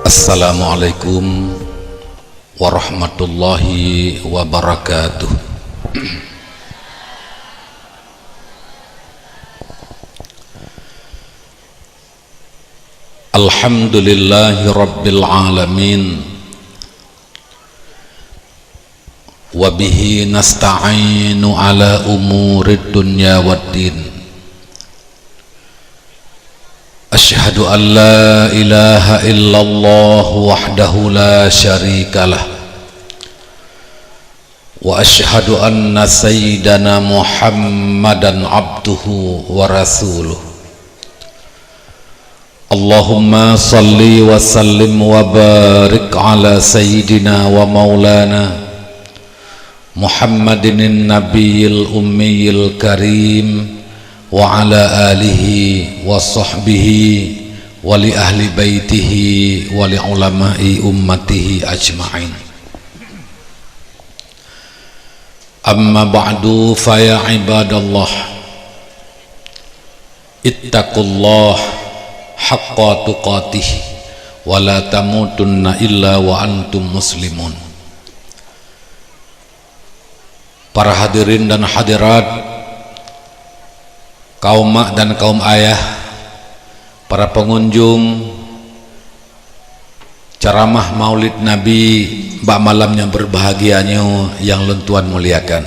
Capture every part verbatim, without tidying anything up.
Assalamualaikum warahmatullahi wabarakatuh. Alhamdulillahi rabbil alamin. Wa bihi nasta'inu ala umurid dunya waddin. Asyhadu an la ilaha illallah wahdahu la syarikalah. Wa asyhadu anna sayyidana Muhammadan abduhu wa rasuluh. Allahumma salli wa sallim wa barik ala sayyidina wa maulana Muhammadin nabiyil ummiyil karim wa ala alihi wa sahbihi wa li ahli baitihi wa li ulama'i ummatihi ajma'in. Amma ba'du, fa ya ibadallah, ittaqullah haqqa tuqatih wa la tamutunna illa wa antum muslimun. Para hadirin dan hadirat, kaum mak dan kaum ayah, para pengunjung ceramah Maulid Nabi bak malam nyang berbahagia nyoe nyang lôn tuan muliakan.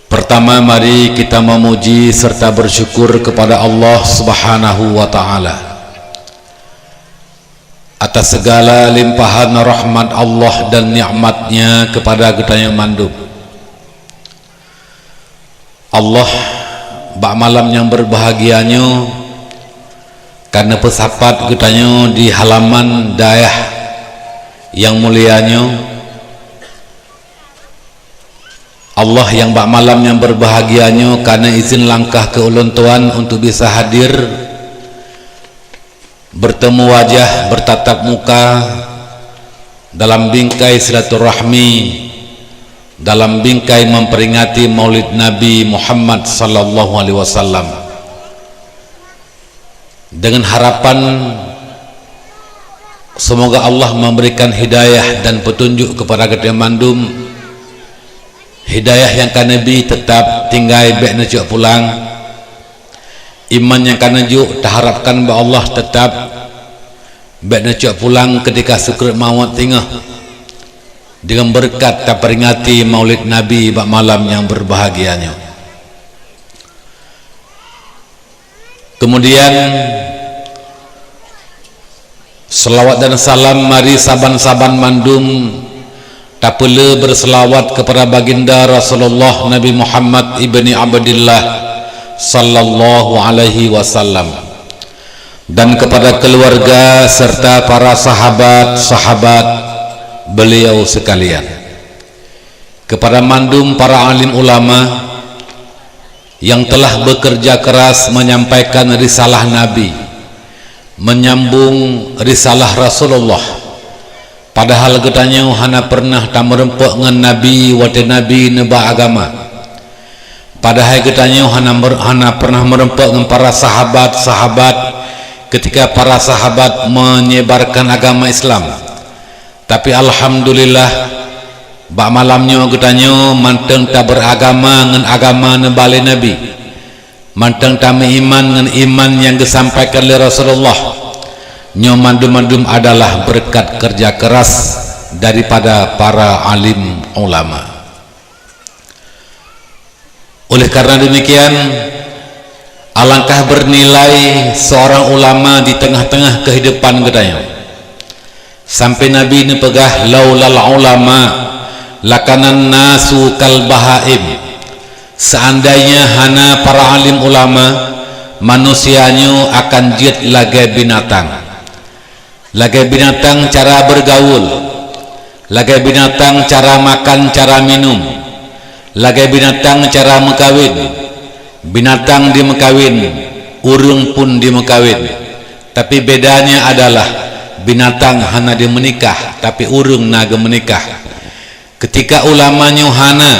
Pertama, mari kita memuji serta bersyukur kepada Allah Subhanahu wa Ta'ala atas segala limpahan rahmat Allah dan nikmat-Nya kepada geutanyoe mandum. Allah, bak malam nyang berbahagia nyoe, ka neupeusapat geutanyoe di halaman dayah nyang mulia nyoe. Allah nyang bak malam nyang berbahagia nyoe ka neuizin langkah keu ulôn tuan untuk bisa hadir, bertemu wajah, bertatap muka dalam bingkai silaturahmi, dalam bingkai memperingati Maulid Nabi Muhammad sallallahu alaihi wasallam. Dengan harapan semoga Allah memberikan hidayah dan petunjuk kepada geutanyoe mandum. Hidayah nyang ka neubi teutap tinggai, bék neucok pulang. Iman nyang ka neujok taharapkan bak Allah teutap, bék neucok pulang ketika sukrat mawöt singoh, deungon beureukat taperingati Maulid Nabi bak malam nyang berbahagia nyoe. Kemudian, selawat dan salam mari saban-saban mandum tapeulé berselawat kepada Baginda Rasulullah Nabi Muhammad ibni Abdillah sallallahu alaihi wasallam, dan kepada keluarga serta para sahabat-sahabat beliau sekalian, kepada mandum para alim ulama yang telah bekerja keras menyampaikan risalah Nabi, menyambung risalah Rasulullah. Padahal geutanyoe hana pernah tameureumpok ngon Nabi watée Nabi neuba agama. Padahai geutanyoe hana mer-, hana pernah meureumpok ngon para sahabat-sahabat ketika para sahabat menyebarkan agama Islam. Tapi alhamdulillah, bak malam nyoe geutanyoe mantong tabeuragama ngon agama neuba lé Nabi, mantong tameuiman ngon iman nyang geusampaikan lé Rasulullah. Nyoe mandum-mandum adalah beureukat keureuja keuras daripada para alim ulama. Oleh karena demikian, alangkah bernilai seorang ulama di tengah-tengah kehidupan geutanyoe. Sampai Nabi neupeugah, "Laulal ulama, lakanan nasu kal bahaim." Seandainya hana para alim ulama, manusia nyoe akan jeuet lagée binatang. Lagée binatang cara bergaul, lagée binatang cara makan, cara minum, lagée binatang cara meukawen. Binatang dimeukawen, ureuëng pun dimeukawen. Tapi bedanya adalah binatang hana dimeunikah, tapi ureuëng na geumeunikah. Ketika ulama nyoe hana,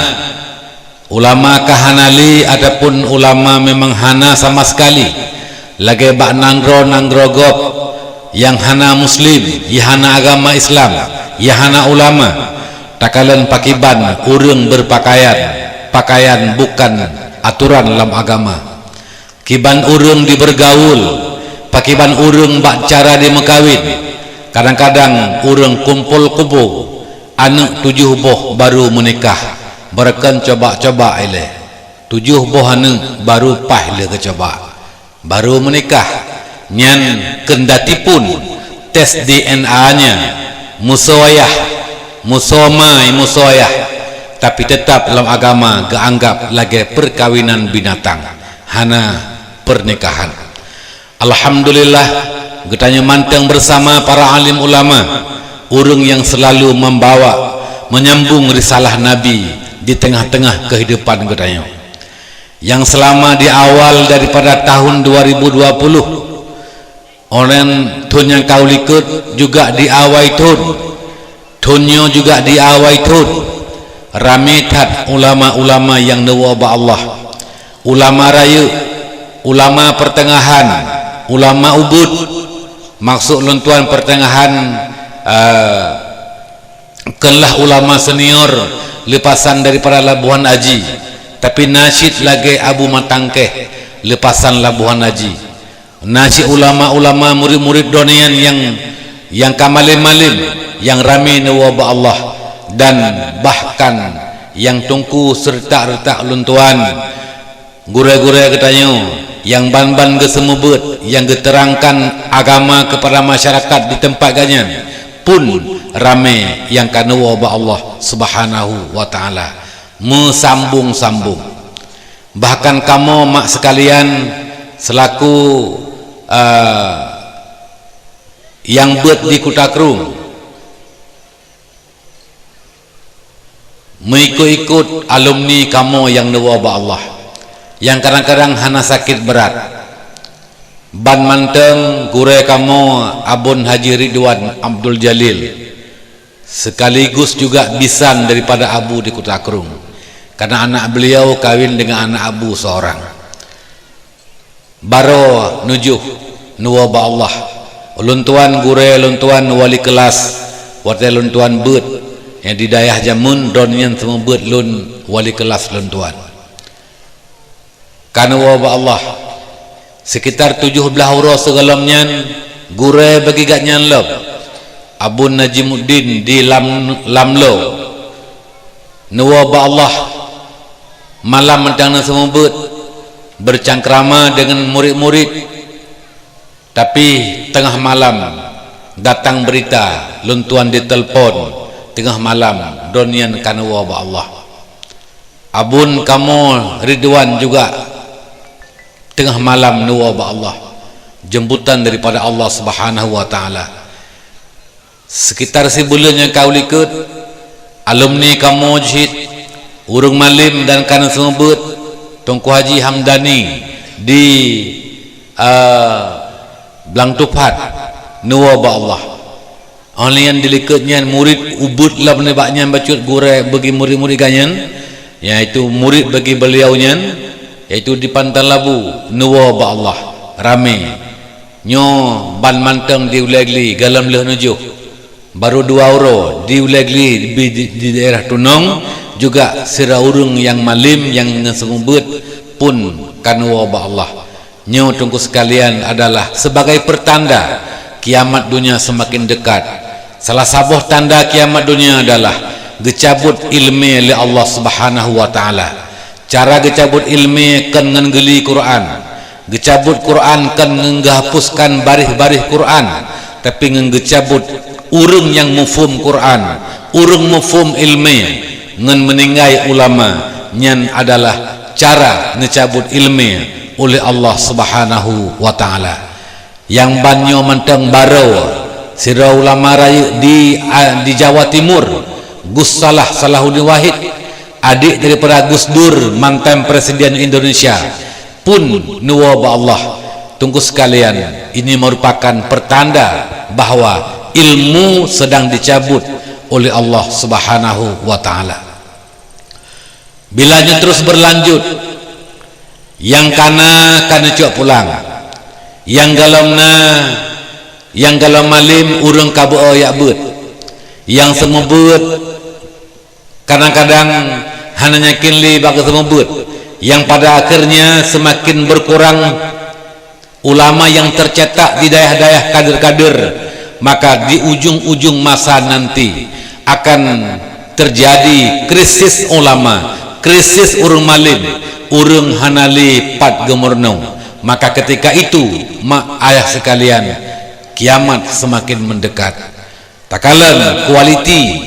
ulama ka hana lé ataupun ulama memang hana sama sekali, Lagée bak nanggroe-nanggroe gob nyang hana muslim, nyang hana agama Islam, nyang hana ulama, takalon pakiban ureuëng beupakaian, pakaian bukan atoran lam agama. Kiban ureuëng jibeurgaul, pakiban ureuëng bak cara jimeukawén. Kadang-kadang ureuëng kumpol-kumpol, aneuëk tujoh boh baru meunikah, beureukan coba-coba ilée. Tujoh boh aneuëk baru paih lé geucoba. Baru meunikah, nyan keuhai tipun tes D N A nyan, musoyah, musomai musoyah, tapi teutap lam agama geuanggab lagée peukawinan binatang, hana peurnikahan. Alhamdulillah, geutanyoe mantong beusama para alim ulama, ureuëng nyang seulalu membawa, menyambung risalah Nabi di teungoh-teungoh keuhidupan geutanyoe. Nyang seulama di awal daripada tahun dua ribu dua puluh, online thon nyang ka u likot juga di awai thon, thon nyoe juga di awai thon, ramé that ulama-ulama nyang neuwoe bak Allah. Ulama rayeuk, ulama peuteungahan, ulama ubit. Maksud lôn tuan peuteungahan, eh, Kon lah ulama senior leupasan daripada Labuhan Aji, tapi na cit lagée Abu Matangkeh leupasan Labuhan Aji. Na cit ulama-ulama murit-murit droeneuh nyan nyang, nyang ka malem-malem, nyang ramé neuwoe bak Allah, dan bahkan nyang teungku seureutak-reutak lôn tuan. Gurée-gurée geutanyoe nyang ban-ban geuseumeubeuet, nyang geuteurangkan agama keupada masyarakat di teumpat geuhnyan, pun ramé nyang ka neuwoe bak Allah Subhanahu wa Ta'ala, meusambong-sambong. Bahkan kamoe mak seukalian seulaku, eh, nyang beuet di Kuta Krueng, meuikot-ikot alumni kamoe nyang neuwoe bak Allah, nyang kadang-kadang hana sakét brat. Ban mantong gurée kamoe Abon Haji Ridwan Abdul Jalil, sekaligus juga bisan daripada Abu di Kuta Krueng, karena anak beliau kawin dengan anak Abu seorang. Baroe nujoh neuwoe bak Allah. Lôn tuan gurée lôn tuan wali keulas, watée lôn tuan beuet, nyang di dayah jameun droeneuh nyan seumeubeuet lôn wali keulas lôn tuan. Ka neuwoe bak Allah. Sekitar tujoh blaih uroe sigohlom nyan, gurée bagi gobnyan lom, Abon Najimuddin di Lam-, Lamlo, neuwoe bak Allah. Malam mantong na seumeubeuet, bercengkrama dengan murit-murit. Tapi teungoh malam datang berita, lôn tuan ditelepon teungoh malam, droeneuh nyan ka neuwoe bak Allah. Abon kamoe Ridwan juga teungoh malam neuwoe bak Allah, jemputan daripada Allah Subhanahu wa Ta'ala. Sekitar sibuleuen nyang ka u likot, alumni kamoe jih, ureuëng malem dan ka na seumeubeuet, Teungku Haji Hamdani di, eh, Blang Tupat, neuwoe bak Allah. Óh lheueh nyan di likot nyan murit ubit lom nibak nyan bacut gurée bagi murit-murit gobnyan, yaitu murit bagi beliau nyan, yaitu di Pantai Labu, neuwoe bak Allah, ramé. Nyoe ban mantong di Ulée Gli, gohlom lheueh neujoh. Baru dua uroe di Ulée Gli, di, di, di daerah Tunong, juga sidroe ureuëng nyang malem nyang na seumeubeuet pun ka neuwoe bak Allah. Nyoe teungku sekalian adalah sebagai pertanda kiamat dunia semakin dekat. Salah saboh tanda kiamat dunia adalah geucabut ileumé lé Allah Subhanahu wa Ta'ala. Cara geucabut ileumé kon ngon geuli Quran. Geucabut Quran kon ngon geuhapuskan baréh-baréh Quran, tapi ngon geucabut ureuëng nyang muphom Quran, ureuëng muphom ileumé, ngon meuninggai ulama. Nyan adalah cara neucabut ileumé uleh Allah Subhanahu wa Ta'ala. Nyang ban nyoe mantong baroe sidroe ulama rayeuk di, a, di Jawa Timur, Gus Salah Salahuddin Wahid, adék daripada Gus Dur, mantan Presiden Indonesia, pun neuwoe bak Allah. Teungku sekalian, ini merupakan pertanda bahwa ilmu sedang dicabut oleh Allah Subhanahu wa Ta'ala. Bila nyoe terus berlanjut, nyang ka na ka neucok pulang. Nyang golom na, nyang golom malem ureuëng ka beu-o jak beuet. Nyang seumeubeuet kadang-kadang hana yakin lé bak geuseumeubeuet, nyang pada akhirnya seumaken beukurang ulama nyang teucetak di dayah-dayah kader-kader, maka di ujong-ujong masa nanti akan teujadi krisis ulama, krisis ureuëng malem, ureuëng hana lé pat geumeurunoe. Maka keutika itu, mak ayah seukalian, kiamat seumaken meundekat. Takalon kualiti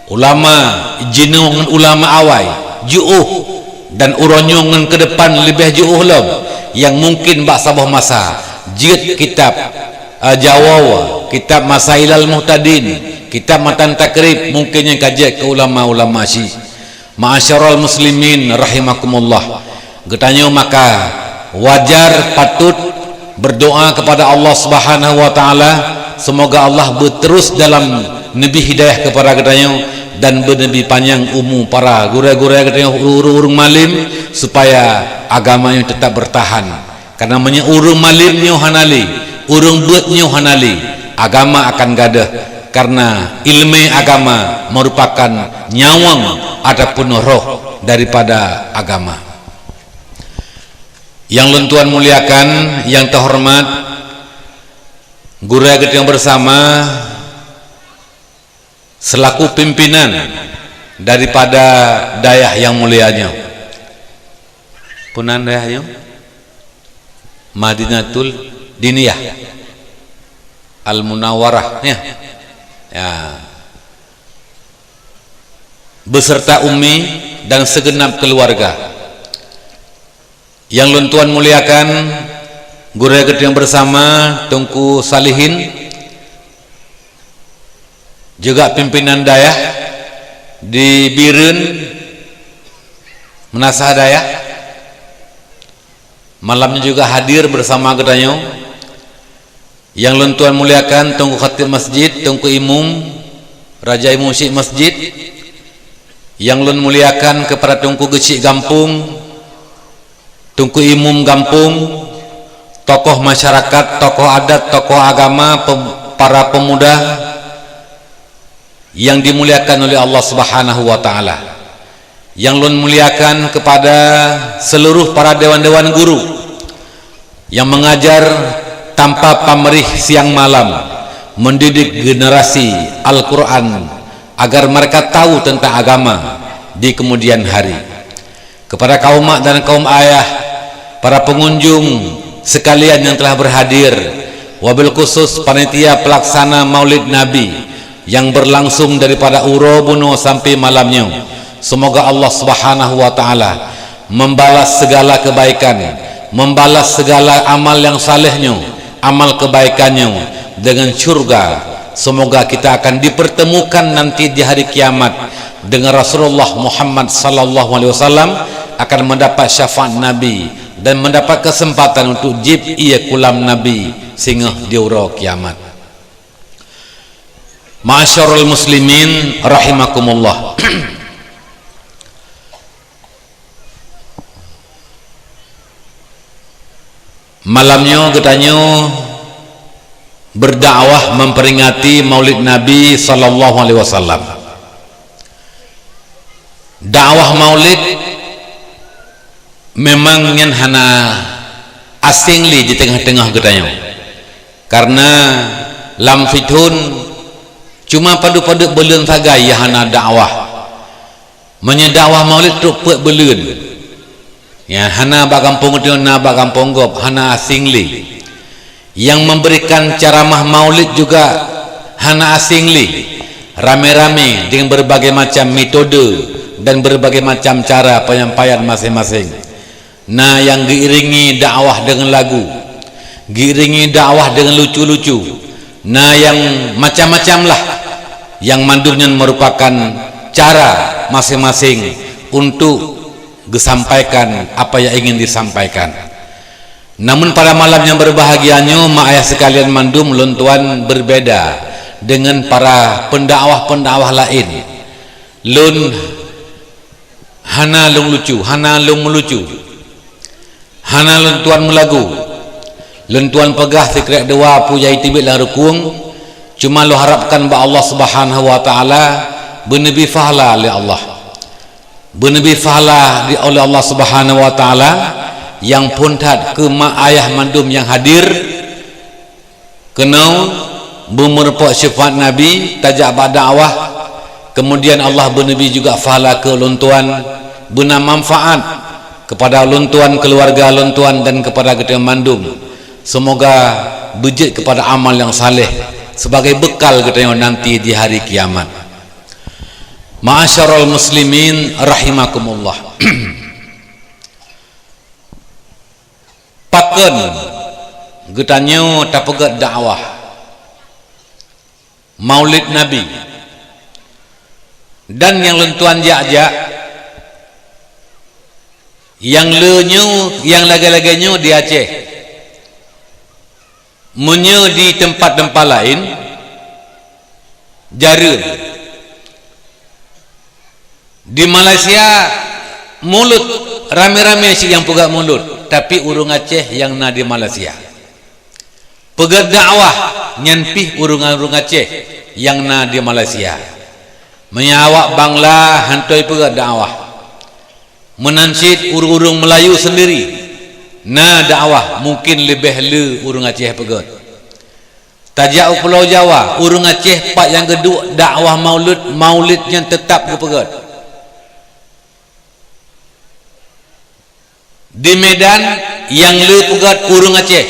ulama jinoe ngon ulama awai jiôh, dan uroe nyoe ngon keudepan leubeh jiôh lom, nyang mungken bak saboh masa jeuet kitab, eh, Jawoe, kitab Masailal Muhtadin, kitab Matan Takrib, mungken nyang ka jeuet keu ulama-ulama syiek. Ma'asyiral muslimin rahimakumullah. Geutanyoe maka wajar, patut berdoa kepada Allah Subhanahu wa Ta'ala, semoga Allah beuterus dalam neubri hidayah kepada geutanyoe dan beuneubri panyang umu para gurée-gurée geutanyoe, ureuëng-ureuëng malem, supaya agama nyoe tetap bertahan. Karena meunyoe ureuëng malem nyoe hana lé, ureuëng beuet nyoe hana lé, agama akan gadôh. Karena ileumé agama merupakan nyawöng ataupun roh daripada agama. Nyang lôn tuan muliakan, nyang teuhoreumat, gurée geutanyoe bersama, selaku pimpinan daripada dayah nyang mulia nyoe. Peue nan dayah nyoe? Madinatul Diniyah Al Munawwarah, ya. Ya. Beserta Umi dan segenap keluarga. Nyang lôn tuan muliakan, gurée geutanyoe bersama, Teungku Salihin, juga pimpinan dayah di Bireuen Meunasah Dayah, malam nyoe juga hadir bersama geutanyoe. Nyang lôn tuan muliakan, Teungku Khatib Masjid, Teungku Imum, Raja Imum Syiek Masjid. Nyang lôn muliakan keupada Teungku Geuchik Gampông, Teungku Imum Gampông, tokoh masyarakat, tokoh adat, tokoh agama, pem-, para pemuda yang dimuliakan oleh Allah Subhanahu wa Ta'ala. Nyang lôn muliakan keupada seluruh para dewan-dewan guru yang mengajar tanpa pamrih siang malam, mendidik generasi Al-Quran agar mereka tahu tentang agama di kemudian hari. Kepada kaum mak dan kaum ayah, para pengunjung sekalian yang telah berhadir, wabil khusus panitia pelaksana Maulid Nabi, yang berlangsung daripada uroe bunoe sampai malam nyoe. Semoga Allah Subhanahu wa Ta'ala membalas segala kebaikan, membalas segala amal yang saleh nyoe, amal kebaikan nyoe dengan syurga. Semoga kita akan dipertemukan nanti di hari kiamat dengan Rasulullah Muhammad sallallahu alaihi wasallam, akan mendapat syafaat Nabi dan mendapat kesempatan untuk jieb ie kulam Nabi singoh di uroe kiamat. Ma'asyiral muslimin rahimakumullah. Malam nyoe geutanyoe berdakwah memperingati Maulid Nabi sallallahu alaihi wasallam. Dakwah Maulid memang nyan hana asing lé di teungoh-teungoh geutanyoe. Karena lam sithon cuma padub-padub buleuen sagai nyang hana dakwah. Meunyoe dakwah Maulid trok peuet buleuen, ya, hana bak gampông droe, na bak gampông gob, hana asing lé. Nyang memberikan ceramah Maulid juga hana asing lé. Ramé-ramé dengan berbagai macam metode dan berbagai macam cara penyampaian masing-masing. Na nyang geuiringi dakwah deungon lagu, geuiringi dakwah deungon lucu-lucu, na nyang macam-macam lah. Nyang mandum nyan merupakan cara masing-masing untuk geusampaikan apa nyang ingin disampaikan. Namun pada malam nyang berbahagia nyoe, mak ayah sekalian, mandum lôn tuan berbeda dengan para pendakwah-pendakwah laén. Lôn hana lôn lucu, hana lôn meulucu, hana lôn tuan meulagu. Lôn tuan peugah sikrék dua peue nyang teubiet lam rukung, cuma lôn harapkan bak Allah Subhanahu wa Taala beuneubi pahala lé Allah. Beuneubi pahala di, oleh Allah Subhanahu wa Taala nyang phon that keu mak ayah mandum nyang hadir, keunoe beumeureumpok syafaat Nabi, tajak bak dakwah, kemudian Allah beuneubi juga pahala keu ulôn tuan, beuna manfaat kepada ulôn tuan, keluarga ulôn tuan, dan kepada geutanyoe mandum. Semoga beujeuet kepada amal nyang saleh sebagai bekal geutanyoe nanti di hari kiamat. Ma'asyiral muslimin rahimakumullah. Pakon geutanyoe tapeugét dakwah Maulid Nabi? Dan nyang lôn tuan jak-jak, nyang le nyoe, nyang lagée-lagée nyoe di Aceh. Meunyoe di teumpat-teumpat laén, jareueng. Di Malaysia, mulod, ramé-ramé cit nyang peugét mulod, tapi ureuëng Aceh nyang na di Malaysia. Peugét dakwah nyan pih ureuëng-ureuëng Aceh nyang na di Malaysia. Meunyoe awak Bangla hana jipeugét dakwah. Meunan cit ureuëng-ureuëng Meulayu seundiri na dakwah, mungkin leubeh le ureuëng Aceh peugét. Tajak u Pulo Jawa, ureuëng Aceh pat nyang geuduek dakwah Maulid, Maulid nyan teutab geupeugét. Di Medan nyang le peugét ureuëng Aceh.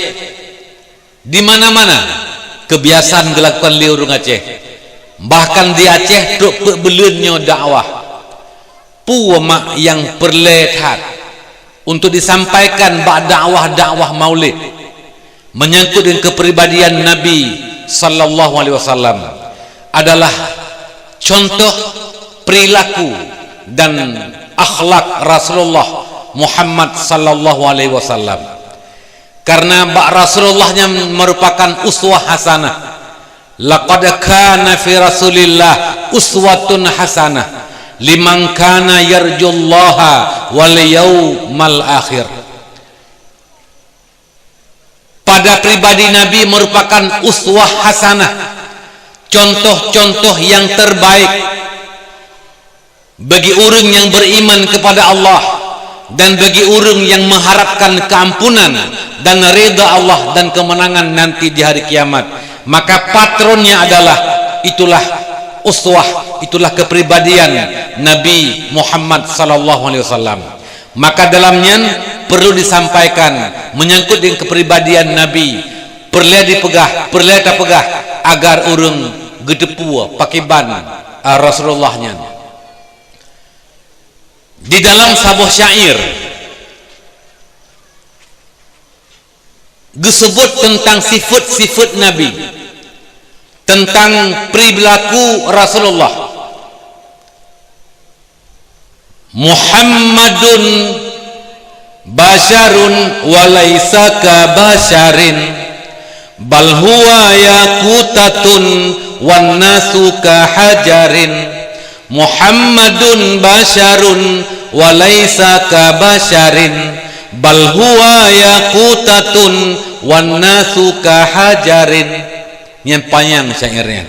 Di mana-mana keubiasaan geulakukan lé ureuëng Aceh. Bahkan di Aceh trok peuet buleuen nyoe dakwah. Peue mak nyang peureulée that untuk disampaikan bak dakwah-dakwah Maulid menyangkut dengan kepribadian Nabi sallallahu alaihi wasallam adalah contoh perilaku dan akhlak Rasulullah Muhammad sallallahu alaihi wasallam. Karena bak Rasulullah nyan merupakan uswah hasanah. Laqad kana fi Rasulillah uswatun hasanah liman kana yarjullaha wal yaumal akhir. Pada pribadi Nabi merupakan uswah hasanah, contoh-contoh yang terbaik bagi ureuëng nyang beriman kepada Allah dan bagi ureuëng nyang mengharapkan keampunan dan ridha Allah dan kemenangan nanti di hari kiamat. Maka patronnya adalah, itulah uswah, itulah kepribadian Nabi Muhammad sallallahu alaihi wasallam. Maka dalam nyan perlu disampaikan menyangkut dengan kepribadian Nabi, peureulée dipeugah, peureulée tapeugah agar ureuëng geuteupeue pakriban, ah, Rasulullah nyan. Di dalam saboh syair geuseubut teuntang sifeuet-sifeuet Nabi, teuntang perilaku Rasulullah. Muhammadun basyarun wa laisa ka basyarin, bal huwa yaqutatun wan nasu ka hajarin. Muhammadun basyarun wa laisa ka basyarin, bal huwa yaqutatun wan nasu ka hajarin. Nyan panyang syairnya.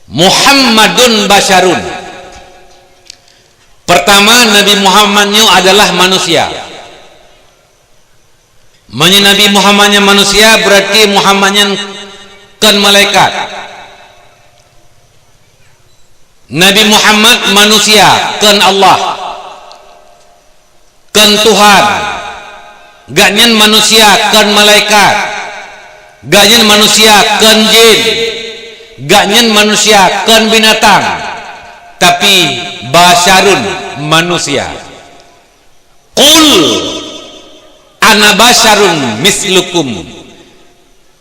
Muhammadun basyarun. Pertama, Nabi Muhammad nyoe adalah manusia. Meunyoe Nabi Muhammad nyan manusia, berarti Muhammad nyan kon malaikat. Nabi Muhammad manusia, kon Allah, kon Tuhan. Gobnyan manusia, kon malaikat. Gobnyan manusia, kon jin. Gobnyan manusia, kon binatang. Tapi basyarun, manusia. Qul ana basyarun mislukum.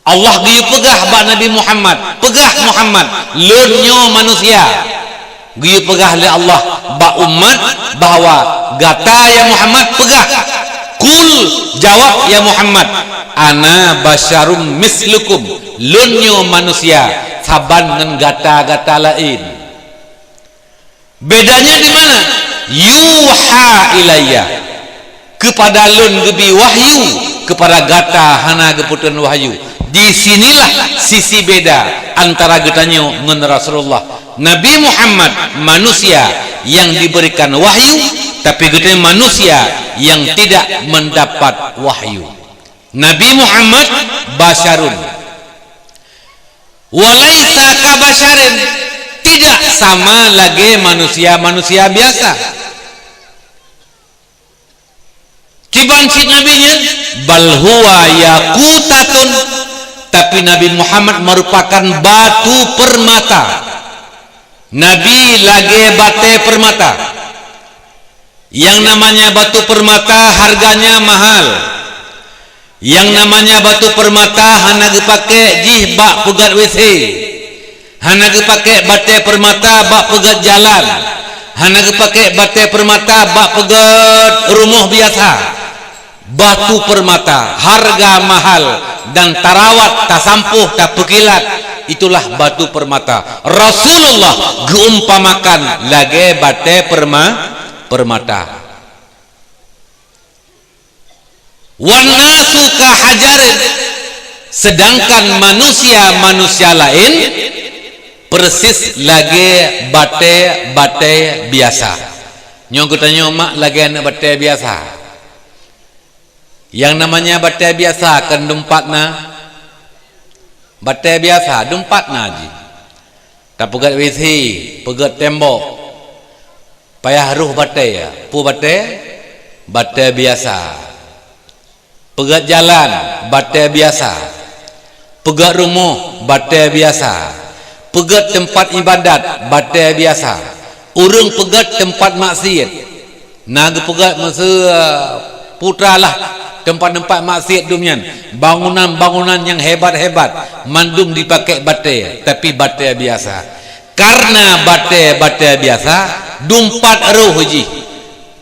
Allah geuyue peugah bak Nabi Muhammad, "Peugah Muhammad, lôn nyoe manusia." Geuyue peugah lé Allah bak umat bahwa, "Gata ya Muhammad peugah." Qul, jawab ya Muhammad, "Ana basyarum mislukum." Lôn nyoe manusia saban ngon gata-gata laén. Bedanya di mana? Yuha ilayya. Kepada lôn geubi wahyu. Kepada gata hana geupeutreun wahyu. Di sinilah sisi beda antara geutanyoe ngon Rasulullah. Nabi Muhammad manusia yang diberikan wahyu, tapi geutanyoe manusia yang tidak mendapat wahyu. Nabi Muhammad basyarun. Walaisa kabasyarin, tidak sama lagée manusia-manusia biasa. Kiban cit Nabi nyan, bal huwa yaqutatun, tapi Nabi Muhammad merupakan batu permata. Nabi lagée batée permata. Yang namanya batu permata harganya mahal. Yang namanya batu permata hana geupaké jih bak peugét W C. Hana geupaké batée permata bak peugét jalan. Hana geupaké batée permata bak peugét rumoh biasa. Batu permata, harga mahal dan tarawat, tasampôh, tapeukilat, itulah batu permata. Rasulullah geuumpamakan lagée batée perma-, permata. Wan nasu ka hajarin, sedangkan manusia-manusia laén persis lagée batée-batée biasa. Nyoe geutanyoe mak lagée aneuëk batée biasa. Yang namanya batée biasa kan dumpat na. Batée biasa dumpat na jih. Tapeugét W C, peugét tembok, payah roh batée, peue batée? Batée biasa. Peugét jalan, batée biasa. Peugét rumoh, batée biasa. Peugét teumpat iébadat, batée biasa. Ureuëng peugét teumpat maksiet. Na geupeugét meuseu, eh, putra lah teumpat-teumpat maksiet dum nyan. Bangunan-bangunan nyang hebat-hebat mandum dipaké batée, tapi batée biasa. Karena batée-batée biasa dumpat roh jih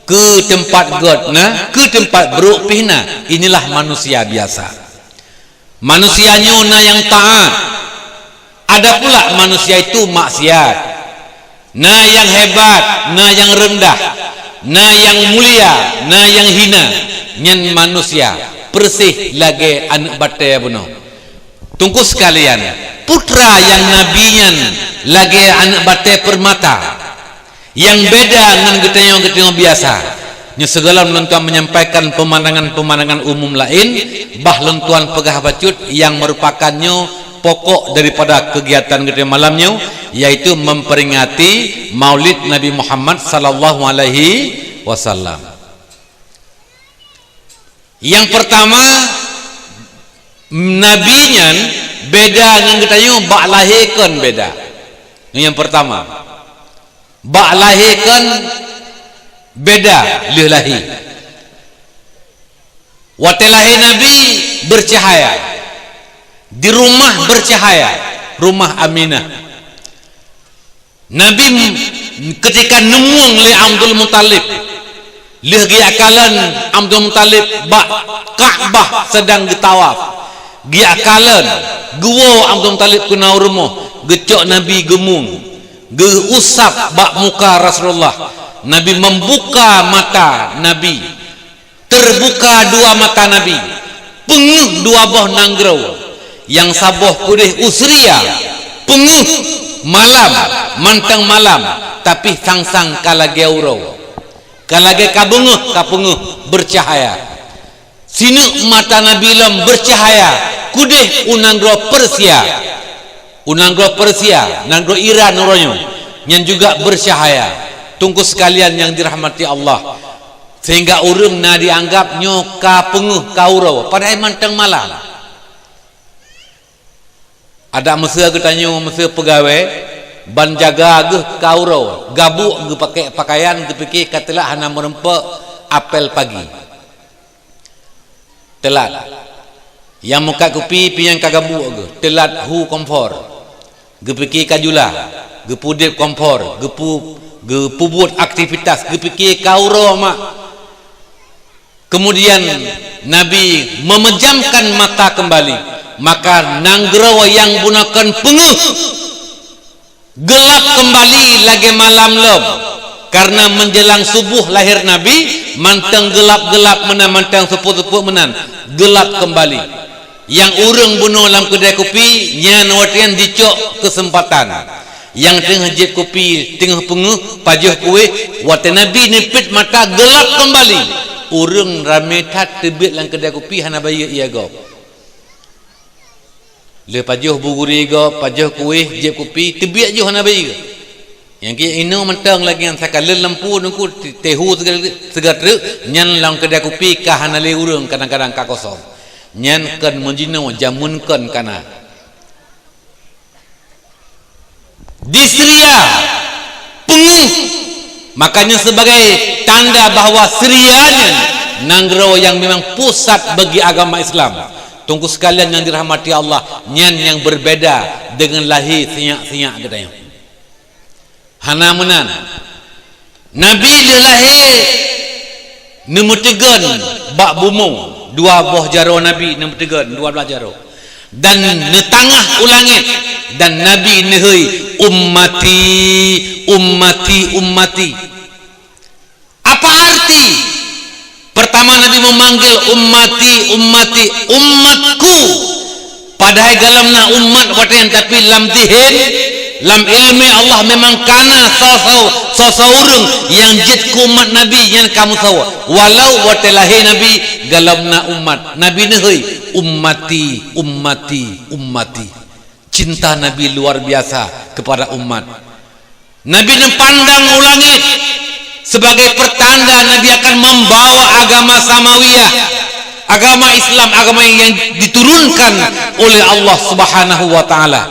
keu teumpat gét na, keu teumpat brok pih na. Inilah manusia biasa. Manusia nyoe na nyang taát, ada pula manusia itu maksiat. Na nyang hebat, na nyang reundah, na nyang mulia, na nyang hina. Nyan manusia persis lagée aneuëk batée bunoe. Teungku sekalian, putra nyang nabi nyan lagée aneuëk batée permata. Nyang beda ngon geutanyoe-geutanyoe biasa. Nyoe sigohlom lôn tuan menyampaikan pemandangan-pemandangan umum laén, bah lôn tuan peugah bacut nyang merupakan nyoe pokok daripada kegiatan geutanyoe malam nyoe, yaitu memperingati Maulid Nabi Muhammad sallallahu alaihi wasallam. Nyang pertama, Nabi nyan beda ngon geutanyoe bak lahé kon beda. Nyang pertama, bak lahé kon beda lheueh lahé. Watée lahé Nabi bercahaya, di rumah bercahaya, rumah Aminah. Nabi m-, ketika neumueng lé Abdul Muthalib, lheueh geujak kalon Abdul Muthalib bak Ka'bah sedang geutawaf. Geujak kalon, geuwoe Abdul Muthalib keunoe rumoh, geucok Nabi geumueng, geuusap bak muka Rasulullah. Nabi membuka mata Nabi. Terbuka dua mata Nabi, peungeuh dua boh nanggroe, nyang saboh keudeh u Suria, peungeuh malam, mantong malam, tapi sang-sang ka lagée uroe, ka lagée ka beungeuh, ka peungeuh, bercahaya. Sineuk mata Nabi lom bercahaya, keudeh u nanggroe Persia. U nanggroe Persia, nanggroe Iran uroe nyoe, nyan juga bercahaya. Teungku sekalian nyang dirahmati Allah, sehingga ureuëng na dianggap nyoe ka peungeuh ka uroe, padahai mantong malam. Adak meuseu geutanyoe meuseu peugawée, ban jaga geuh ka uroe, gabuek geupaké pakaian, geupike ka teulat hana meureumpok apel pagi. Teulat. Nyang meukat kupi pih nyang ka gabuek geuh, teulat hu kompor. Geupike ka jula, geupudeb kompor, geupu-, geupeubuet aktivitas, geupike ka uroe mak. Kemudian Nabi memejamkan mata kembali, maka nanggroe nyang bunoe kon peungeuh, geulap kembali lagée malam lom. Karena menjelang subuh lahir Nabi, mantong geulab-geulab meunan, mantong seupôt-seupôt meunan, geulab keumbali. Nyang ureuëng bunoe lam keudè kupi, nyan watée nyan jicok keuseumpatan. Nyang teungoh jieb kupi, teungoh peungeuh, pajoh kuéh, watée Nabi neupeuet mata, geulab keumbali. Ureuëng ramé that teubiet lam keudè kupi, hana bayeue ié gob. Lheueh pajoh bu guri gob, pajoh kuéh, jieb kupi, teubiet jih hana bayeue. Nyang keu inoe mantong lagée nyan, sakalon lampu nungku tehu siga treuk, nyan lam keudè kupi ka hana lé ureuëng, kadang-kadang ka kosong. Nyan kon meujinoe, jameun kon ka na. Di Syria, peungeuh. Makanya sebagai tanda bahwa Syria nyan nanggroe nyang memang pusat bagi agama Islam. Teungku sekalian nyang dirahmati Allah, nyan nyang berbeda deungon lahé sinyak-sinyak geutanyoe. Hana meunan. Nabi lheueh lahé neumeuteugon bak bumoe, dua boh jaroe Nabi neumeuteugon, dua blaih jaroe. Dan neutangah u langét, dan Nabi neuhôi, "Ummati, ummati, ummati." Apa arti? Pertama Nabi memanggil, "Ummati, ummati, umatku." Padahai golom na umat watée nyan, tapi lam zihin, lam iéleumé Allah memang ka na soe-soe, soe-soe ureuëng nyang jeuet keu umat Nabi, nyan ka meusawa. Walau watée lahé Nabi, golom na umat. Nabi neuhôi, "Ummati, ummati, ummati." Cinta Nabi luar biasa kepada umat. Nabi neupandang u langét sebagai pertanda Nabi akan membawa agama samawiyah, agama Islam, agama yang diturunkan oleh Allah Subhanahu wa Ta'ala.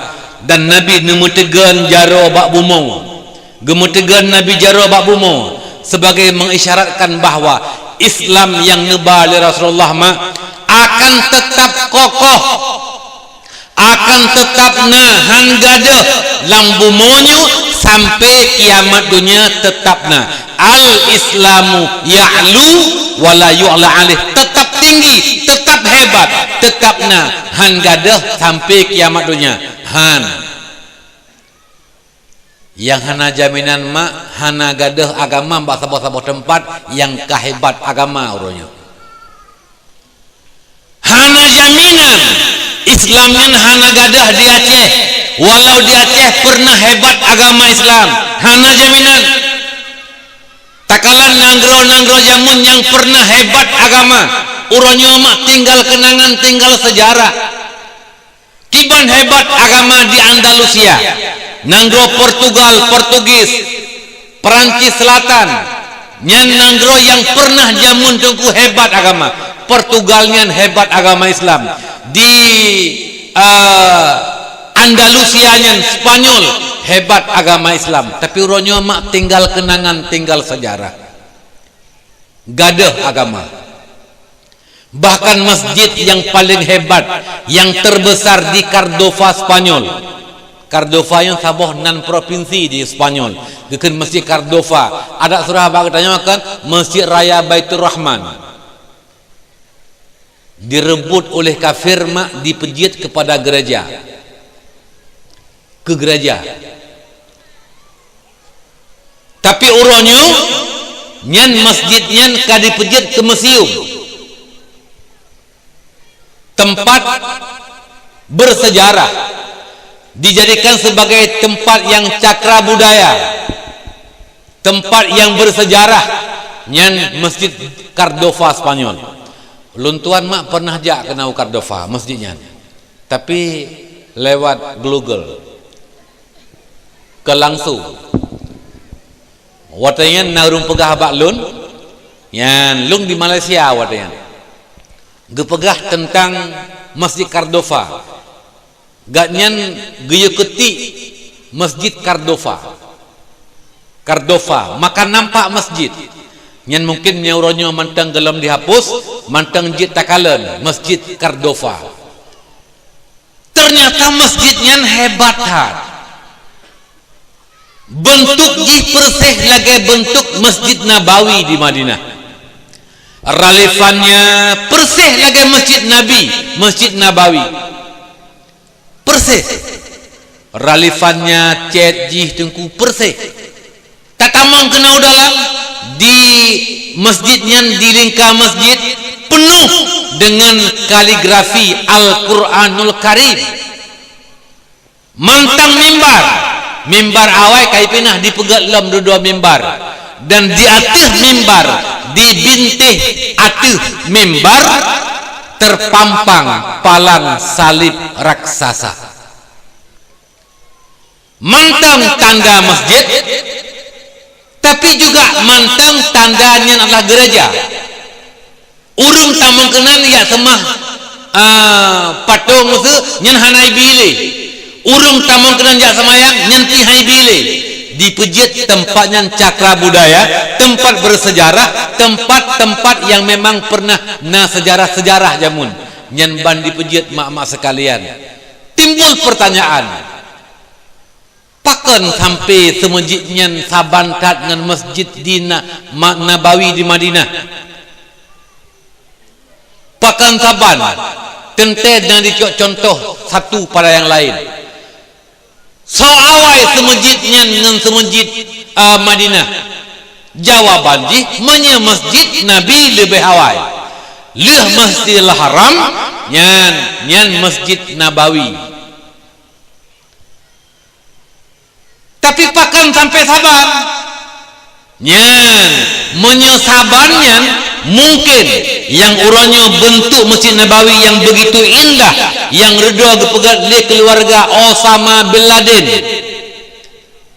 Dan Nabi neumeuteugon jaroe bak bumoe. Geumeuteugon Nabi jaroe bak bumoe sebagai mengisyaratkan bahwa Islam yang neuba lé Rasulullah ma akan tetap kokoh. Akan tetap na, han gadôh lam bumoe nyoe sampai kiamat donya tetap na. Al-Islamu ya'lu wa la yu'la alaih. Tetap tinggi, tetap hebat, tetap na, han gadôh sampai kiamat donya. Han. Nyang hana jaminan mak, hana gadôh agama bak saboh-saboh teumpat nyang ka hebat agama uroe nyoe. Hana jaminan Islam nyan hana gadôh di Aceh. Walau di Aceh pernah hebat agama Islam, hana jaminan. Takalon nanggroe-nanggroe jameun nyang pernah hebat agama, uroe nyoe mak tinggal keunangan, tinggal sejarah. Kiban hebat agama di Andalusia, nanggroe Portugal, Portugis, Perancis Selatan, nyan nanggroe nyang pernah jameun teungku hebat agama. Portugal nyan hebat agama Islam. Di, eh, Andalusia nyan Spanyol hebat agama Islam. Tapi uroe nyoe mak tinggal keunangan, tinggal sejarah. Gadôh agama. Bahkan masjid yang paling hebat, yang terbesar di Córdoba, Spanyol. Córdoba nyan saboh nan provinsi di Spanyol. Geukheun Masjid Córdoba. Adak surah bak geutanyoe kan Masjid Raya Baiturrahman. Direbut oleh kafir mak dipeujeuet kepada gereja. Keu gereja. Tapi uroe nyoe, nyan masjid nyan ka dipeujeuet keu museum. Tempat bersejarah, dijadikan sebagai tempat yang cakra budaya, tempat yang bersejarah, nyan Masjid Córdoba Spanyol. Lôn tuan mak pernah jak keunoe u Córdoba, masjid nyan. Tapi lewat Google. Keu langsung. Watée nyan na ureuëng peugah bak lôn, nyan lôn di Malaysia watée nyan. Geupeugah teuntang Masjid Córdoba. Gobnyan geuyue keutik Masjid Córdoba. Córdoba, maka nampak masjid. Nyan mungkin meunyoe uroe nyoe mantong golom dihapus, mantong jeuet takalon Masjid Córdoba. Ternyata masjid nyan hebat that. Bentuk jih persis lagée bentuk Masjid Nabawi di Madinah. Ralifannya persis lagée Masjid Nabi, Masjid Nabawi. Persis. Ralifannya, cat jih teungku persis. Tatamong keunoe u dalam, di masjid nyan, di lingka masjid peunoh deungon kaligrafi Al-Quranul Karim. Mantong mimbar, mimbar awai ka jipinah, dipeugét lom dua-dua mimbar, dan di ateueh mimbar, di bintéh ateueh mimbar, teupampang palang saleb raksasa. Mantong tanda masjid, tapi juga mantong tanda nyan adalah gereja. Ureuëng tamong keunan jak seumah, ah, patong meuseu nyan hana jibi lé. Ureuëng tamong keunan jak seumayang nyan pih hana jibi lé. Dipeujeuet teumpat nyan cakra budaya, teumpat bersejarah, teumpat-teumpat yang memang pernah na sejarah-sejarah jameun. Nyan ban dipeujeuet, mak-mak sekalian. Timbul pertanyaan, pakon sampai seumeujid nyan saban that ngon masjid di Na-, Ma-, Nabawi di Madinah? Pakon saban, teuntée na dicok contoh satu pada nyang laén. Soe awai seumeujid nyan ngon seumeujid, eh, Madinah? Jawaban jih, meunyoe masjid Nabi leubeh awai. Lheueh Masjidil Haram, nyan, nyan Masjid Nabawi. Tapi pakon sampai saban? Nyan, meunyoe saban nyan, mungken nyang uroe nyoe beuntuk Masjid Nabawi nyang begitu indah, nyang reudoe geupeugét lé keuluwarga Osama bin Laden.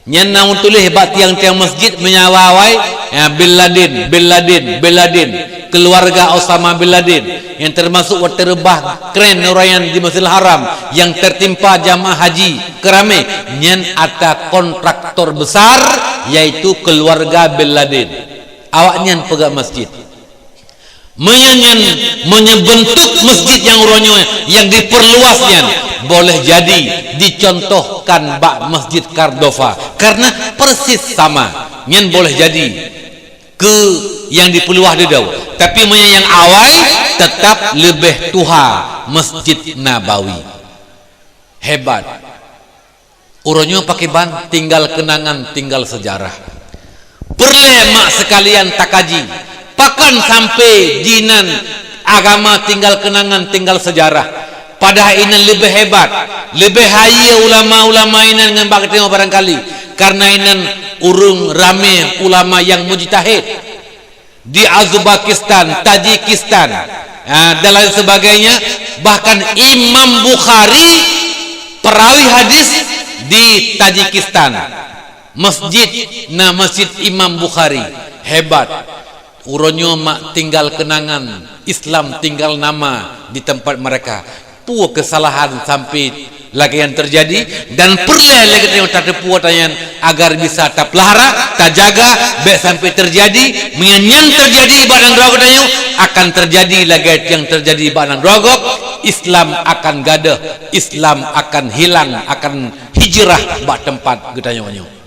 Nyan na meutuléh bak tiang-tiang masjid meunyoe awai-awai, ya, Bin Laden, Bin Laden, Bin Laden. Keuluwarga Osama bin Laden, nyang teumasok watée reubah kren nuranian di Masjidil Haram nyang teutimpa jamaah haji keuramé, nyan atra kontraktor besar, yaitu keuluwarga bin Laden. Awaknyan peugah masjid. Meunyoe nyan, meunyoe beuntuk masjid nyang uroe nyoe nyang dipeurluas nyan, boleh jadi dicontohkan bak Masjid Cordova, karena persis sama. Nyan boleh jadi keu nyang dipeuluah didau. Tapi meunyoe nyang awai, teutap leubeh tuha Masjid Nabawi. Hebat. Uroe nyoe pakriban tinggal keunangan, tinggal sejarah. Peureulée mak sekalian takaji, pakon sampai dinan agama tinggal keunangan, tinggal sejarah. Padahai inan leubeh hebat, leubeh hayeu ulama-ulama inan ngon bak geutanyoe barangkali, karena inan ureuëng ramé ulama nyang mujtahid. Di Uzbekistan, Tajikistan, ah, dan lain sebagainya, bahkan Imam Bukhari perawi hadis di Tajikistan. Masjid, na Masjid Imam Bukhari, hebat. Uroe nyoe mak tinggal keunangan, Islam tinggal nama di tempat mereka. Peue keusalahan sampai lagée nyan teujadi, dan peureulée lé geutanyoe tateupeue atra nyan agar bisa tapeulahara, tajaga, bék sampai teujadi. Meunyoe nyan teujadi bak nanggroe geutanyoe, akan teujadi lagée nyang teujadi bak nanggroe gob, Islam akan gadôh, Islam akan hilang, akan hijrah bak teumpat geutanyoe nyoe.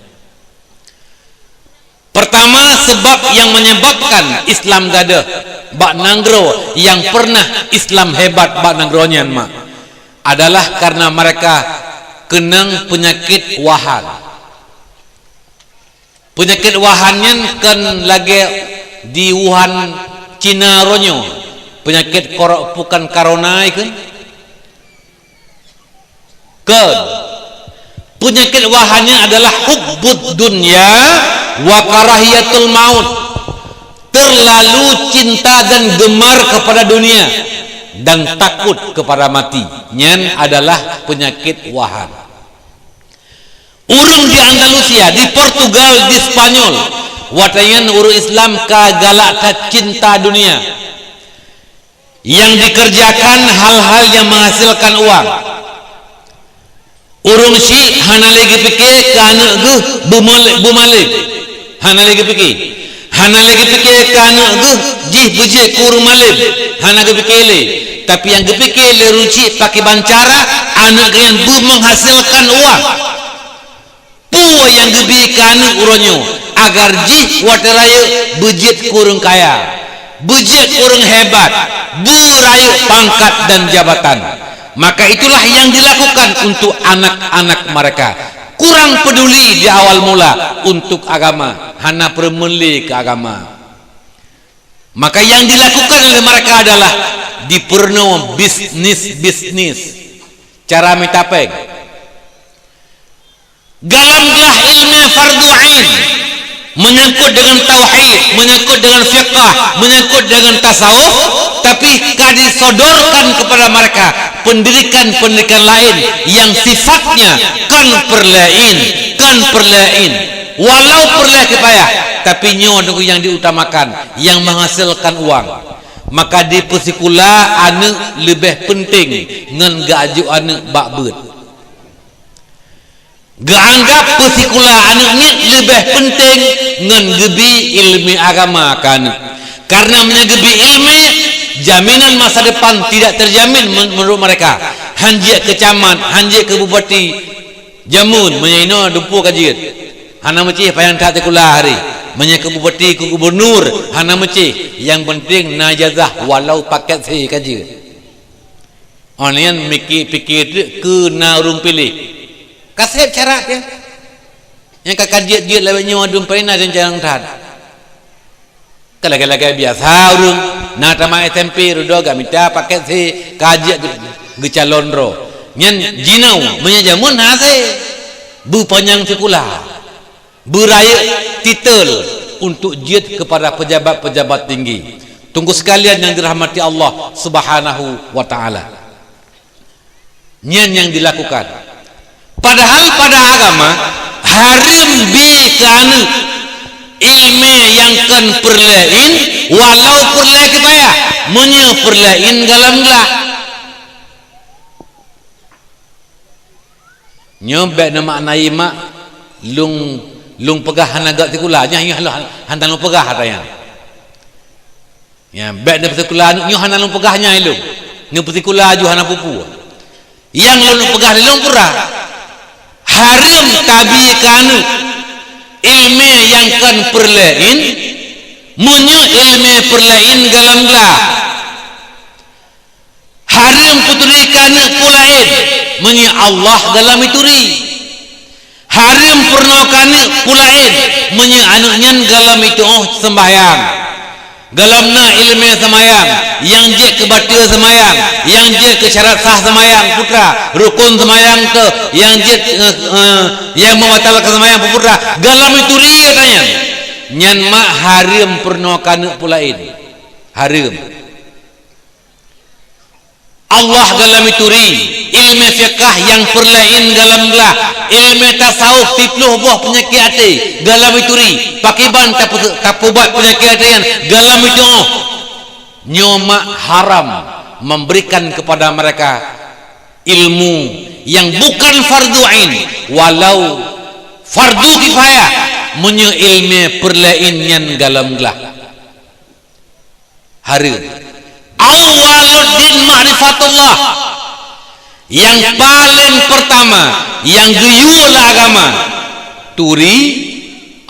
Pertama, sebab nyang menyebabkan Islam gadôh bak nanggroe nyang pernah Islam hebat bak nanggroe nyan mak, adalah karena mereka keunong peunyakét wahan. Peunyakét wahan nyan kon lagée di Wuhan, Cina uroe nyoe, peunyakét koro-, bukan corona ikheun. Kon. Peunyakét wahan nyan adalah hubbud dunya wa karahiyatul maut. Terlalu cinta dan gemar kepada dunia dan takut kepada mati. Nyan adalah peunyakét wahan. Ureuëng di Andalusia, di Portugal, di Spanyol, watée nyan ureuëng Islam ka galak that cinta dunia. Nyang dikerjakan hal-hal nyang menghasilkan uang. Ureuëng syiek hana lé geupike keu aneuëk geuh beumaleb, beumaleb. Hana lé geupike. Hana lé geupike keu aneuëk geuh jih beujeuet keu ureuëng maleb. Hana geupike lé. Tapi nyang geupike lé ureuëng syiek pakriban cara aneuëk geuh nyan beumenghasilkan uang. Peue nyang geubi keu aneuëk uroe nyoe, agar jih watée rayeuk beujeuet keu ureuëng kaya, beujeuet keu ureuëng hebat, beurayeuk pangkat dan jabatan. Maka itulah yang dilakukan untuk anak-anak mereka. Kurang peduli di awal mula untuk agama, hana peureumeulen keu agama. Maka yang dilakukan oleh mereka adalah dipeurunoe bisnis-bisnis, cara mita péng. Galam glah ilmu fardu ain, menyangkut dengan tauhid, menyangkut dengan fiqah, menyangkut dengan tasawuf, tapi ka disodorkan kepada mereka pendidikan-pendidikan lain yang sifatnya kon peureulée, kon peureulée, walau peureulée kifayah, tapi nyoe nyang diutamakan, yang menghasilkan uang. Maka dipeusikula aneuëk leubeh peunteng ngon geuaju aneuëk bak beuet. Geuanggab peusikula aneuëk nyan leubeh peunteng ngon geubi ilmu agama keu aneuëk. Karena meunyoe geubi ilmu, jaminan masa depan tidak terjamin men-, menurut mereka. Han jeuet keu camat, han jeuet keu bupati. Jameun, meunyoe inoe dumpeue ka jeuet. Hana meucih payah that sikula hari. Meunyoe keu bupati, keu gubernur, hana meucih. Nyang peunteng na ijazah walau paket C ka jeuet. Oh, nyan miki-, pike teuk keu na ureuëng piléh. Ka seb syarat nyan. Nyang ka, ka jeuet-jeuet lawét nyoe dum peureuna jarang that. Ka lagée-lagée biasa ureuëng na tamat S M P, rudok gak mita paket C, ka jeuet geu-, geucalon droe. Nyan jinoe, meunyoe jameun hase. Beupanyang sikula. Beurayeuk titel untuk jeuet kepada pejabat-pejabat tinggi. Teungku sekalian yang dirahmati Allah Subhanahu wa Ta'ala. Nyan nyang dilakukan. Padahal pada agama, hareuem bi keu aneuëk ilmu nyang kon peureulée, walau peureulée kifayah, meunyoe peureulée galam glah. Nyoe bék neumaknai mak lôn, lôn peugah hana gét sikula, nyan, nyan lôn han-, hana lôn peugah ata nyan. Nyan, bék neupeusikula aneuëk nyoe hana lôn peugah nyan ilôn. Neupeusikula aju hana peue-peue. Nyang lôn peugah lé lôn peurah. Hareuem tabi keu aneuëk ilmu nyang kon peureulée, meunyoe ilmu peureulée galam glah. Hareuem peuturi keu aneuëk peue laén, meunyoe Allah galam ituri. Hareuem peurunoe keu aneuëk peue laén, meunyoe aneuëk nyan galam itu'oh seumbahyang. Galam na ilmu seumbahyang, nyang jeuet keu bateue seumbahyang, nyang jeuet keu syarat sah seumbahyang peue treuk, rukon seumbahyang treuk, nyang jeuet, eh, eh, nyang meubatalkan seumbahyang peue treuk, galam ituri ata nyan. Nyan mak hareuem peurunoe keu aneuëk peue laén. Hareuem. Allah galam ituri, ilmu fiqah nyang peureulée galam glah, ilmu tasawuf siploh boh peunyakét até galam ituri, pakiban tapeu-, tapeubat peunyakét até nyan galam itu'oh. Nyoe mak haram memberikan kepada mereka ilmu nyang bukan fardu ain, walau fardu kifayah, meunyoe ilmu peureulée nyan galam glah. Hareuem. Awwaluddin ma'rifatullah. Nyang paleng peurtama nyang geuyue lé agama, turi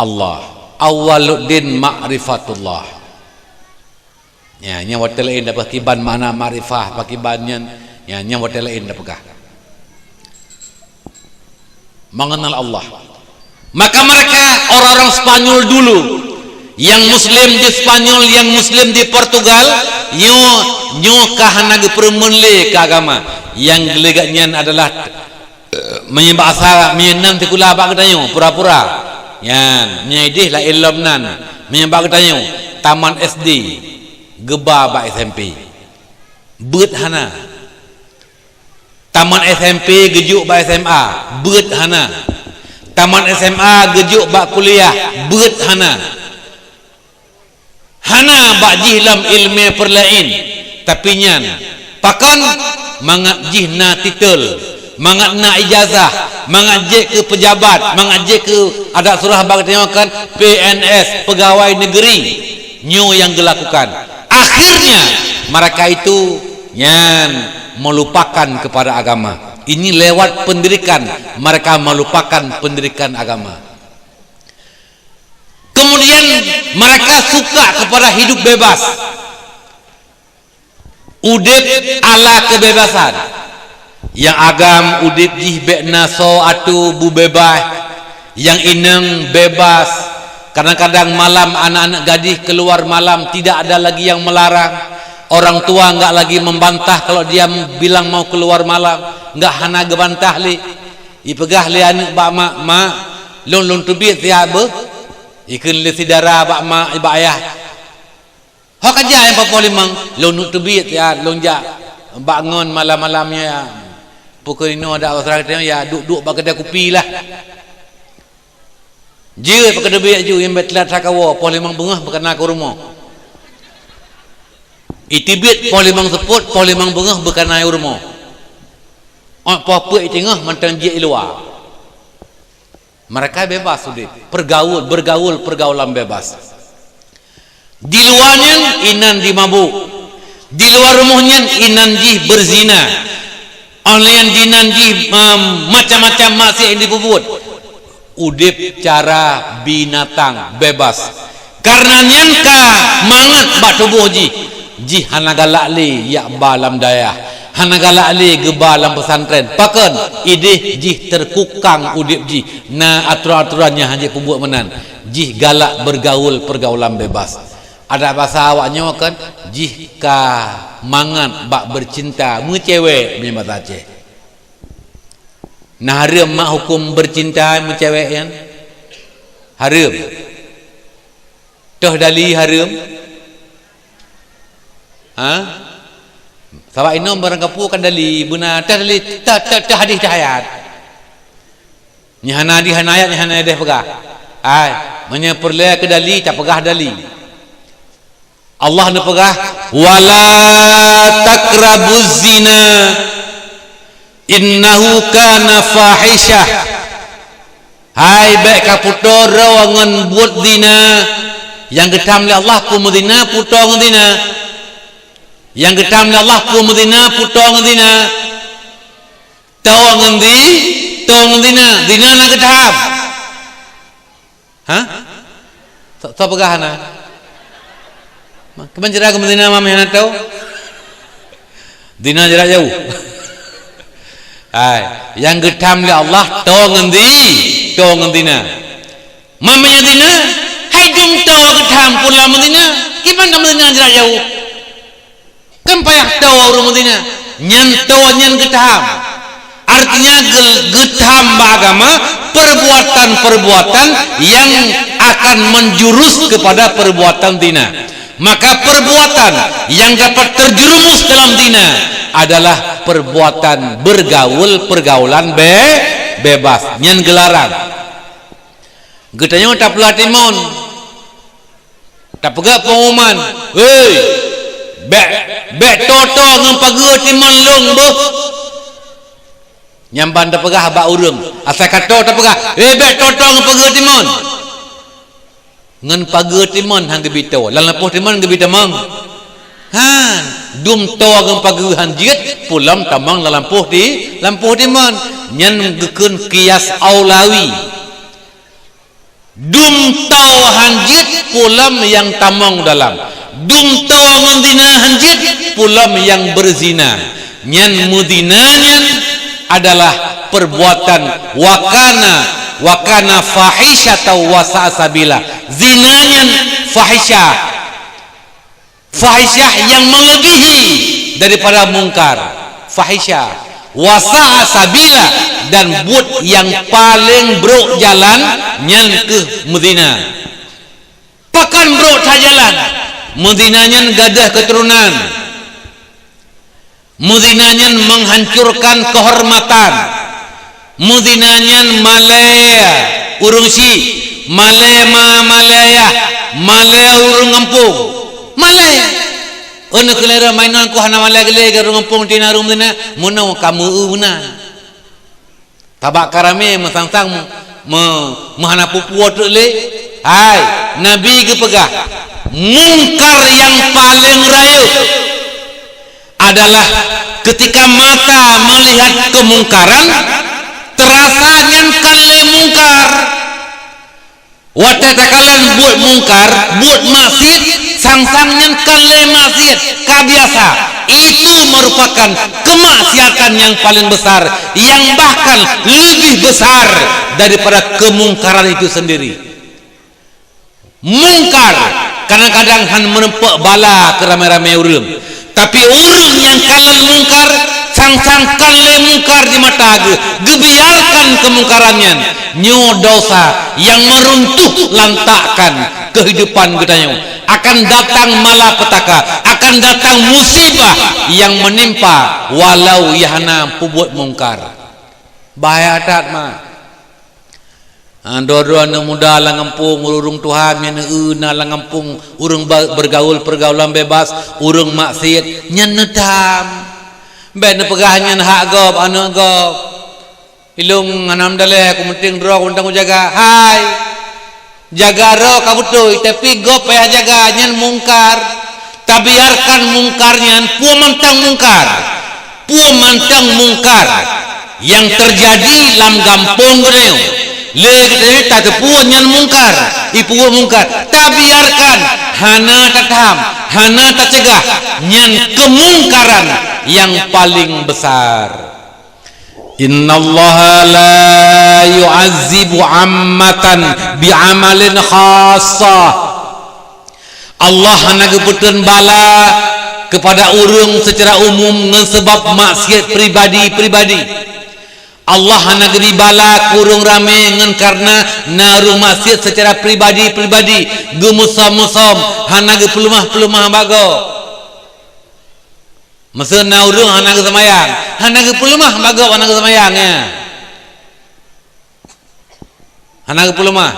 Allah. Awwaluddin ma'rifatullah. Ya, nyan watée laén dah pakiban makna makrifah, pakiban nyan, ya, nyan watée laén dah peugah. Mengenal Allah. Maka mereka, orang-orang Spanyol dulu, yang Muslim di Spanyol, yang Muslim di Portugal, nyoe, nyoe ka hana geupeurumeun lé keu agama. Nyang geulegat nyan adalah, eh, meunyoe bak asa, meunyoe nan sikula bak geutanyoe, pura-pura. Nyan, meunyoe ideh laén lom nan. Meunyoe bak geutanyoe, taman S D, geuba bak S M P. Beuet hana. Tamat S M P geujok bak S M A, beuet hana. Tamat S M A geujok bak kuliah, beuet hana. Hana bak jih lam ileumèe peurlaén, tapi nyan pakon mangat jih na titel, mangat na ijazah, mangat jeuet keu peujabat, mangat jeuet keu adak surah bak geutanyoe kan P N S, pegawai negeri. Nyoe nyang geulakukan. Akhirnya, mereka itu nyan melupakan kepada agama. Ini lewat pendidikan, mereka melupakan pendidikan agama. Kemudian, mereka suka kepada hidup bebas. Udép ala kebebasan. Nyang agam udeb jih bék na soe atô, beubeubaih. Nyang inong beubaih. Kadang-kadang malam aneuk-aneuk gadih keuluar malam, tidak ada lagi yang melarang. Orang tua enggak lagi membantah kalau dia bilang mau keluar malam, enggak, hana geubantah lé. Ipeugah lé aneuk bak mak, "Mak, lôn, lôn teubiet siat beuh." Ikheun lé si dara bak mak, bak ayah, "Ho ka jak nyang poh limong?" "Lôn neuk teubiet siat, lôn jak bak ngon malam-malam nyan. Pukon inoe adak wasra geutanyoe, ya duek-duek bak keudè kupi lah." Jeuet bak keudè teubiet ju, nyang bèk teulat that kawoe, poh limong beungoh beukeuna keu rumoh. Iteubiet poh limong seupôt, poh limong beungoh beukeuna u rumoh. Ôt poh peuet iteungoh mantong jeuet i luwa. Mereka bebas udeb, pergaul, bergaul pergaulan bebas. Di luwa nyan inan jih mabök. Di luwa rumoh nyan inan jih beuzina. Óh lheueh nyan inan jih, em, macam-macam maksiat nyang jipeubuet. Udeb cara binatang, bebas. Kareuna nyan ka mangat bak tuboh jih, jih hana galak lé jak ba lam dayah, hana galak lé geuba lam peusantren. Pakon? Ideh jih teukukang udeb jih, na aturan-aturan nyang hana jipeubuet meunan. Jih galak bergaul pergaulan bebas. Adak basa awak nyoe kan, jih ka mangat bak bercinta, meucewek, meunyoe basa Aceh. Na hareuem mak huköm bercinta meucewek nyan? Hareuem. Toh dali hareuem? Ha? Sabab inong barangkapeue kan dali, beuna toh dali, toh, toh, toh hadih, toh ayat. Nyan hana hadih, hana ayat, nyan hana ideh peugah. Ai, meunyoe peureulèe keu dali, tapeugah dali. Allah neupeugah, "Wala taqrabuz zina, innahu kana fahisyah." Hai, bèk kaputô droe ngon buet zina. Nyang geutham lé Allah peue meuzina, putô ngon zina. Nyang geutham lé Allah peue meuzina, putô ngon zina. Tô ngon zi-, tô ngon zina. Zina na geutham. Ha? Soe, soe peugah hana? Ma-, keuman jarak keu meuzina, ma meuh hana tô? Zina jarak jauh. Hai, nyang geutham lé Allah tô ngon zi-, tô ngon zina. Ma meuh nyang zina, hai dum tô geutham pula meuzina. Kiban ka meuzina jarak jauh? Kan payah tô ureueng meuzina. Nyan tô nyan geutham. Artinya, geu-, geutham bak agama perbuatan-perbuatan yang akan menjurus kepada perbuatan zina. Maka perbuatan yang dapat terjerumus dalam zina adalah perbuatan bergaul pergaulan be-, bebas. Nyan geularang. Geutanyoe tapeugah timon. Tapeugah pengumuman, "Hei, bèk, bèk tô-tô ngon pageue timon lôn beuh." Nyan ban tapeugah bak ureueng, asai ka tô tapeugah, "Hei, bèk tô-tô ngon pageue timon." Ngon pageue timon han geubi tô, lam lampôh timon geubi tamong. Han, dum tô ngon pageue han jeuet, peue lom tamong lam lampôh ti-, lampôh timon. Nyan geukheun kias aulawi. Dum tô han jeuet, peue lom nyang tamong dalam. Dum tô ngon zina han jeuet, peue lom nyang beuzina. Nyan meuzina nyan adalah perbuatan wa kana, wa kana fahisyatan wa sa'a sabila. Zina nyan fahisyah. Fahisyah yang melebihi daripada mungkar, fahisyah, wa sa'a sabila, dan buet nyang paleng brok jalan nyan keuh meuzina. Pakon brok that jalan? Meuzina nyan gadôh keuturonan. Meuzina nyan menghancurkan kehormatan. Meuzina nyan malèe ureueng syik, malèe ma, malèe yah, malèe ureueng gampông. Malèe. Ôn keuneuk lé mainan ku hana malèe geuh lé keu ureueng gampông tina ureueng meuzina, meunoe ka meu-eu meunan. Tabak ka ramé meusang-sang, me-, me-, meuhana peue-peue treuk lé. Hai, Nabi geupeugah, mungkar nyang paleng rayeuk adalah ketika mata melihat kemungkaran, terasa nyan kan lé mungkar. Watèe takalon buet mungkar, buet maksiet, Sang-sang nyan kan lé maksiat, ka biasa. Itu merupakan kemaksiatan yang paling besar, yang bahkan lebih besar daripada kemungkaran itu sendiri. Mungkar kadang-kadang hana meureumpok bala keu ramé-ramé ureuëng. Tapi ureuëng nyang kalon mungkar, sang-sang kan lé mungkar di mata geuh, geubiarkan keumungkaran nyan, nyoe dosa nyang meuruntuh lantakkan keuhidupan geutanyoe. Akan datang malapetaka, akan datang musibah nyang meunimpa walau nyang hana peubuet mungkar. Bahaya that, mak. Ha, droe-droe aneuk muda lam gampông, ureuëng tuha nyan, eu, na lam gampông, ureuëng ba-, bergaul pergaulan bebas, ureuëng maksiat, nyan neutam. Bék neupeugah nyan hak gob, aneuk gob. Ilong hana meudaleh, ku meunteng droe, ku meunteng jaga. Hai! Jaga droe ka beutôi, tapi gob payah jaga, nyan mungkar. Tabiarkan mungkar nyan, peue mantong mungkar. Peue mantong mungkar nyang teujadi lam gampông geutanyoe. Lé geutanyoe tateupeue nyan mungkar, ipeubuet mungkar. Tabiarkan, hana tatam, hana tacegah, nyan keumungkaran nyang paleng besar. Innallaha la yu'azzibu ammatan bi'amalin khassah. Allah hana geupeutrön bala keupada ureuëng seucara umum ngon sabab maksiat pribadi-pribadi. Allah hana geubri bala keu ureuëng ramé ngon kareuna na ureuëng maksiat seucara pribadi-pribadi, geumeusom-meusom, hana geupeuleumah-peuleumah bak gob. Meuseue na ureuëng hana geuseumayang, hana geupeuleumah bak gob hana geuseumayang, ya. Hana geupeuleumah,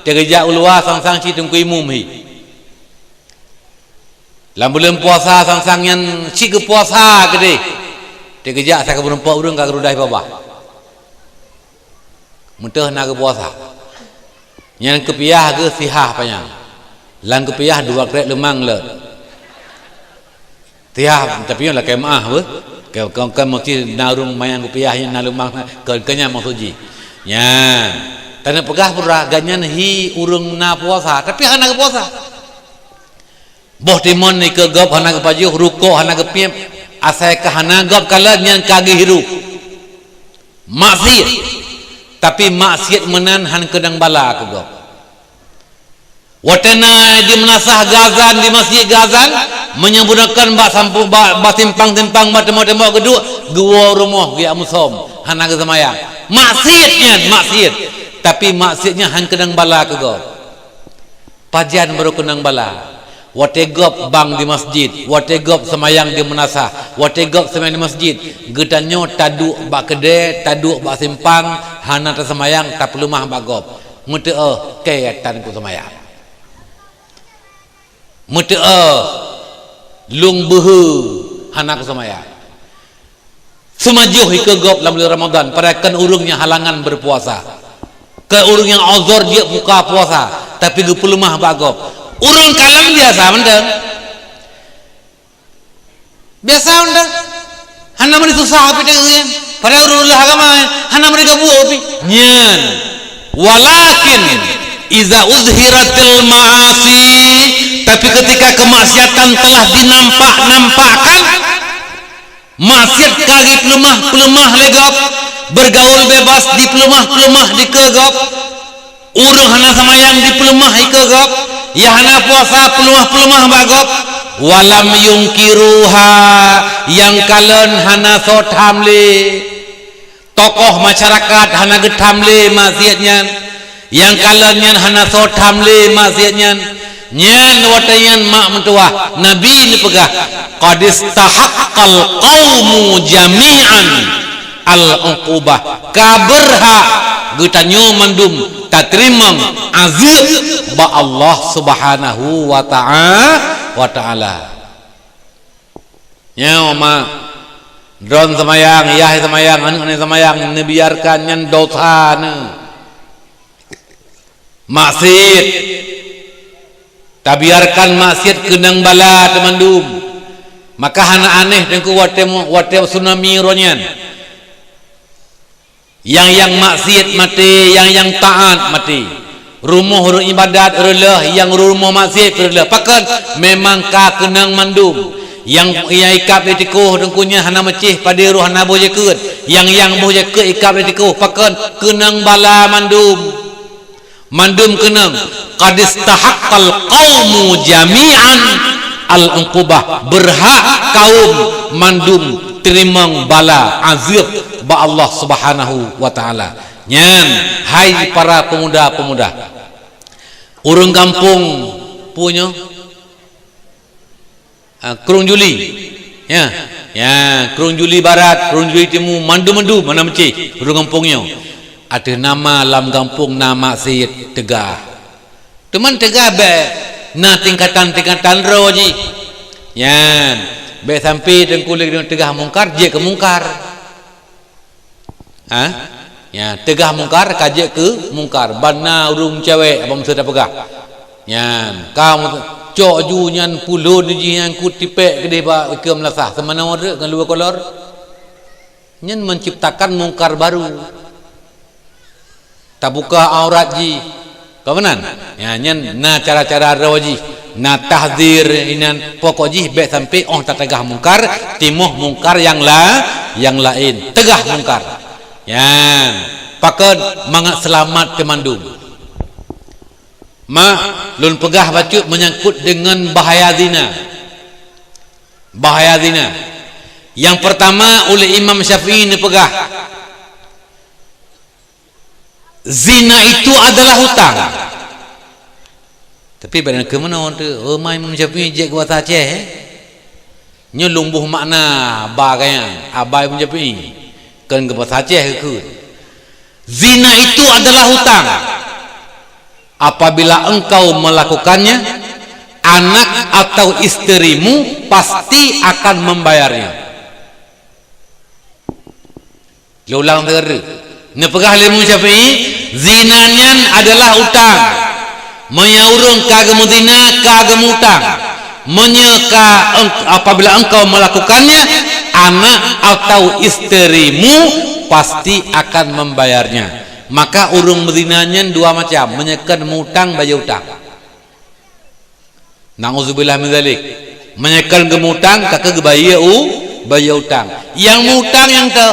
teugeujak u luwa sang-sang cit teungku imum hi. Lam buleuen puasa sang-sang nyan cit geupuasa keudeh, teugeujak sakeue meurumpok ureuëng ka geurudah babah. Meuteuh na geupuasa. Nyan keupiah geuh sihah panyang. Lam keupiah dua krek leumang leuet. Sihah, tapi nyoe lakée meuáh beuh. Keu, keu, keu meusti na ureuëng manyang keupiah nyan na leumang, keu, keu nyan maksud jih. Nyan. Taneuk peugah peue, gobnyan hi ureuëng na puasa, tapi hana geupuasa. Boh timon ikeue gob hana geupajoh, rukok hana geupiep, asai ka hana gob kalon nyan ka geuhirup. Maksiat. Tapi maksiat meunan han keunong bala keu gob. Watée na di meunasah geuazan, di masjid geuazan, meunyoe bunoe kon bak sampu-, bak, bak simpang-simpang, bak teumbok-teumbok geuduek, geuwoe rumoh geujak meusom, hana geuseumayang. Maksiat nyan, maksiat. Tapi maksiat nyan han keunong bala keu gob. Pajan barô keunong bala? Watée gob bang di masjid, watée gob seumayang di meunasah, watée gob seumayang di masjid, geutanyoe taduek bak keudée, taduek bak simpang, hana taseumayang, tapeuleumah bak gob. Meuteuôh, kée tan kuseumayang. Meuteuôh, lôn beuhe, hana kuseumayang. Seumajoh ikeue gob lam buleuen Ramadhan, padahai kon ureuëng nyang halangan beupuasa. Kon ureuëng nyang uzur jeuet buka puasa, tapi geupeuleumah bak gob. Ureuëng kalon biasa mantong. Biasa mantong. Hana meuri susah pih teuh nyan. Padahai ureuëng lheueh agama, hana meuri gabuek pih. Nyan. Walakin iza uzhiratil ma'asi, tapi ketika kemaksiatan telah dinampak-nampakkan, maksiat ka geupeuleumah-peuleumah lé gob, bergaul bebas dipeuleumah-peuleumah dikeue gob, ureuëng hana seumayang dipeuleumah ikeue gob, nyang hana puasa peuleumah-peuleumah bak gob, walam yungkiruha, nyang kalon hana soe tham lé. Tokoh masyarakat hana geutam lé maksiat nyan, nyang kalon nyan hana soe tham lé maksiat nyan. Nyan watée nyan mak meutuwah, Nabi neupeugah, "Qad istahaqqal qaumu jami'an al-uqubah." Ka beurhak geutanyoe mandum tateurimong azeueb bak Allah Subhanahu wa ta'a-, wa Ta'ala. Nyoe mak, droen seumayang, yah seumayang, aneuk-aneuk seumayang, neubiarkan nyan dosa neu. Maksiat. Tabiarkan maksiat keunong bala teumandum. Maka hana aneh teungku watée, watée tsunami uroe nyan. Nyang, nyang maksiat maté, nyang, nyang taát maté. Rumoh ureuëng iébadat reuloh, nyang rumoh maksiat reuloh. Pakon? Memang ka keunong mandum. Nyang, nyang ikab di tikoh teungku nyan hana meucéh, padé roh hana boh jakeuet. Nyang, nyang boh jakeuet ikab di tikoh. Pakon? Keunong bala mandum. Mandum keunong. Qad istahaqqal qaumu jami'an al-uqubah. Berhak kaum mandum teurimong bala azab bak Allah Subhanahu wa Ta'ala. Nyan, hai para pemuda-pemuda, ureuëng gampông peue nyoe, ah, Krueng Juli, ya, ya, Krueng Juli Barat, Krueng Juli Timu, mandum-mandum hana meucéh ureuëng gampông nyoe. Ateueh nama lam gampông na maksiat teugah. Teuma teugah bék na tingkatan-tingkatan droe jih. Nyan, bék sampai teungku lé teugah mungkar jeuet keu mungkar. Ha? Ya, teugah mungkar ka jeuet keu mungkar. Ban na ureuëng cewek abang meuseue tapeugah. Nyan, ka meuseue, cok ju nyan pulon jih nyan ku tipék keudeh bak ikeu meulasah. Seumanoe reuek ngon luweue kolor. Nyan menciptakan mungkar baru. Tabuka aurat jih. Ka meunan? Ya, nyan na cara-cara droe jih. Na tahzir inan, pokok jih bék sampai óh tateugah mungkar, timoh mungkar nyang la-, nyang laén. Teugah mungkar. Nyan. Pakon? Mangat seulamat keu mandum. Mak, lôn peugah bacut menyangkut dengan bahaya zina. Bahaya zina. Nyang pertama, uleh Imam Syafi'i neupeugah, zina itu adalah hutang. Tapi bak keumeunang tu, oh, ma Imam Syafi'i jeuet keu basa Aceh, eh? Nyoe lôn boh makna ba gaya, aba Imam Syafi'i. Kon keu basa Aceh keu. Zina itu adalah hutang. Apabila engkau melakukannya, anak atau istrimu pasti akan membayarnya. Lôn ulang teuk. Neupeugah lé Imam Syafi'i, zina nyan adalah utang. Meunyoe ureuëng ka geumeuzina, ka geumutang. Meunyoe ka eng-, apabila engkau melakukannya, anak atau istrimu pasti akan membayarnya. Maka ureuëng meuzina nyan dua macam, meunyoe kon mutang bayeue utang. Na'udzubillah min zalik. Meunyoe kon geumutang, ka keuh geubayeue u-, bayeue utang. Nyang mutang nyang teu.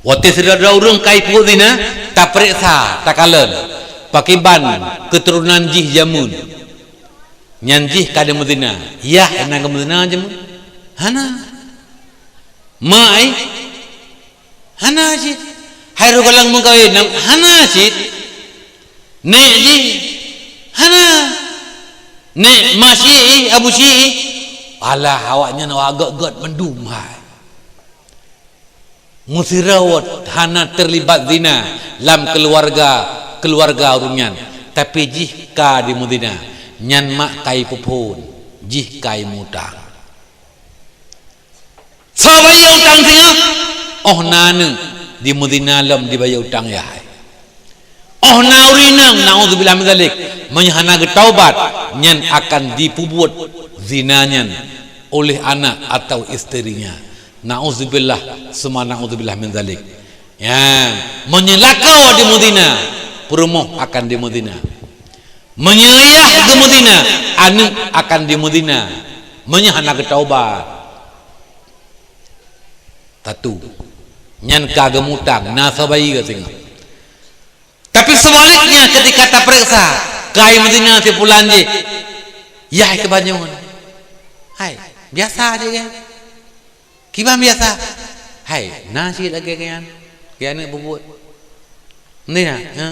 Watée sidroe-droe ureuëng ka ipeubuet zina, tapeuriksa, takalon pakriban keuturonan jih jameun. Nyan jih ka dimeuzina. Yah na geumeuzina jameun? Hana. Ma, eh? Hana cit. Hai roh gohlom meukawen, hana cit. Nek jih, hana. Nek ma syiek, abu syiek. Alah, awaknyan awak gét-gét mandum hai. Meusidroe hana teulibat zina lam keuluwarga, keuluwarga ureuëng nyan, tapi jih ka dimeuzina. Nyan mak ka ipeuphon, jih ka imutang. Soe bayeue utang singoh? Óh na aneuk dimeuzina lom dibayeue utang yah hai. Óh na ureuëng inong, na'udzubillah min zalik, meunyoe hana geutaubat, nyan akan dipeubuet zina nyan oleh anak atau istrinya. Na'udzubillah, summa na'udzubillah min zalik. Ya, meunyoe lakoe dimeuzina, peurumoh akan dimeuzina. Meunyoe yah geumeuzina, aneuk akan dimeuzina. Meunyoe hana geutaubat. Tatu. Nyan ka geumutang, na soe bayeue singoh. Tapi seubaliknya, ketika tapeuriksa, ka imeuzina si pulan jih, yah keuh ban nyoe. Hai, biasa jih kan? Kiban biasa. Hai, na cit lagée nyan. Keu aneuk bubuet. Ni na, ha.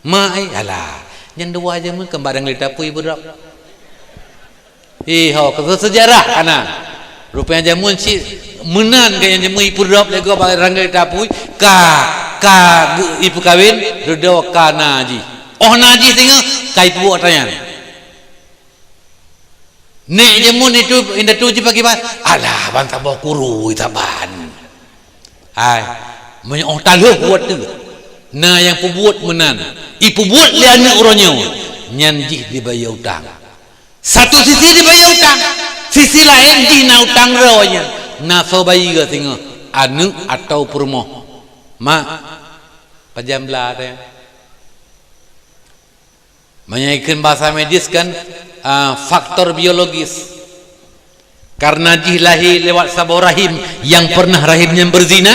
Ma ai, alah. Nyan dua jameun kan barang lé tapui beurab. Ih, ho, keu seujarah kana. Rupanya jameun cit meunan ka nyan jameun ipeurab lé gob barang lé tapui, ka, ka geu-, ipeukawen, reudoe ka na jih. Óh na jih singoh, ka ipeubuet ata nyan. Nek jameun itu indatu jipakiban, alah, ban saboh kuru saban. Hai, meunyoe óh talheuh buet tu, na nyang peubuet meunan, ipeubuet lé aneuk uroe nyoe, nyan jih dibayeue utang. Satu sisi dibayeue utang, sisi laén jih na utang droe nyan. Na soe bayeue singoh, aneuk atau peurumoh. Mak, pajan bla teuh? Meunyoe kheun bahasa medis kan, ah, faktor biologis. Karena jih lahé lewat saboh rahim nyang pernah rahim nyan berzina,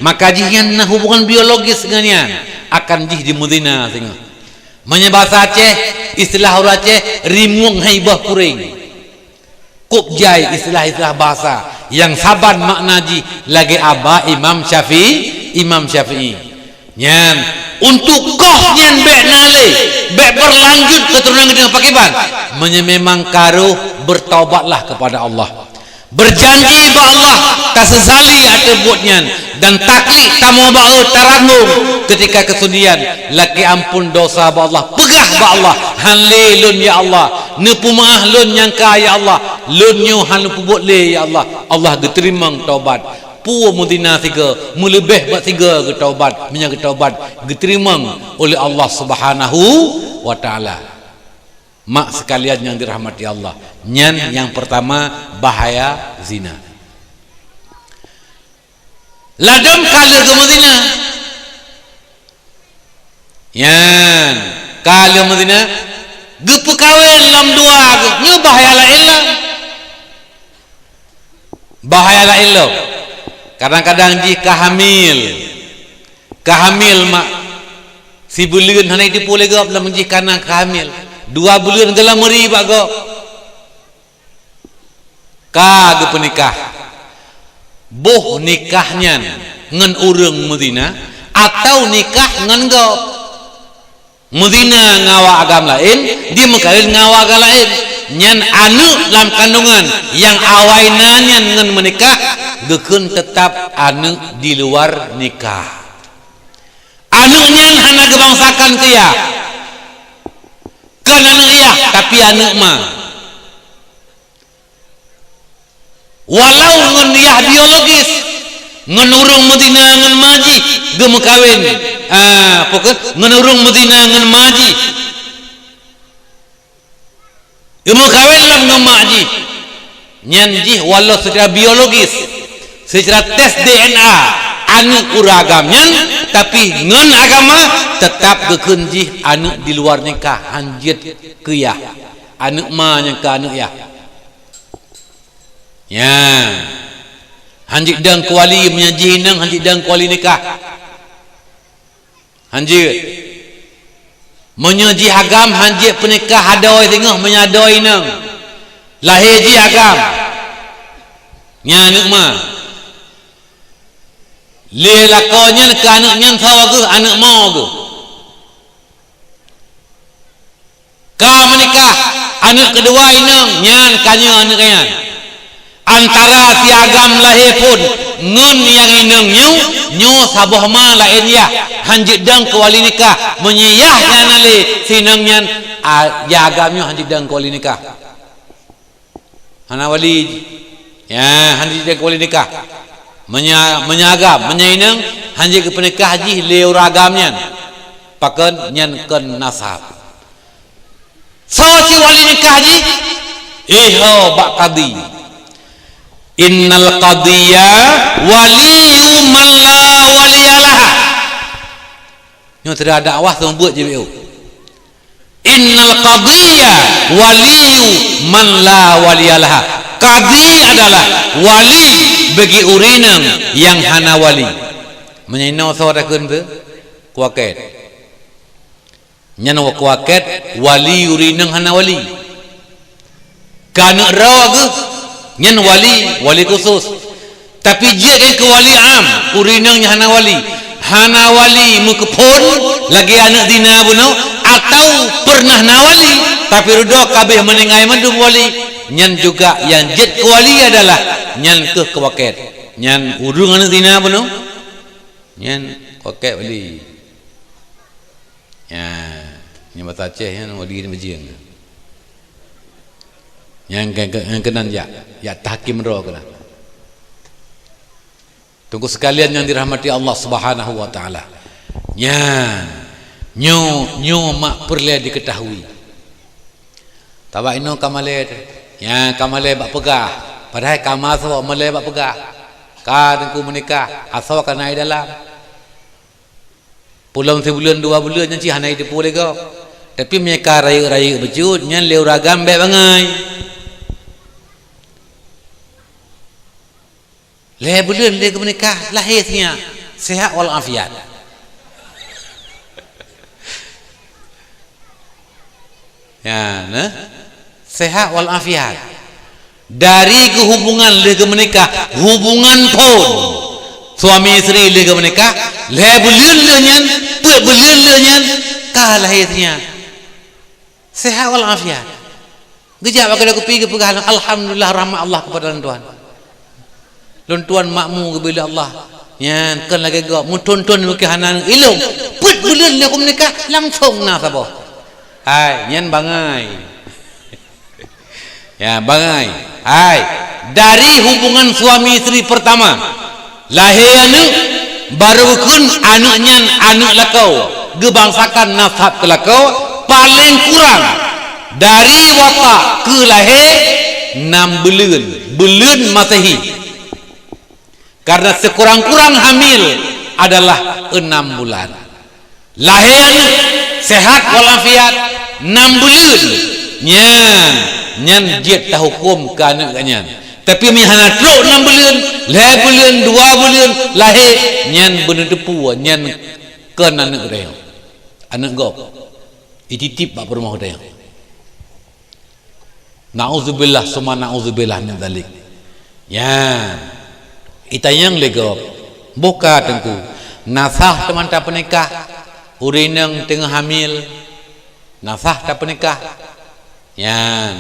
maka jih nyan na hubungan biologis ngon nyan, akan jih jimeuzina singoh. Meunyoe bahasa Aceh, istilah ureuëng Aceh, rimueng hai boh kuréng. Kôb jai istilah-istilah bahasa nyang saban makna jih lagée aba Imam Syafi'i, Imam Syafi'i. Nyan, untuk koh nyan bék na lé, bék berlanjut keuturonan geutanyoe pakriban. Meunyoe memang ka roh, bertaubatlah kepada Allah. Berjanji bak Allah, tasesali ateueh buet nyan, dan taklik tamoe bak Allah, taranggung ketika kesudian, lakée ampôn dosa bak Allah, peugah bak Allah, "Han lé lôn ya Allah, neupeumeuáh lôn nyang ka ya Allah, lôn nyoe han lôn peubuet lé ya Allah." Allah geuteurimong taubat. Peue meuzina sigoe, meuleubeh bak sigoe geutaubat, meunyoe geutaubat, geuteurimong oleh Allah Subhanahu wa Ta'ala. Mak sekalian nyang dirahmati Allah, nyan nyang pertama bahaya zina. Ladom ka lheueh geumeuzina, nyan ka lheueh meuzina, geupeukawen lam dua geuh, nyoe bahaya laén lom. Bahaya laén lom. Kadang-kadang jih ka hamil. Ka hamil mak, sibuleuen hana jiteupeue lé gob lom jih ka na ka hamil. Dua buleuen geulam meuri bak gob. Ka geupeunikah. Boh nikah nyan ngon ureuëng meuzina atawa nikah ngon gob? Meuzina ngon awak agam laén, jimeukawen ngon awak agam laén. Nyan aneuëk lam kandungan nyang awai na nyan ngon meunikah, geukheun teutab aneuëk di luar nikah. Aneuëk nyan hana geubangsakan keu yah. Kon aneuëk yah, tapi aneuëk ma. Walau ngon yah biologis, ngon ureuëng meuzina ngon ma jih geumeukawen, ah, pokok ngon ureuëng meuzina ngon ma jih geumeukawen lam ngon ma jih, nyan jih walau secara biologis, secara tes D N A, aneuëk ureuëng agam nyan, tapi ngon agama tetap geukheun jih aneuëk di luar nikah, han jeuet keu yah, aneuëk ma nyang ka aneuëk yah. Nyan. Han jidong keu wali, meunyoe jih inong han jidong keu wali nikah. Han jeuet. Meunyoe jih agam han jeuet peunikah adoe singoh meunyoe adoe inong. Lahé jih agam. Nyan aneuëk ma. Lé lakoe nyan keu aneuëk nyan soe geuh, aneuëk mo geuh. Ka meunikah, aneuëk keudua inong, nyan ka nyoe aneuëk nyan. Antara si agam lahé phon ngon nyang inong nyoe, nyoe saboh ma laén yah, han jeuet dong keu wali nikah. Meunyoe yah nyan na lé si inong nyan, a, yah agam nyoe han jeuet dong keu wali nikah. Hana wali. Ya, han jeuet keu wali nikah. Meunyoe, meunyoe agam, meunyoe inong, han jeuet geupeunikah jih lé ureuëng agam nyan. Pakon nyan kon nasab. Soe cit wali nikah jih? Iho bak kadhi. Innal qadhiya waliyyu man la waliya laha. Nyoe teudah dakwah seumeubeuet jih. Innal qadhiya waliyyu man la waliya laha. Kadhi adalah wali bagi ureuëng inong nyang hana wali. Meunyoe inoe soe takheun teuh, kuakét. Nyan wa kuakét wali ureuëng inong hana wali. Keu aneuëk droe geuh, nyan wali, wali khusus. Tapi jeuet keu wali am, ureuëng inong nyang hana wali. Hana wali meukeuphon lagée aneuëk zina bunoe, atau peureunah na wali, tapi rudok ka abéh meuninggai mandum wali. Nyan juga nyang jeuet keu wali adalah nyan keuh kuakét. Nyan ureuëng aneuëk zina bunoe, nyan kuakét wali. Ya, nyan basa Aceh nyan wali ni beujieng. Nyang ke-, ke-, nyang keunan jak, jak tahkim droe keunan. Teungku sekalian nyang dirahmati Allah Subhanahu wa Taala. Nyan, nyoe, nyoe mak peureulée diketahui. Tabak inoe ka malée teuh. Nyan ka malée bak peugah. Padahai ka ma asoe malée bak peugah. Ka teungku meunikah, asoe ka na di dalam. Peulom sibuleuen dua buleuen nyan cit hana jiteupeue lé gob. Tapi meunyo ka rayeuk-rayeuk bacut, nyan lé ureueng agam bèk bangai. Lhèe buleuen lé geumeunikah, lahé sinyak, sehat wal afiat. Ya, nah. Sehat wal afiat. Dari geuhubungan lheueh geumeunikah, hubungan phôn suami isteri lheueh geumeunikah, lhèe buleuen lheueh nyan, peuet buleuen lheueh nyan, ka lahé sinyak. Sehat wal afiat. Geujak bak keude kupi geupeugah, "Alhamdulillah, rahmat Allah kepada lôn tuan. Lôn tuan makmu geubri lé Allah." Nyan kon lagèe gob, meuthôn-thôn meukeue hana ilông. Peuet buleuen lheueh geumeunikah, langsông na saboh. Hai, nyan bangai. Ya, bangai. Hai, dari hubungan suami isteri pertama, lahé aneuk, barô geukheun aneuk nyan aneuk lakoe, geubangsakan nasab keu lakoe, paleng kurang dari watak keu lahé nam buleuen, buleuen Masehi. Karena sekurang-kurang hamil adalah enam bulan. Lahé aneuk sehat walafiat nam buleuen, nyan, nyan jeuet tahukôm keu aneuk geuh nyan. Tapi meunyo hana trôk nam buleuen, lhèe buleuen, dua buleuen lahé, nyan beuneuteupeu nyan kon aneuk geutanyoe. Aneuk gob. Ititip bak peurumoh geutanyoe. Na'udzubillah summa na'udzubillah min dzalik. Nyan, itanyong lé gob, boh ka Teungku, na sah teuma tapeunikah ureueng inong teungoh hamil? Na sah tapeunikah? Nyan,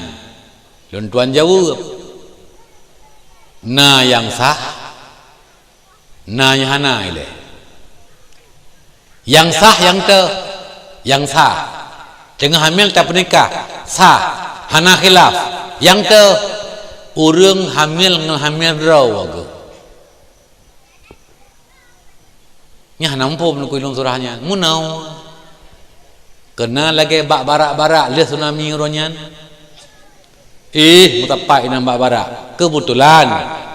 lôn tuan jaweueb, na nyang sah, na nyang hana ilée. Nyang sah nyang teuh, nyang sah. Teungoh hamil tapeunikah, sah, hana khilaf. Nyang teuh, ureueng hamil ngon hamil droe geuh. Nyan hana muphom neukui lôn surah nyan. Meunoe. Keu na lagée bak barak-barak lheueh tsunami uroe nyan. Ih, meusapat inong bak barak. Keubeutulan,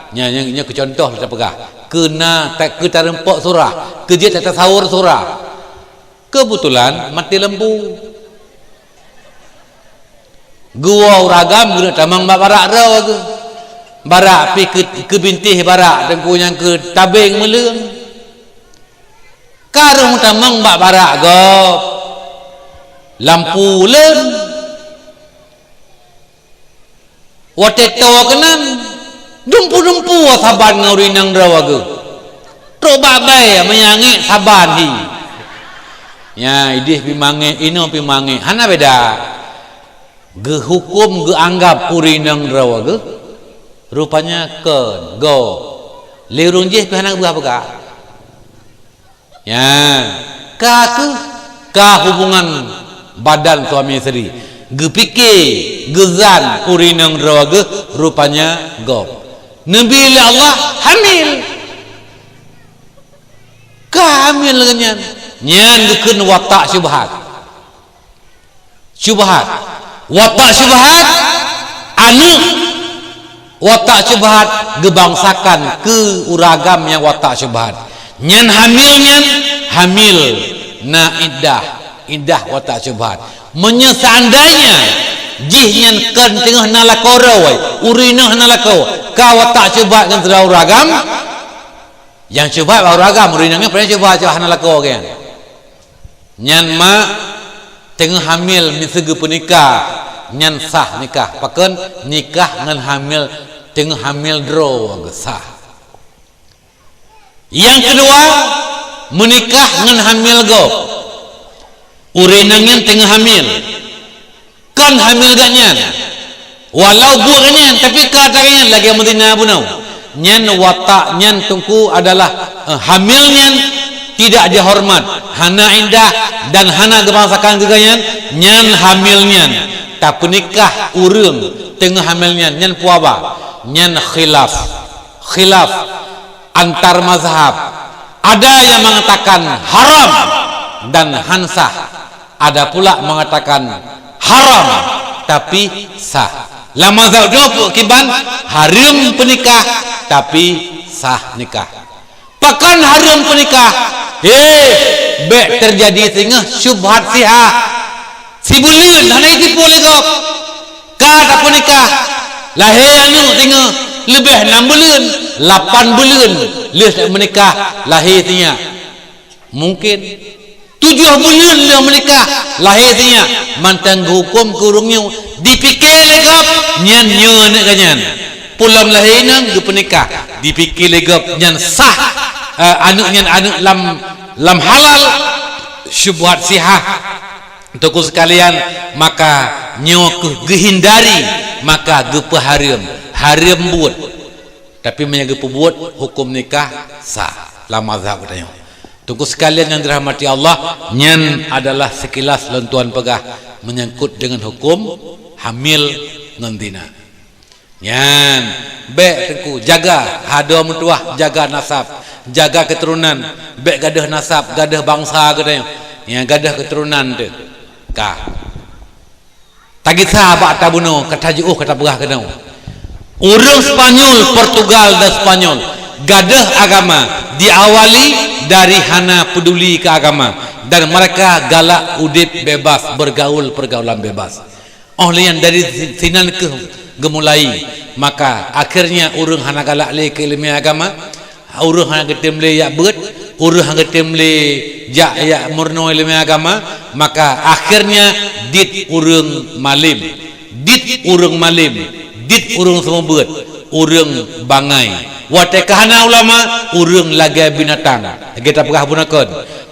nyan, nyan, nyan keu cuntoh lôn tapeugah. Keu na ta-, keu tareumpok surah, keu jeuet tatasawur surah. Keubeutulan maté lampu. Geuwoe ureueng agam geuneuk tamong bak barak droe geuh. Barak pih keu, keu bintéh barak Teungku nyang keu tabeng meuleueng. Ka rhung tamong bak barak gob. Lampu uleuen. Watée toe keunan, dumpu-dumpu saban ngon ureueng inong droe geuh. Trok bak bée meunyo angék saban hi. Nyan idéh pih mangék, inoe pih mangék, hana beda. Geuhukôm geuanggab ureueng inong droe geuh, rupanya kon, gob. Lé ureueng jéh pih hana geupeugah-peugah. Nyan, ka kheueh ka hubungan badan suami isteri. Geupike, geuzan ureueng inong droe geuh rupanya gob. Neubi lé Allah hamil. Ka hamil lagée nyan. Nyan geukheun watak syubhat. Syubhat. Watak syubhat, aneuk watak syubhat geubangsakan keu ureueng agam nyang watak syubhat. Nyan hamil nyan, hamil na iddah, iddah watak syubhat. Meunyoe seandainya jih nyan kon teungoh na lakoe droe, ureueng inong hana lakoe, ka watak syubhat ngon sidroe ureueng agam, nyang syubhat bak ureueng agam, ureueng inong nyan paléng syubhat, syubhat hana lakoe geuh nyan. Nyan mak teungoh hamil miseue geupeunikah, nyan sah nikah. Pakon nikah ngon hamil, teungoh hamil droe geuh sah. Nyang keudua, meunikah ngon hamil gob. Ureueng inong nyan teungoh hamil. Kon hamil geuh nyan. Walau buet geuh nyan, tapi ka ata geuh nyan lagée meuzina bunoe. Nyan watak nyan Teungku adalah, eh, hamil nyan tidak dihormat, hana iddah dan hana geubangsakan keu geuh nyan, nyan hamil nyan. Tapeunikah ureueng teungoh hamil nyan, nyan peue ba? Nyan khilaf. Khilaf antar mazhab. Ada yang mengatakan haram dan han sah. Ada pula mengatakan haram tapi sah. Lam mazhab droe kiban hareuem peunikah tapi sah nikah. Pakon hareuem peunikah? Hé, bék teujadi singoh syubhat sihah. Si Buleuen hana jiteupeue lé gob. Ka tapeunikah, lahé aneuk singoh, leubeh nam buleuen, lapan buleuen lheueh meunikah, lahé sinyak. Mungken tujoh buleuen lheueh meunikah, lahé sinyak. Mantong geuhuköm keu ureuëng nyoe, dipike lé gob nyan nyoe aneuk geuh nyan. Peue lom lahé inong geupeunikah, dipike lé gob nyan sah, eh, aneuk nyan aneuk lam, lam halal, syubhat sihah. Teungku sekalian, maka nyoe keuh geuhindari, maka geupeuhareuem, hareuem buet. Tapi meunyoe geupeubuet, huköm nikah sah lam mazhab geutanyoe. Teungku sekalian nyang dirahmati Allah, nyan adalah sekilas lôn tuan peugah menyangkut dengan huköm hamil ngon zina. Nyan, bék teungku jaga, hado meutuwah jaga nasab, jaga keuturonan, bék gadôh nasab, gadôh bansa geutanyoe. Nyan gadôh keuturonan teuh. Ka. Tagisa bak tabunoe, ka tajiôh, ka tapeugah keunoe. Ureuëng Spanyol, Portugal dan Spanyol gadôh agama diawali dari hana peduli ke agama dan mereka galak udeb bebas, bergaul pergaulan bebas. Óh lheueh nyan dari si-, sinan keuh geumulai, maka akhirnya ureuëng hana galak lé keu ileumèe agama, ureuëng hana geutem lé jak beuet, ureuëng hana geutem lé jak, jak meurunoe ileumèe agama, maka akhirnya dit ureuëng malem, dit ureuëng malem, dit ureuëng seumeubeuet, ureuëng bangai. Watée ka hana ulama, ureuëng lagée binatang. Lagée tapeugah bunoe kon.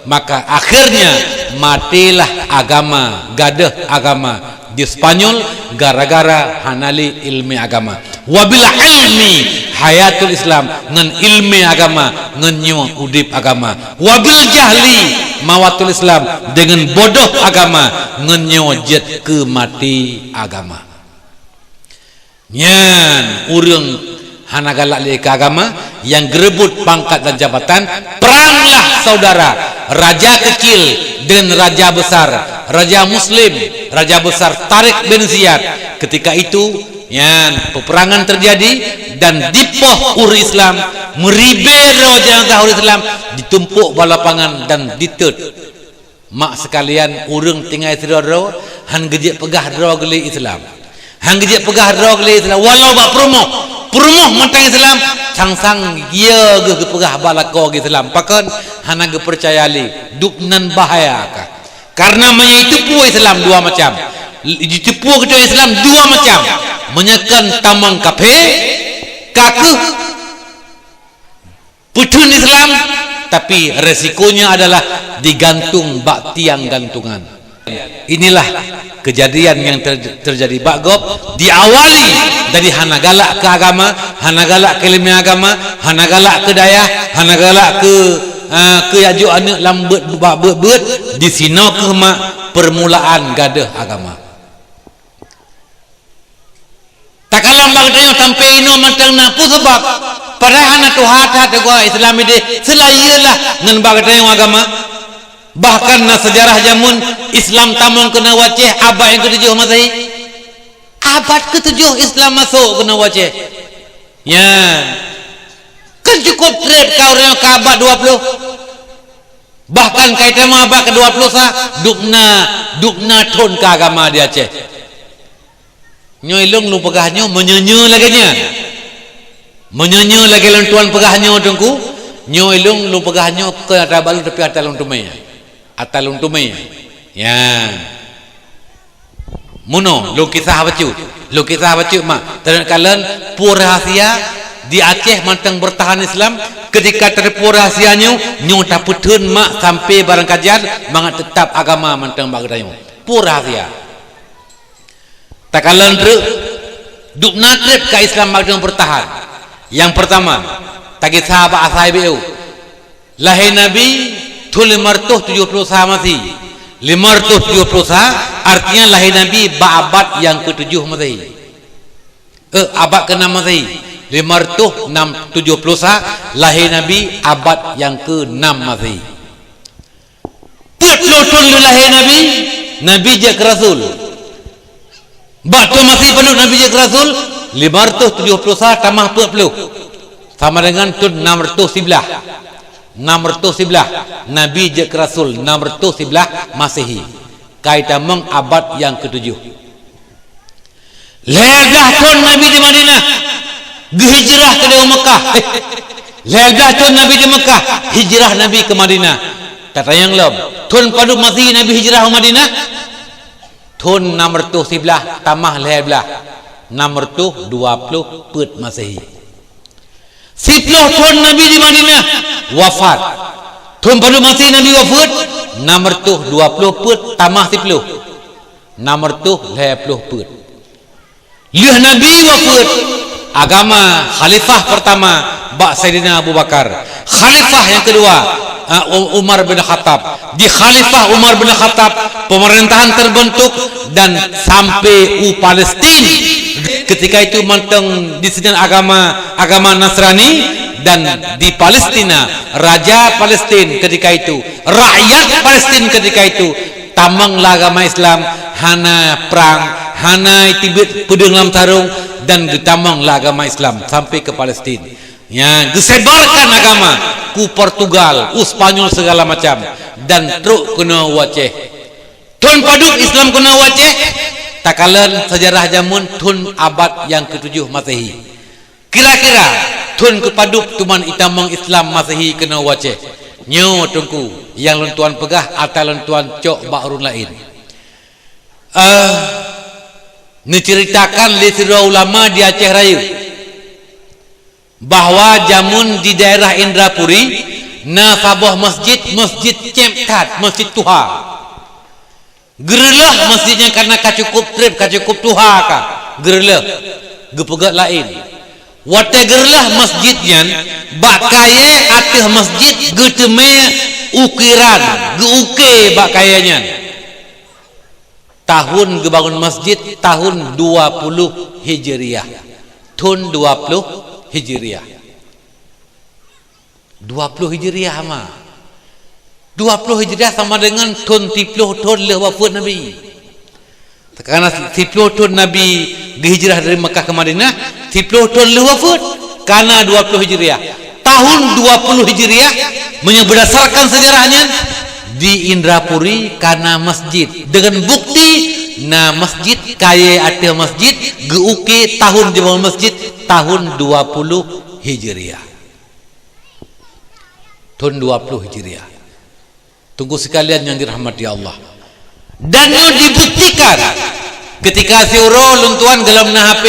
Maka akhirnya matelah agama, gadôh agama di Spanyol gara-gara hana lé ileumèe agama. Wabil ilmi hayatul Islam, ngon ileumèe agama ngon nyoe udeb agama. Wabil jahli mawatul Islam, dengan bodoh agama ngon nyoe jeuet keu maté agama. Nyan ureuëng hana galak lé keu agama, nyang geureubot pangkat dan jabatan, peranglah saudara, raja kecil dan raja besar, raja muslim, raja besar Tariq bin Ziyad. Ketika itu, nyan peperangan terjadi dan dipoh ureuëng Islam, meuribée droe jeunazah ureuëng Islam, ditumpok bak lapangan dan ditot. Mak sekalian, ureuëng tinggai sidroe droe, han geujeuet peugah droe geuh lé Islam. Han geujeuet peugah droe geuh lé Islam, walau bak peurumoh. Peurumoh mantong Islam, sang-sang ye geuh geupeugah bak lakoe geuh Islam. Pakon? Hana geupeucaya lé. Dubnan bahaya ka. Karena meunyoe jiteupeue Islam dua macam. Jiteupeue keu Islam dua macam. Meunyoe kon tamong kaphé, ka keuh peutheun Islam, tapi resikonya adalah digantung bak tiang gantungan. Inilah kejadian yang ter-, terjadi bak gob, diawali dari hana galak keu agama, hana galak keu ileumèe agama, hana galak keu dayah, hana galak keu, ah, keu jak jok aneuk lam beuet, bak beuet-beuet, disinoe keuh mak permulaan gadôh agama. Takalon bak geutanyoe sampoe inoe mantong na peue sabab? Padahai hana tuha that teugah Islam idéh, seulayeue lah ngon bak geutanyoe agama. Bahkan na seujarah jameun Islam tamong keunoe u Aceh abad nyang keutujoh Masehi. Abad keutujoh Islam masôk keunoe u Aceh. Nyan. Kan cukup treb ka ureuëng ka abad dua ploh. Bahkan ka itamong abad keudua ploh sa, dubna, dubna thon ka agama di Aceh. Nyoe ilong lôn peugah nyoe meunyeue-nyeue lagée nyan. Meunyeue-nyeue lagée lôn tuan peugah nyoe teungku, nyoe ilong lôn peugah nyoe keu ata bak lôn, tapi ata lôn teumé. Ata lôn teumé. Ya. Meunoe, lôn kisah bacut. Lôn kisah bacut mak. Teuneuk kalon peue rahsia di Aceh mantong bertahan Islam, ketika teupeue rahsia nyoe, nyoe tapeutheun mak sampai barangkajan mangat teutap agama mantong bak geutanyoe. Peue rahsia? Takalon treuk, dubna treb ka Islam bak geutanyoe bertahan. Nyang pertama, tagisa bak asai B U. Lahé Nabi thon lima ratus tujoh ploh sa Masehi. Lima ratus tujoh ploh sa, artinya lahé Nabi bak abad nyang keutujoh Masehi. Eh, abad keenam Masehi. Lima ratus enam, tujoh ploh sa, lahé Nabi abad nyang keenam Masehi. Peuet ploh thon lheueh lahé Nabi, Nabi jeuet keu rasul. Bak thon Masehi padub Nabi jeuet keu rasul, lima ratus tujoh ploh sa tamah peuet ploh, sama dengan thon enam ratus siblaih. Enam ratus siblaih, Nabi jeuet keu rasul, enam ratus siblaih Masehi. Ka itamong abad nyang ketujoh. Lhèe blah thôn Nabi di Madinah, geuhijrah keudéh u Meukah. Eh, lhèe blah thôn Nabi di Meukah, hijrah Nabi keu Madinah. Tatanyong lom, thôn padub Masehi Nabi hijrah u Madinah? Thôn nam reutôh siblah tamah lhèe blah, nam reutôh dua ploh peuet Masehi. Siploh thôn Nabi di Madinah, wafat. Thôn padub Masehi Nabi wafeuet? Nam reutôh dua ploh peuet tamah siploh, nam reutôh lhèe ploh peuet. Lheueh Nabi wafeuet, agama khalifah peurtama bak Saidina Abu Bakar, khalifah nyang keudua, eh, U-, Umar bin Khattab. Di khalifah Umar bin Khattab, peumeurintah teubeuntuk dan sampai u Palestin. Ketika itu mantong disinan agama, agama Nasrani, dan di Palestina, raja Palestin ketika itu, rakyat Palestin ketika itu, tamong lah agama Islam, hana prang, hana iteubiet peudeueng lam sarong, dan geutamong lah agama Islam sampai ke Palestin. Nyan, geusebarkan agama ku Portugal, u Spanyol segala macam, dan trok keunoe u Aceh. Thôn padub Islam keunoe u Aceh? Takalon sejarah jameun, thôn abad nyang ketujoh Masehi. Kira-kira thôn keupadub teuma itamong Islam Masehi keunoe u Aceh? Nyoe Teungku, nyang lôn tuan peugah ata lôn tuan cok bak ureueng laén. Eh, neuceuritakan lé sidroe ulama di Aceh Rayeuk, bahwa jameun di daerah Indrapuri na saboh masjid, masjid céb that, masjid tuha. Geureulôh masjid nyan kareuna ka cukôp trép, ka cukôp tuha ka. Geureulôh, geupeugét laén. Watée geureulôh masjid nyan, bak kayée ateueh masjid geuteumé ukiran, geu-uke bak kayée nyan. Tahun geubangon masjid tahun dua puluh Hijriah. Thôn dua puluh Hijriah. Dua puluh Hijriah ma. Dua puluh Hijriah sama dengan thôn siploh thôn lheueh wafeuet Nabi. Karena siploh thôn Nabi geuhijrah dari Mekah ke Madinah, siploh thôn lheueh wafeuet, kana dua puluh Hijriah. Tahun dua puluh Hijriah, meunyoe berdasarkan sejarah nyan, di Indrapuri kana masjid. Dengan bukti, na masjid, kayée ateueh masjid, geu-uke tahun jibangon masjid, tahun dua puluh Hijriah. Thôn dua puluh Hijriah. Teungku sekalian nyang dirahmati Allah. Dan nyoe dibuktikan ketika siuroe lôn tuan golom na H P,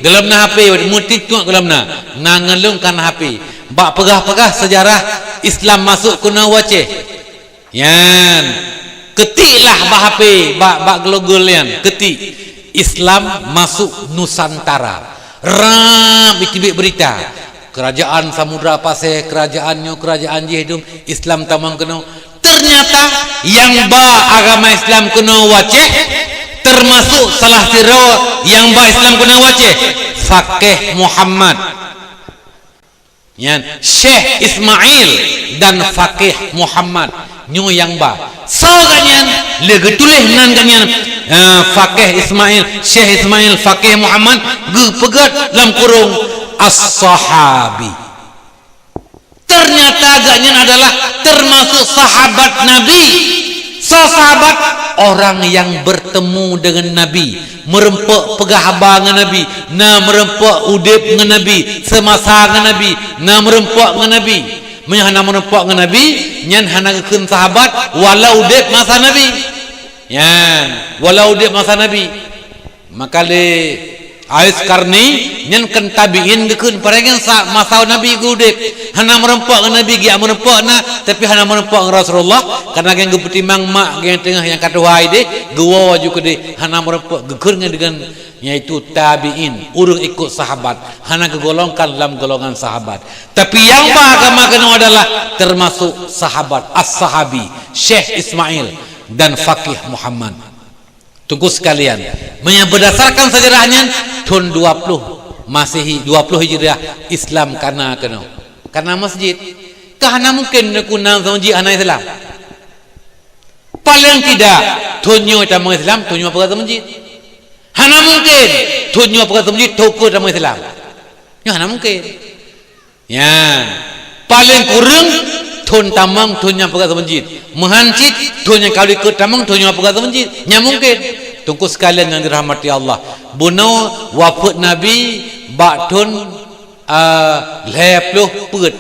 golom na H P, meuti tuek golom na, na ngon lôn ka na H P. Bak peugah-peugah sejarah Islam masuk keunoe u Aceh. Nyan, ketiklah bak H P, bak, bak Google nyan, ketik Islam masuk Nusantara. Rab iteubiet beurita. Kerajaan Samudra Pasé, kerajaan nyoe, kerajaan jih dum, Islam tamong keunoe. Ternyata nyang ba agama Islam keunoe u Aceh, termasuk salah sidroe nyang ba Islam keunoe u Aceh, Fakih Muhammad. Nyan, Syekh Ismail dan Fakih Muhammad. Nyoe nyang ba. Soe geuh nyan, lé geutuléh nan geuh nyan, eh, Fakih Ismail, Syekh Ismail, Fakih Muhammad, geupeugét lam kurung As-Sahabi. Ternyata geuh nyan adalah termasuk sahabat Nabi. Soe sahabat? Orang yang bertemu dengan Nabi, meureumpok peugah haba ngon Nabi, na meureumpok udeb ngon Nabi, seumasa ngon Nabi, na meureumpok ngon Nabi. Meunyoe hana meureumpok ngon Nabi, nyan hana geukheun sahabat walau udeb masa Nabi. Nyan, walau udeb masa Nabi. Maka lé Ais Karni nyan kon tabi'in geukheun, padahai nyan sa-, masa Nabi geuudeb. Hana meureumpok ngon Nabi, geujak meureumpok na, tapi hana meureumpok ngon Rasulullah, karena geuh geupeutimang mak geuh nyang teungoh nyang ka tuha ideh, geuwoe aju keudeh, hana meureumpok, geukheun ngon deungon, yaitu tabi'in, ureuëng ikut sahabat, hana geugolongkan lam golongan sahabat. Tapi nyang ba agama keunoe adalah termasuk sahabat, as-sahabi, Syekh Ismail dan Fakih Muhammad. Teungku sekalian, meunyoe berdasarkan sejarah nyan, thon dua ploh Masehi, dua ploh Hijriah, Islam kana keunoe. Kana masjid. Ka hana mungken neukuna masjid hana Islam. Paling tidak, thon nyoe tamong Islam, thon nyoe peugah masjid. Hana mungken, thon nyoe peugah masjid, thon keu tamong Islam. Nyoe hana mungken. Nyan, paling kureueng Thon tamong, thon nyang peugah saboh masjid. Meuhan cit, thon nyang ka likot tamong, thon nyang peugah saboh masjid. Nyan mungkin. Teungku sekalian nyang dirahmati Allah. Bunoe wafeuet Nabi bak thon, ah, lhèe ploh peuet.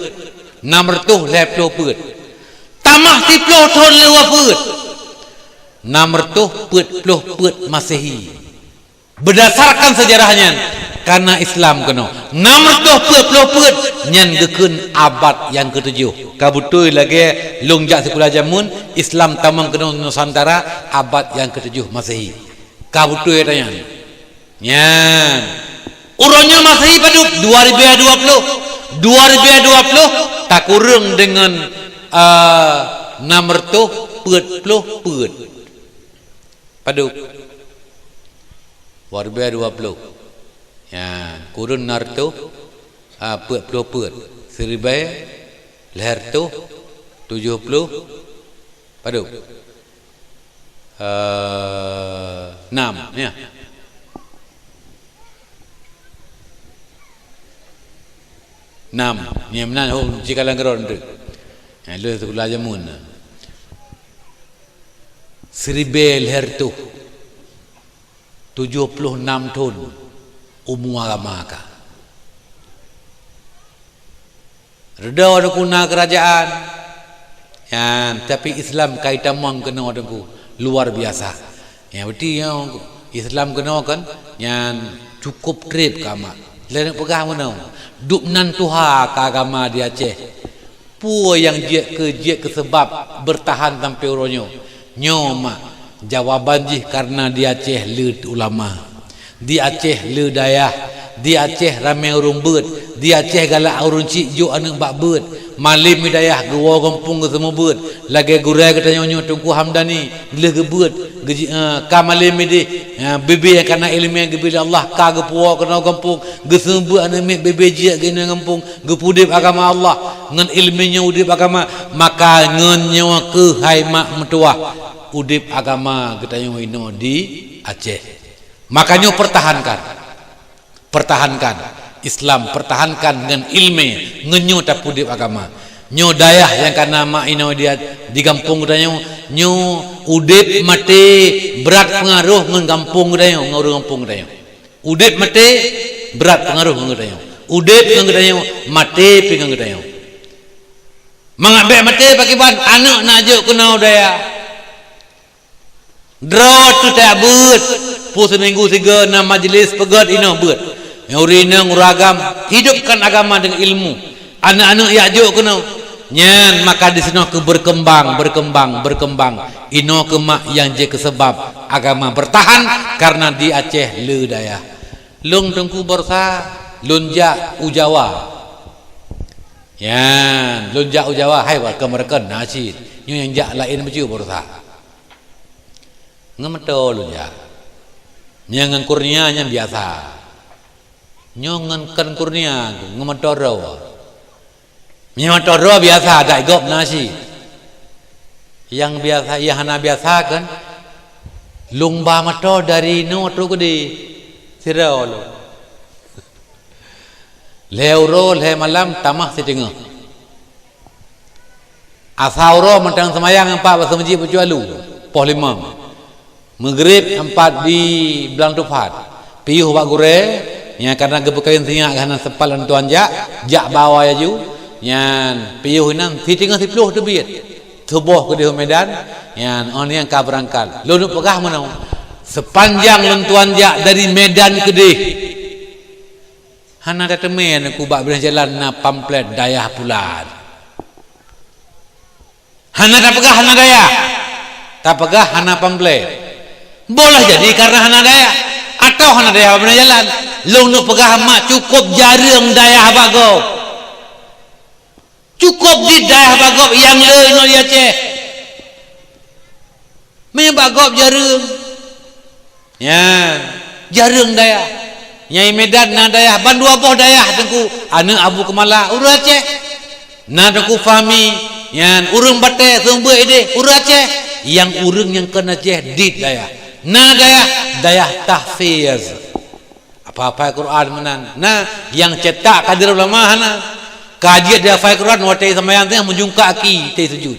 Nam reutôh lhèe ploh peuet. Tamah siplôh thon lheueh wafeuet. Nam reutôh peuet ploh peuet Masehi. Beudasarkan seujarah nyan, kareuna Islam keunoe. Nam reutôh peuet ploh peuet nyan geukheun abad nyang keutujoh. Ka beutôi lagèe lôn jak sikula jameun, Islam tamong keunoe Nusantara abad nyang keutujoh Masehi. Ka beutôi ata nyan. Nyan. Uroe nyoe Masehi padub? Dua ribèe dua ploh. Dua ribèe dua ploh takureueng deungon, eh, nam reutôh peuet ploh peuet. Padub? Dua ribèe dua ploh. Nyan, kureueng nam reutôh, ah, peuet ploh peuet. Siribèe lhèe reutôh tujoh ploh. Padub? Eh, nam, ya. Nam, nyan meunan hom cikalang keudroe. Nyan lôn sikula jameun. Siribèe lhèe reutôh tujoh ploh nam thon umu agama ka. Reudoh Teungku na keurajeuen. Nyan, tapi Islam ka itamong keunoe Teungku, luar biasa. Nyan, berarti nyoe Islam keunoe kan, nyan cukôp trép ka mak. Lé neupeugah meunoe, dub nan tuha ka agama di Aceh. Peue nyang jeuet keu, jeuet keu seubab beurtahan sampoe uroe nyoe? Nyoe mak, jawaban jih kareuna di Aceh le ulama. Di Aceh le dayah, di Aceh ramé ureuëng beuet, di Aceh galak ureuëng chik jok aneuëk bak beuet. Malém di dayah geuwoe gampông geuseumeubeuet, lagée gurée geutanyoe nyoe Teungku Hamdani, lheueh geubeuet, geuji-, eh, ka malém ideh, eh, bebe nyang kana iéleumé geubri lé Allah ka geupuwoe keunoe gampông, geuseumeubeuet aneuëk miet bebe jeuet geuinoe gampông, geupeudeb agama Allah. Ngon iéleumé nyoe udeb agama, maka ngon nyoe keuh hai mak meutuwah udeb agama geutanyoe inoe di Aceh. Maka nyoe pertahankan. Pertahankan Islam, pertahankan ngon iéleumé, ngon nyoe tapeudeb agama. Nyoe dayah nyang kana mak inoe di, di gampông geutanyoe, nyoe udeb maté brat peungaroh ngon gampông geutanyoe, ngon ureuëng gampông geutanyoe. Udeb maté brat peungaroh ngon geutanyoe. Udeb ngon geutanyoe, maté pih ngon geutanyoe. Mangat bék maté pakriban, aneuëk na jok keunoe dayah. Droe teutab beuet, peue seuminggu sigoe na majelis peugét inoe beuet. Nyang ureuëng inong ureuëng agam, hidupkan agama deungon ilmu. Aneuëk-aneuëk jak jok keunoe. Nyan maka disinoe keu berkembang, berkembang, berkembang. Inoe keuh mak nyang jeuet keu seubab agama bertahan kareuna di Aceh le dayah. Lôn Teungku baroesa, lôn jak u Jawa. Nyan, lôn jak u Jawa, hai, wareuka-wareuka na cit. Nyoe nyang jak laén bacut baroesa. Ngon moto lôn jak. Nyang ngon kurnia nyan biasa. Nyoe ngon kon kurnia, ngon moto droe. Nyoe moto droe biasa, adak gob na cit. Nyang biasa, nyang hana biasa kan, lôn ba moto dari noe trok keudeh. Sidroe lôn. Lhée uroe, lhée malam, tamah siteungoh. Asa uroe mantong seumayang empat bak seumeujid bacut alu, poh limong. Meugrib empat di Blang Tupat. Piôh bak gurée, nyang karna geupeukawen sinyak hana sempat lôn tuan jak, jak ba awai laju. Nyan piôh inan siteungoh siplôh teubiet. Suboh keudeh u Medan, nyan oh nyang ka beurangkat. Lôn peugah meunoe, sepanjang lôn tuan jak dari Medan keudeh, hana tateumé Teungku bak binéh jalan na pamflet dayah pulan. Hana tapeugah hana dayah, tapeugah hana pamflet. Boleh jadi karena hana dayah, atau hana dayah bak binéh jalan. Lôn neuk peugah mak, cukôp jareueng dayah bak gob. Cukôp jih dayah bak gob nyang le inoe di Aceh. Meunyoe bak gob jareueng. Nyan, jareueng dayah. Nyang i Medan na dayah, ban dua boh dayah Teungku, aneuëk Abu Keumala, ureuëng Aceh. Na Teungku Fahmi, nyan ureuëng Batée, seumeubeuet ideh, ureuëng Aceh. Nyang ureuëng nyang kon Aceh dit dayah. Na dayah, dayah tahfiz. Apa-apa Quran meunan. Na, nyang cetak kader ulama hana. Ka jeuet dihafai Quran watée seumayang teungoh meujungkak aki teuh sujud.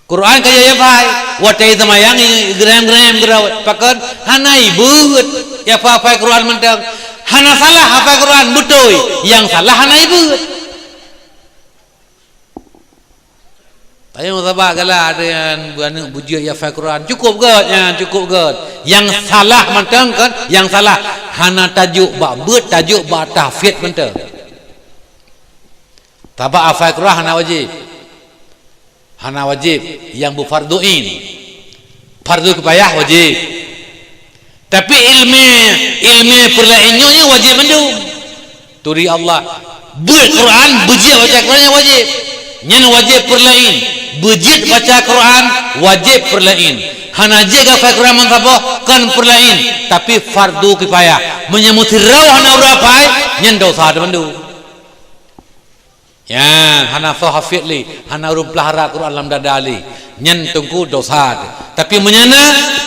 Quran ka jeuet hafai, watée seumayang geurem-geurem geurawa. Pakon? Hana ibeuet. Hafai Quran mantong. Hana salah hafai Quran, beutôi. Nyang salah hana ibeuet. Tanyoe saban galak, ada nyang beuaneuk beujeuet hafai Quran. Cukup gét nyan, cukup gét. Nyang salah mantong kon, nyang salah hana tajok bak beuet, tajok bak tahfiz mantong. Sabab hafai Quran hana wajéb. Hana wajéb, nyang beufardu ain. Fardu kifayah wajéb. Tapi ileumé, ileumé peurlaén nyoe, nyoe wajéb mandum. Turi Allah, beuet Quran, beujeuet baca Quran nyan wajéb. Nyan wajéb peurlaén. Beujeuet baca Quran, wajéb peurlaén. Hana jeuet hafai Quran meusaboh, kon peurlaén, tapi fardu kifayah. Meunyoe meusidroe hana ureuëng hafai, nyan desya mandum. Nyan, hana soe hafiz lé, hana ureuëng peulahara Quran lam dada lé. Nyan teungku desya teuh. Tapi meunyoe na,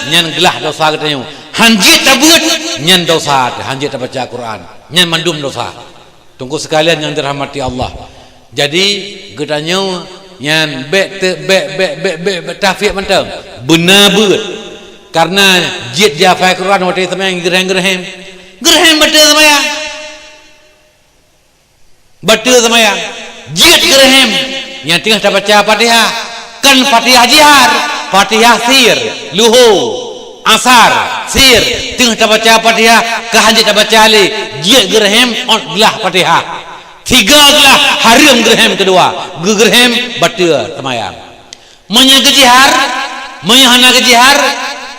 nyan glah desya geutanyoe. Han jeuet tabeuet, nyan desya teuh, han jeuet tabaca Quran. Nyan mandum desya. Teungku sekalian nyang dirahmati Allah. Jadi, geutanyoe nyan bék te-, bék, bék, bék, bék, bék tahfiz mantong. Beuna beuet. Karena jeuet jihafai Quran watée seumayang geureuhem-geureuhem. Geureuhem bateue seumayang. Bateue seumayang, jeuet geureuhem nyang teungoh tabaca Fatihah. Kon Fatihah jihar, Fatihah sir, luho, asar, sir, teungoh tabaca Fatihah, ka han jeuet tabaca lé, jeuet geureuhem ôt glah Fatihah. Tiga glah hareuem geureuhem keudua, geugeureuhem bateue seumayang. Meunyoe geujihar, meunyoe hana geujihar,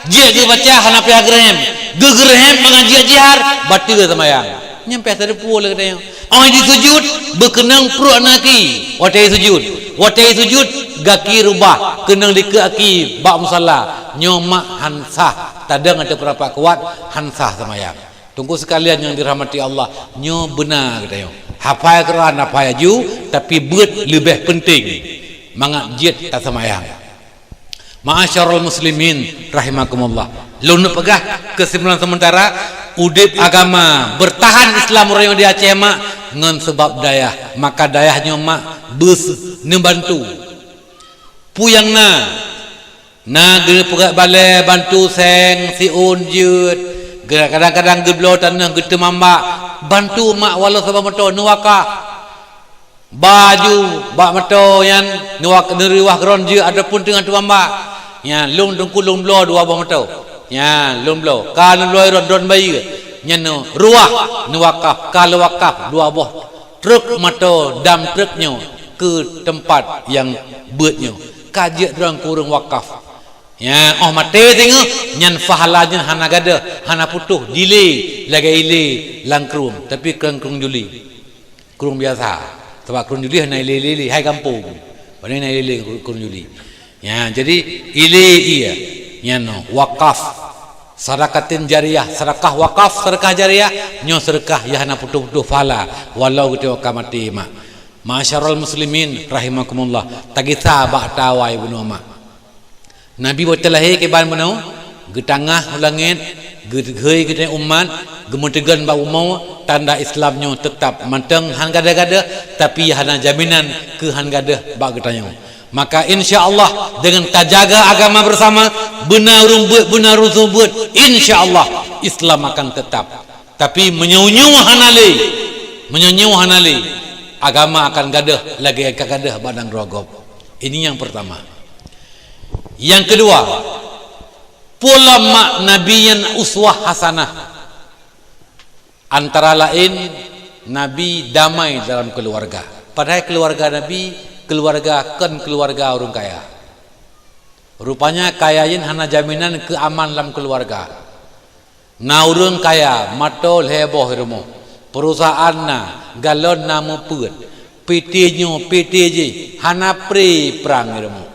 jeuet geubaca hana payah geureuhem. Geugeureuhem mangat jeuet jihar, bateue seumayang. Nyan payah teudeupue lé geutanyoe. Óh jisujut, beukeunong pruet na aki watée sujut. Watée sujut, gaki rubah, keunong dikeue aki bak musala. Nyoe mak han sah, tadong ateueh peundapat kuat, han sah seumayang. Teungku sekalian nyang dirahmati Allah, nyoe beuna geutanyoe. Hafai Quran, hafai laju, tapi beuet leubeh penting mangat jeuet taseumayang. Ma'asyiral muslimin rahimakumullah. Lôn neupeugah keusimpulan sementara, udeb agama, beurtahan Islam uroe nyoe di Aceh mak ngon seubab dayah. Maka dayah nyoe mak beus neubantu. Peue nyang na? Na geupeugah balée bantu seng siôn jeuet, kadang-kadang geubloe tanoh geuteumambak, bantu mak walau saboh moto neuwakaf. Baju bak moto nyan neuwak-, neuriwah kron jeuet ataupun teungoh teumambak. Nyan lôn teungku lôn bloe dua boh moto. Nyan lôn bloe, ka lôn bloe ron, ron bayeue. Nyan neuruwah neuwakaf, ka lôn wakaf dua boh trok moto dam trok nyoe keu teumpat nyang beuet nyoe. Ka jeuet droe keu ureuëng wakaf. Nyan, óh maté singoh, nyan pahala nyan hana gadôh, hana putôh, jilé lagée ilé lam krueng, tapi kon krueng juli. Krueng biasa. Sabab krueng juli hana ilé-ilé, hai gampông. Pane na ilé krueng juli. Nyan, jadi ilé ié. Nyan wakaf. Sadaqatin jariyah, sedekah wakaf, sedekah jariyah, nyoe sedekah nyang hana putôh-putôh pahala, walau geutanyoe ka maté mak. Ma'asyiral muslimin rahimakumullah, tagisa bak tawai bunoe mak. Nabi watée lahé kiban bunoe, geutangah u langét, geuhôi geutanyoe umat, geumeuteugon bak bumoe, tanda Islam nyoe teutab mantong han gadôh-gadôh, tapi hana jaminan keu han gadôh bak geutanyoe. Maka insya Allah dengan tajaga agama bersama, beuna ureuëng beuet, beuna ureuëng seumeubeuet, insya Allah Islam akan teutab. Tapi meunyoe nyoe hana lé, meunyoe nyoe hana lé, agama akan gadôh lagée ka gadôh bak nanggroe gob. Ini yang pertama. Yang kedua, peue lom mak Nabi nyan uswah hasanah. Antara laén, Nabi damai dalam keuluwarga. Padahai keuluwarga Nabi, keuluwarga kon keuluwarga ureuëng kaya. Rupanya kaya nyan hana jaminan keu aman lam keuluwarga. Na ureuëng kaya, moto lhée boh i rumoh, peurusahaan na, galon na meupeuet, piti nyoe, piti jih, hana pri prang i rumoh.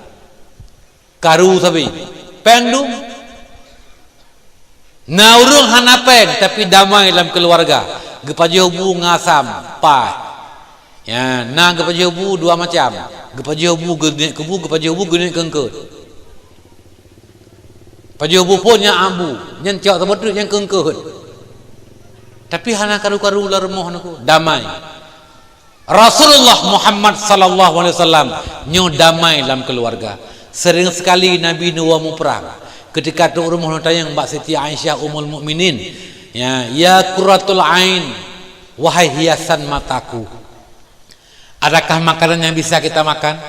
Karu sabe, péng dum. Na ureuëng hana péng, tapi damai lam keuluwarga. Geupajoh bu ngon asam, paih. Ya, na geupajoh bu dua macam. Geupajoh bu geuneuk keu bu, geupajoh bu geuneuk keu eungkôt. Pajoh bu phon nyang abu, nyan cok saboh treuk nyang keu eungkôt. Tapi hana karu-karu lam rumoh nyan ku, damai. Rasulullah Muhammad sallallahu alaihi wasallam nyoe damai lam keuluwarga. Seuring seukali Nabi neuwoe muprang. Keutika trok rumoh neutanyong bak Siti Aisyah Ummul Mukminin, "Ya, ya qurratul ain, wahai hiasan mataku, adakah makanan yang bisa kita makan?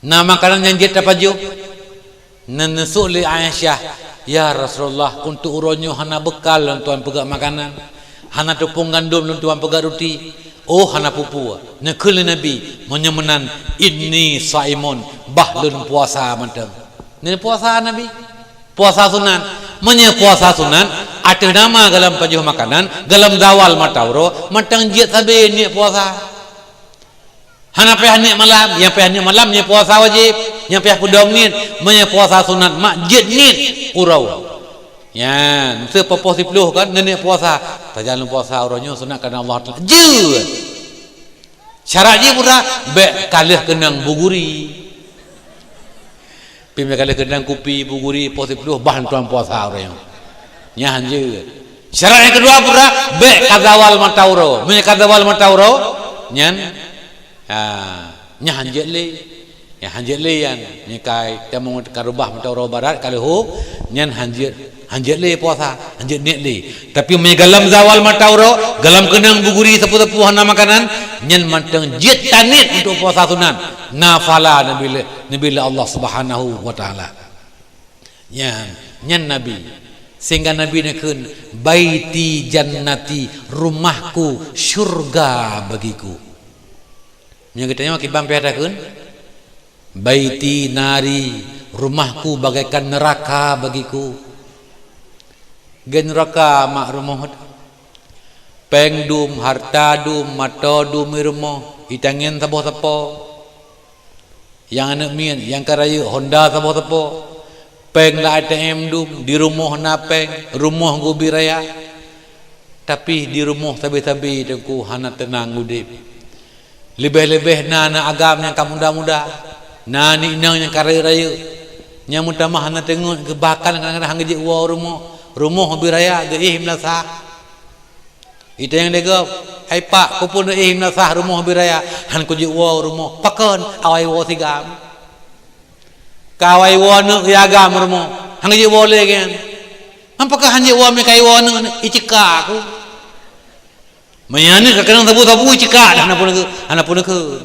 Na makanan nyang jeuet tapajoh?" Neuneusok lé Aisyah, "Ya Rasulullah, untuk uroe nyoe hana beukal lôn tuan peugöt makanan, hana teupông gandom lôn tuan peugöt ruti." "Oh, hana peue-peue," neukheun lé Nabi, "meunyoe meunan, inni shaimun, bah lôn puasa mantong." Nyan puasa Nabi, puasa sunat. Meunyoe puasa sunat, ateueh nama gohlom pajoh makanan, gohlom zawal mata uroe, mantong jeuet sabe niet puasa. Hana payah niet malam, nyang payah niet malam nyan puasa wajéb, nyang payah peudong niet. Meunyoe puasa sunat mak jeuet niet uroe. Nyan, seupoh-poh siplôh kan, niet puasa. Tajan lôn puasa uroe nyoe sunat kareuna Allah Taala. Jeuet. Syarat jih peue? Bèk ka lheueh keunong bu guri. Pih meunyoe ka lheueh keunong kupi bu guri poh siplôh, bah lôn tuan puasa uroe nyoe. Nyan han jeuet. Syarat nyang keudua peue? Bèk ka zawal mata uroe. Meunyoe ka zawal mata uroe, nyan, ha, nyan han jeuet lé. Nyan han jeuet lé nyan. Meunyoe ka tamong ka reubah mata uroe barat ka lheueh hôk, nyan han jeuet, han jeuet lé puasa, han jeuet niet lé. Tapi meunyoe gohlom zawal mata uroe, gohlom keunong bu guri sapeue-sapeue hana makanan, nyan mantong jeuet taniet untuk puasa sunat. Nafala Nabi lé, Nabi lé Allah Subhanahu wa Taala. Nyan, nyan Nabi. Sehingga Nabi neukheun, "Baiti jannati, rumahku syurga bagiku." Meunyoe geutanyoe kiban pih takheun, "Baiti nari, rumahku bagaikan neraka bagiku." Geu neuraka mak rumoh. Péng dum, harta dum, mata dum i rumoh, itangieng saboh sapo. Nyang aneuk miet, nyang ka rayeuk Honda saboh sapo. Péng lam A T M dum, di rumoh na péng, rumoh geubi raya. Tapi di rumoh sabe-sabe teungku hana teunang udeb. Leubeh-leubeh na aneuk agam nyang ka muda-muda, na aneuk inong nyang ka rayeuk-rayeuk. Nyang meutamah hana teungeut, bahkan kadang-kadang han geujeuet woe rumoh. Rumoh geubi raya geuéh meulasah. Itanyong lé gob, "Hai pak, keupeue neuéh meulasah rumoh geubi raya?" "Han kujeuet woe rumoh." "Pakon?" "Awai woe sigam." Ka awai woe aneuk ya agam rumoh. Han jeuet woe lé nyan. Pakon han jeuet woe, meunyoe ka woe aneuk, iceuka aku. Meunyoe aneuk ka keunong sabu-sabu, iceuka dah, hana pun, hana pun keu.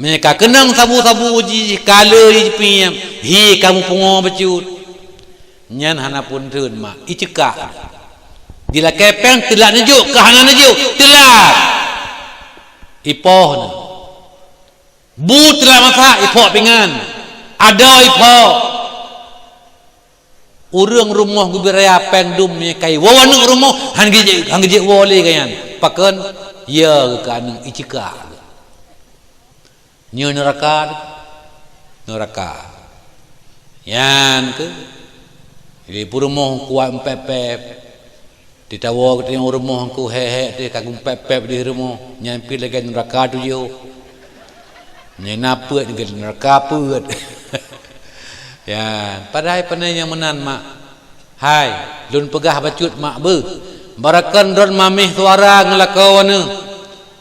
Meunyoe ka keunong sabu-sabu jih, ka le jih piem, hi ka meupungo bacut. Nyan hana pun teun mak, iceuka. Jilakée péng teulat neujok, ka hana neujok, teulat. Ipoh na. Bu teulat masak, iphok pingan. Adoe iphok. Ureuëng rumoh geubi raya péng dum meunyoe ka iwoe aneuk rumoh, han geujeuet, han geujeuet woe lé gobnyan. Pakon? Ya geuh keu aneuk, iceuka. Nyoe neuraka, neuraka. Nyan keuh, di peurumoh kuat meupeupeb. Titawoe geutanyoe u rumoh engku hék-hék teuh ka geupeupeb di rumoh, nyan pih lagée neuraka tujoh. Nyan na peuet lagée neuraka peuet. Ya, padahai pane nyang meunan mak. Hai, lôn peugah bacut mak beuh. Barakon droen mameh suara ngon lakoe neuh.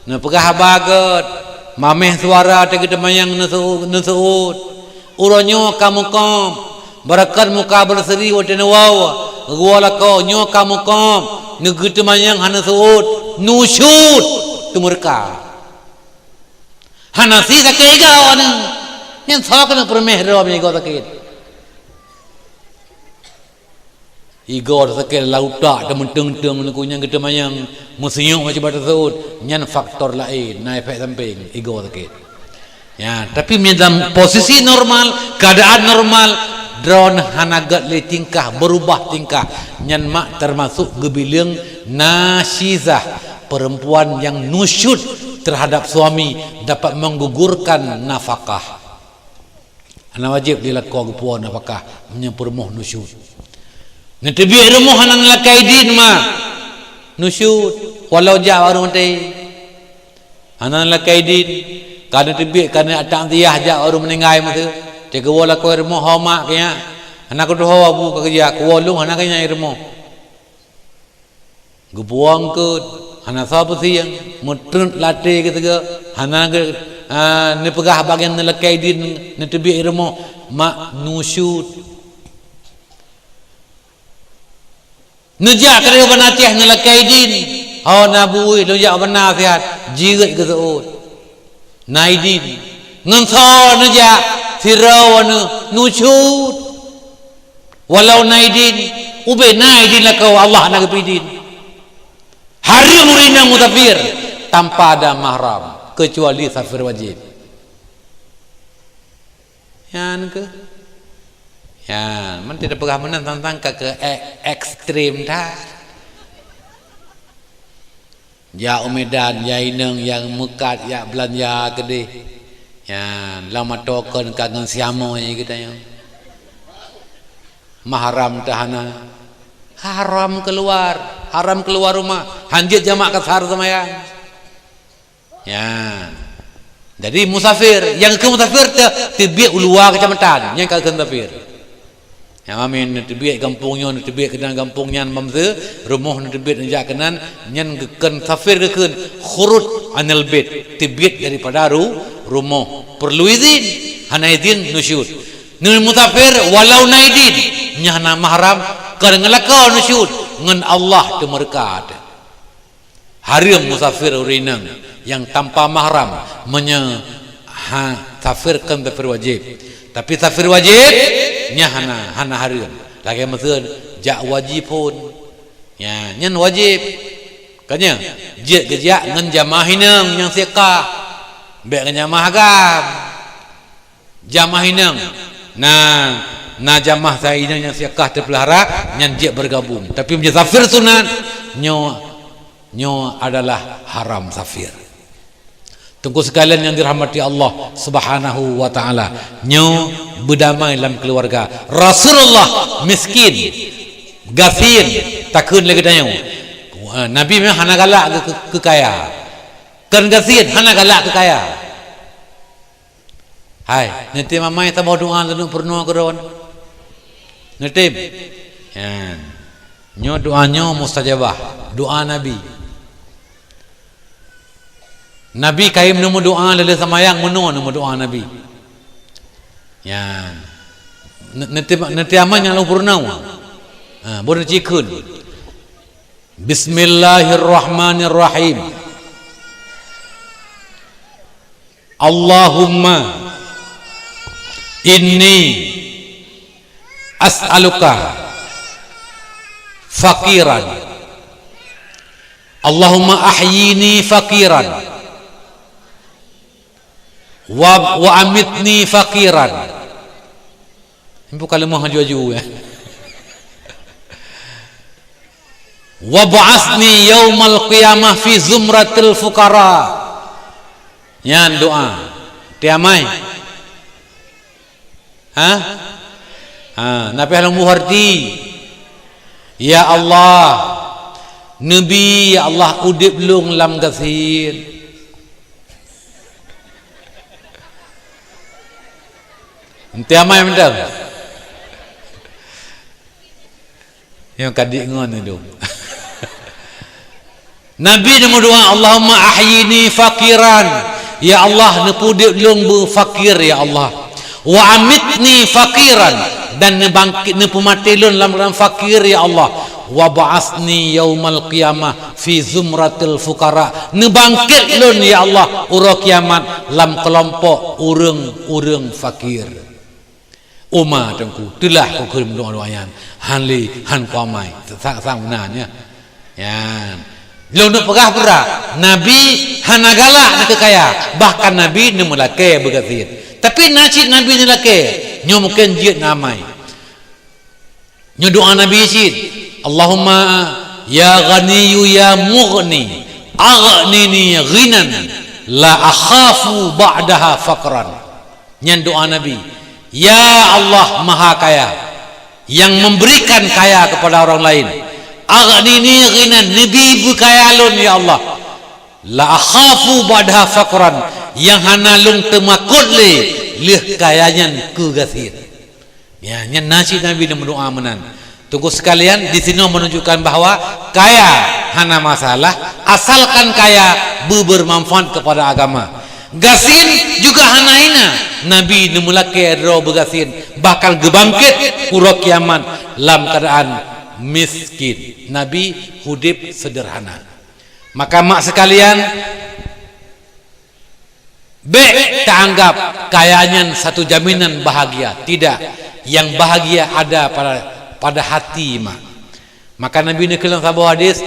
Neupeugah haba gét, mameh suara teuh geuteumanyong neuseuôt, neuseuôt. Uroe nyoe ka mukam, barakon muka berseri watée neuwoe, geuwoe lakoe nyoe ka mukam, neugeuteumanyong hana seuôt, nusyut, teumeureuka. Hana si sakét igoe neuh, nyan soe keuneuk peureumeh droe meunyoe igoe sakét. Igoe sakét lam utak, teumeuteueng-teueng neukeu nyang geuteumanyong, meusinyok macam bak teuseuôt, nyan faktor laén, na efek samping, igoe sakét. Ya, tapi meunyoe dalam posisi normal, keadaan normal, droen hana gét lé tingkah, berubah tingkah, nyan mak termasuk geubileung nasyizah, perempuan yang nusyut terhadap suami, dapat menggugurkan nafkah. Hana wajéb lé lakoe geupuwoe nafkah meunyoe peurumoh nusyut. Neuteubiet rumoh hana neulakée idin mak. Nusyut, walau jak bak ureuëng maté. Hana neulakée idin, ka neuteubiet ka neutak takziah jak bak ureuëng meuninggai miseue. Teuka woe lakoe rumoh, "Ho mak, keu nyak." "Hana kutuho abu ka keujak, kuwoe lôn hana keu nyak i rumoh." Geupuwoe eungkôt, Hana soe peusieng, meutröt lam até geuteugah, hana geu-, a, neupeugah bagian neulakée idin, neuteubiet i rumoh, mak nusyut. Neujak keudroe bak na Aceh neulakée idin, ho na bui, neujak bak na siat, jeuet geuseuôt. Na idin. Ngon soe neujak, sidroe aneuk, nusyut. Walau na idin, ubé na idin lakoe, Allah na geubri idin. Hareuem ureueng inong musafir tanpa ada mahram, kecuali safir wajib. Nyan keuh. Nyan, meunan tapeugah meunan tantang ka keu e-, ekstrem that. Jak u Medan, jak inong, jak meukat, jak beulanja keudeh. Nyan, lam ateueh kon ka ngon siamoe geutanyoe. Mahram teuh hana. Haram keuluar, haram keuluar rumoh. Han jeuet jamak kasar seumayang. Nyan. Jadi musafir, nyang keu musafir teu-, teubiet u luwa keucamatan, nyan ka keu musafir. Nyang amin neuteubiet gampông nyoe, neuteubiet keunan gampông nyan, bak masa rumoh neuteubiet neujak keunan, nyan geukheun safir geukheun khuruj anil bait, teubiet daripada ru-, rumoh. Perlu izin, hana izin nusyut. Ngon musafir walau na idin, nyan hana mahram, kon ngon lakoe nusyut, ngon Allah teumeureukat. Hareuem musafir ureueng inong nyang tanpa mahram meunyoe ha-, safir kon safir wajéb. Tapi safir wajéb nyan hana, hana hareuem. Lagée meuseuen jak haji phon. Nya, nyan wajéb. Ka nyan, jeuet geujak ngon jamaah inong nyang siqah. Bék ngon jamaah agam. Jamaah inong. Na, na jamaah sa inong nyang siqah teupeulahara, nyan jeuet bergabung. Tapi meunyoe safir sunat, nyoe, nyoe adalah haram safir. Teungku sekalian yang dirahmati Allah Subhanahu wa Ta'ala, nyoe beudamai lam keuluwarga. Rasulullah miskin, gasien, takheun lé geutanyoe. Nabi memang hana galak keu, keu, keu kaya. Kon gasien, hana galak keu kaya. Hai, neutem amai saboh doa leuneuk peurunoe keu droen. Neutem. Nyan. Nyoe doa nyoe mustajabah, doa Nabi. Nabi kayém neumeudoa lé-lé seumayang, meunoe neumeudoa Nabi. Nyan. Ne-, neutem, neutem amai nyang lôn peurunoe. Ha, boh neucikheun. Bismillahirrahmanirrahim. Allahumma inni as'aluka faqiran. Allahumma ahyini faqiran. Wa, wa amitni faqiran. Bukan lemah aju-aju, ya. Wab'atsni yaumal qiyamah fi zumratil fuqara. Nyan doa. Tiamai. Ha? Ha, na pih lôn buharti. Ya Allah, neubi, ya Allah, udeb lôn lam gasien. Enti amai mantong. Nyang kadik ngon idong. Nabi neumeudoa, "Allahumma ahyini faqiran." Ya Allah, neupeudeb lôn beufakir, ya Allah. "Wa amitni faqiran," dan neubangkit, neupeumaté lôn lam, lam fakir, ya Allah. "Wa ba'atsni yaumal qiyamah fi zumratil fuqara." Neubangkét lôn, ya Allah, uroe kiamat lam keulompok ureuëng-ureuëng fakir. Uma teungku, teulah kukheun doa-doa nyan. Han lé, han kuamai. Sa-, sa-, meunan, ya. Nyan. Lôn neuk peugah peura, Nabi hana galak neukeu kaya, bahkan Nabi neumeulakée beugasien. Tapi na cit Nabi neulakée, nyoe mungken jeuet na amai. Nyoe doa Nabi cit, "Allahumma ya Ghaniyyu ya Mughni, aghnini ghinan la akhafu ba'daha faqran." Nyan doa Nabi, "Ya Allah Maha Kaya, yang memberikan kaya kepada orang lain, aghnini ghinan, neubi beukaya lôn, ya Allah, la akhafu ba'daha faqran, nyang hana lôn teumakot lé lheueh kaya nyan keu gasien." Ya, nyan na cit Nabi neumeudoa meunan. Teungku sekalian, di sinoe menunjukkan bahwa kaya Hana masalah, asalkan kaya beu-, bermanfaat kepada agama. Gasien juga hana hina. Nabi neumeulakée droe beugasien, bahkan geubangkét uroe kiamat lam keuadaan miskin. Nabi udeb seudeurhana. Maka mak seukalian, bék taanggab kaya nyan satu jaminan bahagia. Tidak. Yang bahagia ada pada, pada hati, mak. Maka Nabi neukheun lam saboh hadis,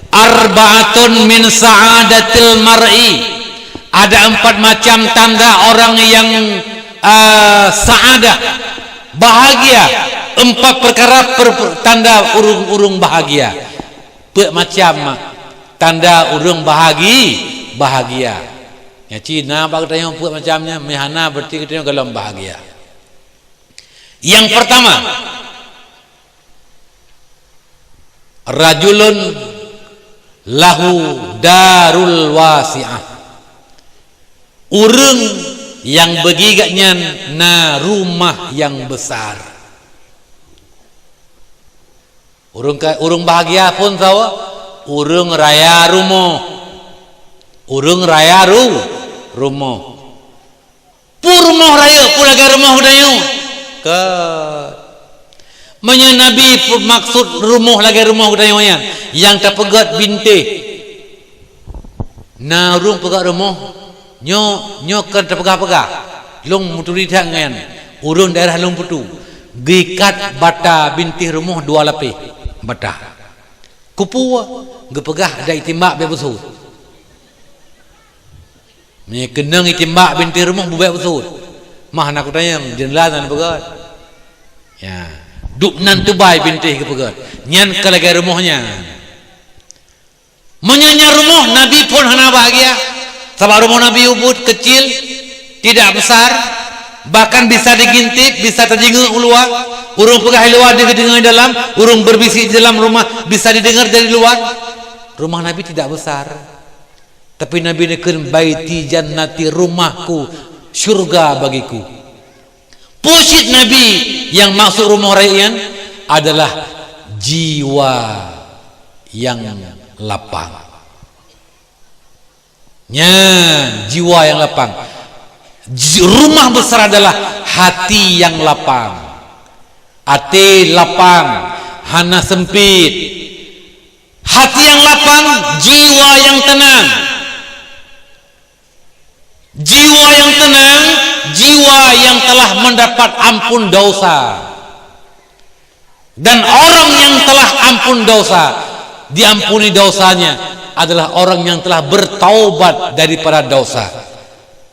"Arba'atun min sa'adatil mar'i." Ada empat macam tanda orang yang, eh, sa'adah, bahagia. Empat perkara per-, tanda ureuëng-ureuëng bahagia. Peuet macam, mak, tanda ureuëng bahagi-, bahagia. Nyan cit na bak geutanyoe peuet macam nyan, meuhana berarti geutanyoe gohlom bahagia. Yang pertama, rajulun lahu darul wasi'ah. Ureuëng nyang bagi gobnyan na rumah nyang besar. Ureuëng ka-, ureuëng bahagia phon sawa, ureuëng raya rumoh. Ureuëng raya ru-, rumoh. Peue rumoh rayeuk, peue lagée rumoh geutanyoe? Ka. Meunyoe Nabi pe-, maksud rumoh lagée rumoh geutanyoe nyan, nyang tapeugét bintéh. Na ureuëng peugét rumoh, nyoe, nyoe kon tapeugah-peugah. Lôn meuturi that ngon ureuëng daerah Lueng Putu. Geuikat bata bintéh rumoh dua lapéh bata. Keupeue? Geupeugah adak itimbak bék beusut. Meunyoe keunong itimbak bintéh rumoh bubek beusut. Mah na kutanyong, jeundela na neupeugét. Ya, duek nan tubai bintéh geupeugét. Nyan ka lagée rumoh nyan. Meunyoe nyan rumoh, Nabi phon hana bahagia. Sabab rumoh Nabi ubit, kecil, tidak besar, bahkan bisa digintip, bisa teudeungoe u luwa. Ureuëng peugah di luwa, deuh deungoe di dalam, ureuëng berbisik di dalam rumah, bisa didengar dari luar. Rumah Nabi tidak besar. Tapi Nabi neukheun, "Baiti jannati, rumahku, syurga bagiku." Peue cit Nabi nyang maksud rumoh rayeuk nyan adalah jiwa nyang lapang. Nyan, jiwa nyang lapang. Ji-, rumah besar adalah hati nyang lapang. Até lapang, hana sempit. Hati nyang lapang, jiwa nyang teunang. Jiwa nyang teunang, jiwa nyang telah mendapat ampun dosa. Dan orang yang telah ampun dosa, diampuni dosanya, adalah orang yang telah bertaubat daripada dosa.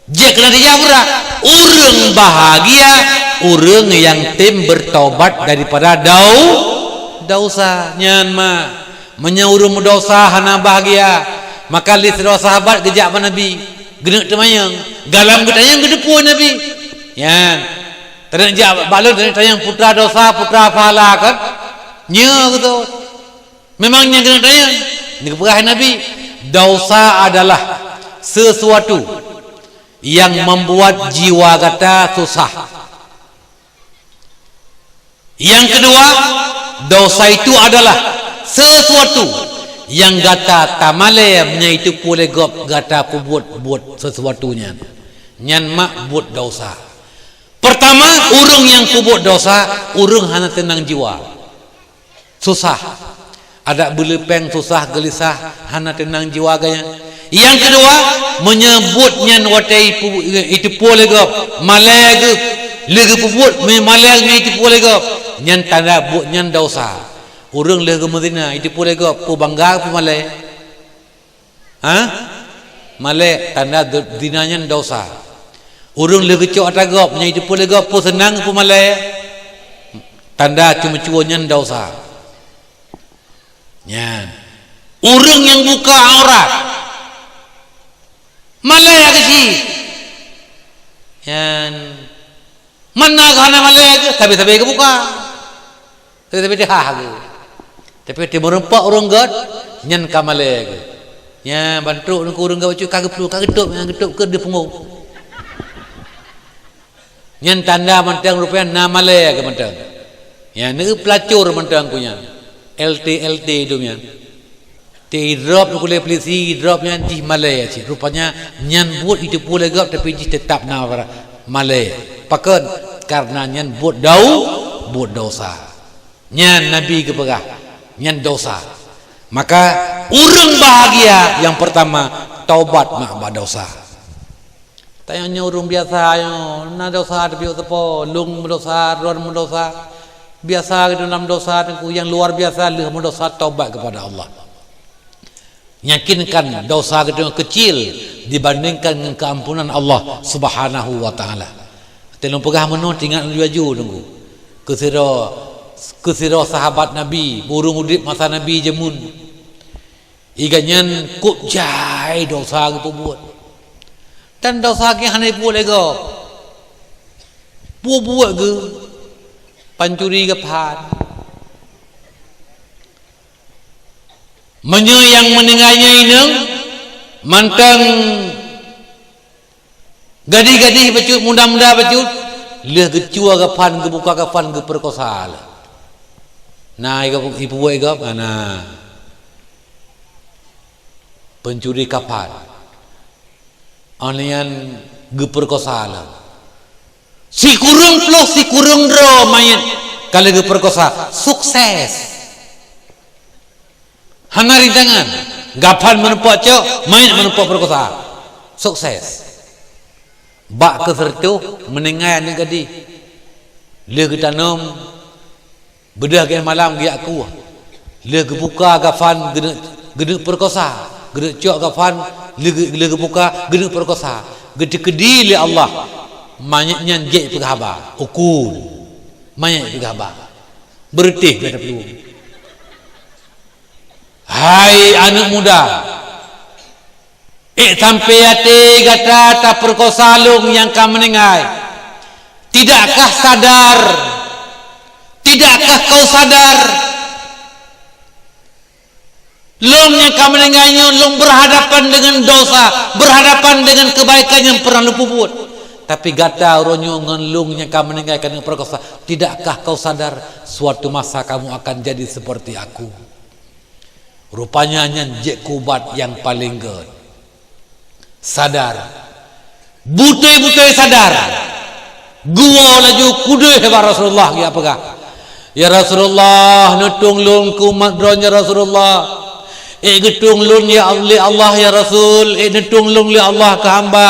Jeuet keu natija beurah, ureuëng bahagia, ureuëng nyang tem bertaubat daripada dau-, dosa. Nyan ma, meunyoe ureuëng meudosa hana bahagia, maka lé sidroe sahabat geujak bak Nabi, geuneuk teumanyong, galam geutanyong geuteupeue Nabi. Nyan, taneuk jak bak lôn, taneuk tanyong putra dosa, putra pahala kan? Nyoe geutanyoe. Memang nyang keuneuk tanyong, neupeugah Nabi, dosa adalah sesuatu yang membuat jiwa gata susah. Yang kedua, dosa itu adalah sesuatu yang gata tamalée meunyoe itu peuleugop gata peubuet buet sesuatu nyan. Nyan mak buet dosa. Pertama, ureuëng nyang peubuet dosa, ureuëng hana teunang jiwa. Susah. Adak beuleupeng susah, geulisah, hana teunang jiwa geuh nyan. Nyang keudua, meunyoe buet nyan watée ipu-, iteupeue lé gob, malée geuh, lé geupeubuet, mé-, malée ngon iteupeue lé gob, nyan tanda buet nyan dosa. Ureuëng lheueh geumeuzina, iteupeue lé gob, peue bangga, peue malée? Ha? Malée, tanda de-, zina nyan dosa. Ureuëng lheueh geucok ata gob, nyan iteupeue lé gob, peue seunang, peue malée? Tanda ceumeucue nyan dosa. Nyan. Ureuëng nyang buka aurat, malée geuh cit. Nyan. Mana hana malée geuh, sabe-sabe geubuka. Sabe-sabe teuhah geuh. Tapi teumeureumpok ureuëng gét, nyan ka malée geuh. Nyan ban trok ngon ureuëng gét bacut ka geuplueng, ka geutôb, nyan geutôb keu di punggong. Nyan tanda mantong rupanya na malée geuh mantong. Nyan neupeulacur mantong ku nyan. L T, L T dum nyan. Teudrop lé polisi, drop nyan jih malée cit. Rupanya nyan buet jiteupeue lé gob, tapi jih teutap na malée. Pakon? Kareuna nyan buet dau-, buet dosa. Nyan Nabi geupeugah, nyan dosa. Maka ureuëng bahagia nyang peurtama taubat mak bak dosa. Tanyoe nyoe ureuëng biasa nyoe, na dosa teubiet teupo, lôn meudosa, droen meudosa. Biasa geutanyoe lam dosa, teungku, nyang luar biasa lheueh meudosa taubat keupada Allah. Yakinkan dosa geutanyoe keucil dibandingkan ngon keuampunan Allah Subhanahu wa Taala. Teuh lôn peugah meunoe, teuingat laju-laju, teungku. Keu sidroe, keu sidroe sahabat Nabi, ureuëng udeb masa Nabi jameun. Iga nyan kôb jai dosa geupeubuet. Dan dosa geuh hana jipubuet lé gob. Peue buet geuh? Pancuri gaphan. Meunyoe nyang meuninggai nyan inong, mantong gadih-gadih bacut, muda-muda bacut, lheueh geucue gaphan, geubuka gaphan, geupeurkosa lé. Na iga-, ipubuet gob? Hana. Pencuri kafan. Óh lheueh nyan geupeurkosa lom. Sikureueng ploh sikureueng droe manyét ka lheueh geupeurkosa. Sukses. Hana rintangan. Gaphan meuneupok cok, manyét meuneupok peurkosa. Sukses. Bak keu sireutôh meuninggai aneuk gadih. Lheueh geutanom, beudôh gét malam geujak kueh. Lheueh geubuka gaphan geuneuk, geuneuk peurkosa. Geuneuk cok gaphan, lheueh geu-, lheueh geubuka geuneuk peurkosa. Geuteukeudi lé Allah, manyét nyan jeuet peugah haba, ukun. Manyét peugah haba. Beureutéh gata peulueng. Hai aneuk muda, ék sampoe até gata tapeurkosa lôn nyang ka meuninggai. Tidakkah sadar? Tidakkah kau sadar? Lôn nyang ka meuninggai nyoe lôn berhadapan dengan dosa, berhadapan dengan kebaikan yang pernah lôn peubuet. Tapi gata uroe nyoe ngon lôn nyang ka meuninggai ka neupeurkosa, tidakkah kau sadar suatu masa kamu akan jadi seperti aku? Rupanya nyan jeuet keu ubat nyang paleng gét. Sadar. Beutôi-beutôi sadar. Geuwoe laju keudeh bak Rasulullah geujak peugah, "Ya Rasulullah, neutueng lôn keu umat droen, ya Rasulullah. Ék geutueng lôn, ya, lé Allah, ya Rasul. Ék neutueng lôn lé Allah keu hamba,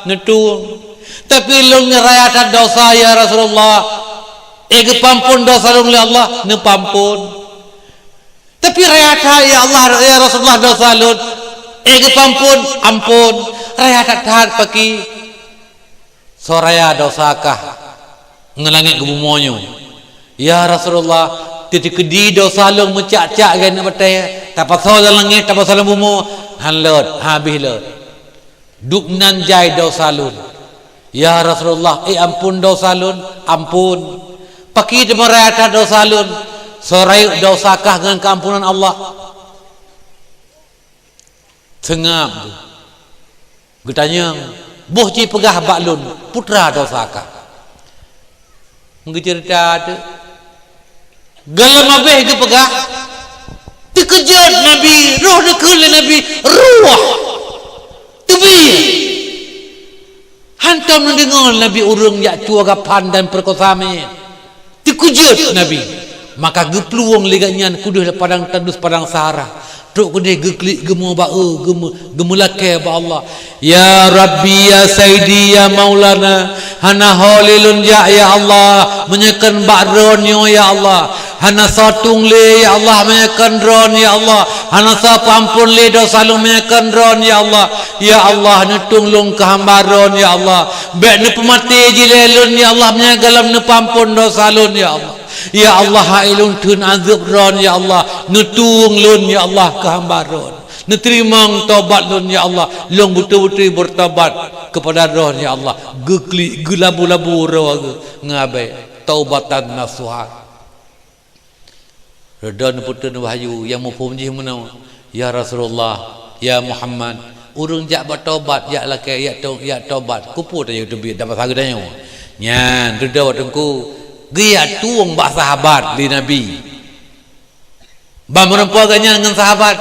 neutueng. Tapi lôn raya that dosa, ya Rasulullah. Ék geupeuamphon dosa lôn lé Allah?" Neupeuamphon. Tapi raya that, ya Allah, ya Rasulullah, dosa lôn. Ék geupeuamphon? Amphon. Raya that-that pakri. Soe raya dosa kah ngon langét ngon bumoe nyoe? Ya Rasulullah, teukeudi dosa lôn meucak-cak lagée aneuk batée, tapasoe lam langét, tapasoe lam bumoe, han lôt, habéh lôt. Dubnan jai dosa lôn. Ya Rasulullah, ék amphon dosa lôn? Amphon. Pakri teuma raya that dosa lôn? Soe rayeuk dosa kah ngon keuampunan Allah? Seungab geuh. Geutanyong, boh jipeugah bak lôn, peue teuma dosa kah? Geuceurita teuk. Gohlom habéh geupeugah, teukeujot Nabi, roh dikeue lé Nabi, ruah teubiet. Hantom neudeungoe Nabi ureuëng jak cue gaphan dan peurkosa manyét. Teukeujot Nabi. Maka geuplueng lé gobnyan keudeh lam padang Tandus, padang Sahara. Trok keudeh geuklik geumoe bak, geume-, geumeulakée bak Allah. Ya Rabbi, ya Sayyidi, ya Maulana, hana ho lé lôn jak, ya Allah, meunyoe kon bak Droeneuh, ya Allah. Hana soe tueng lé, ya Allah, meunyoe kon Droeneuh, ya Allah. Hana soe peuamphon lé dosa lôn, meunyoe kon Droeneuh, ya Allah. Ya Allah, neutueng lôn keu hamba Droeneuh, ya Allah. Bék neupeumaté jih lé lôn, ya Allah, meunyoe gohlom neupeuamphon dosa lôn, ya Allah. Ya Allah, hai lôn theun azeueb Droeneuh, ya Allah. Neutueng lôn, ya Allah, keu hamba Droeneuh. Neuteurimong taubat lôn, ya Allah. Lôn beutôi-beutôi beutaubat keupada Droeneuh, ya Allah. Geuklik, geulabu-labu droe geuh ngon abée. Taubatan nasuha. Reda neupeuteun wahyu nyang muphom jih meunoe, "Ya Rasulullah, ya Muhammad, ureuëng jak bak taubat, jak lakée, jak tau-, jak taubat, keupeue tanyoe teubiet dan masa geutanyoe?" Nyan, reda bak teungku, geujak tueng bak sahabat lé Nabi. Ban meurumpok gobnyan ngon sahabat,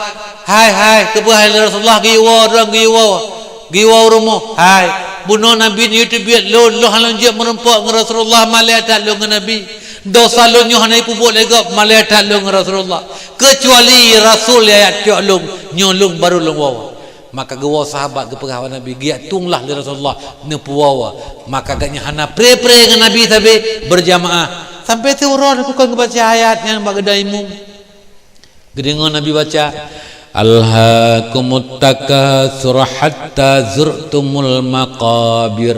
"Hai, hai, keupeue hai lé Rasulullah geuyue woe, droe geuyue woe, geuyue woe u rumoh? Hai, bunoe Nabi neuyue teubiet lôn, lôn hana lôn jeuet meurumpok ngon Rasulullah, malée that lôn ngon Nabi. Dosa lôn nyoe hana jipeubuet lé gob, malée that lôn ngon Rasulullah. Keucuali Rasul nyang jak tiok lôn, nyoe lôn barô lôn woe." Maka geuwoe sahabat geupeugah bak Nabi, geujak tueng lah lé Rasulullah neupeuwoe. Maka gobnyan hana pré-pré ngon Nabi sabe, beurjamaah. Sampoe siuroe bukon geubaca ayat nyan bak geuda imum. Geudeungoe Nabi baca, "Alhaakumut takatsur hatta zurtumul maqabir."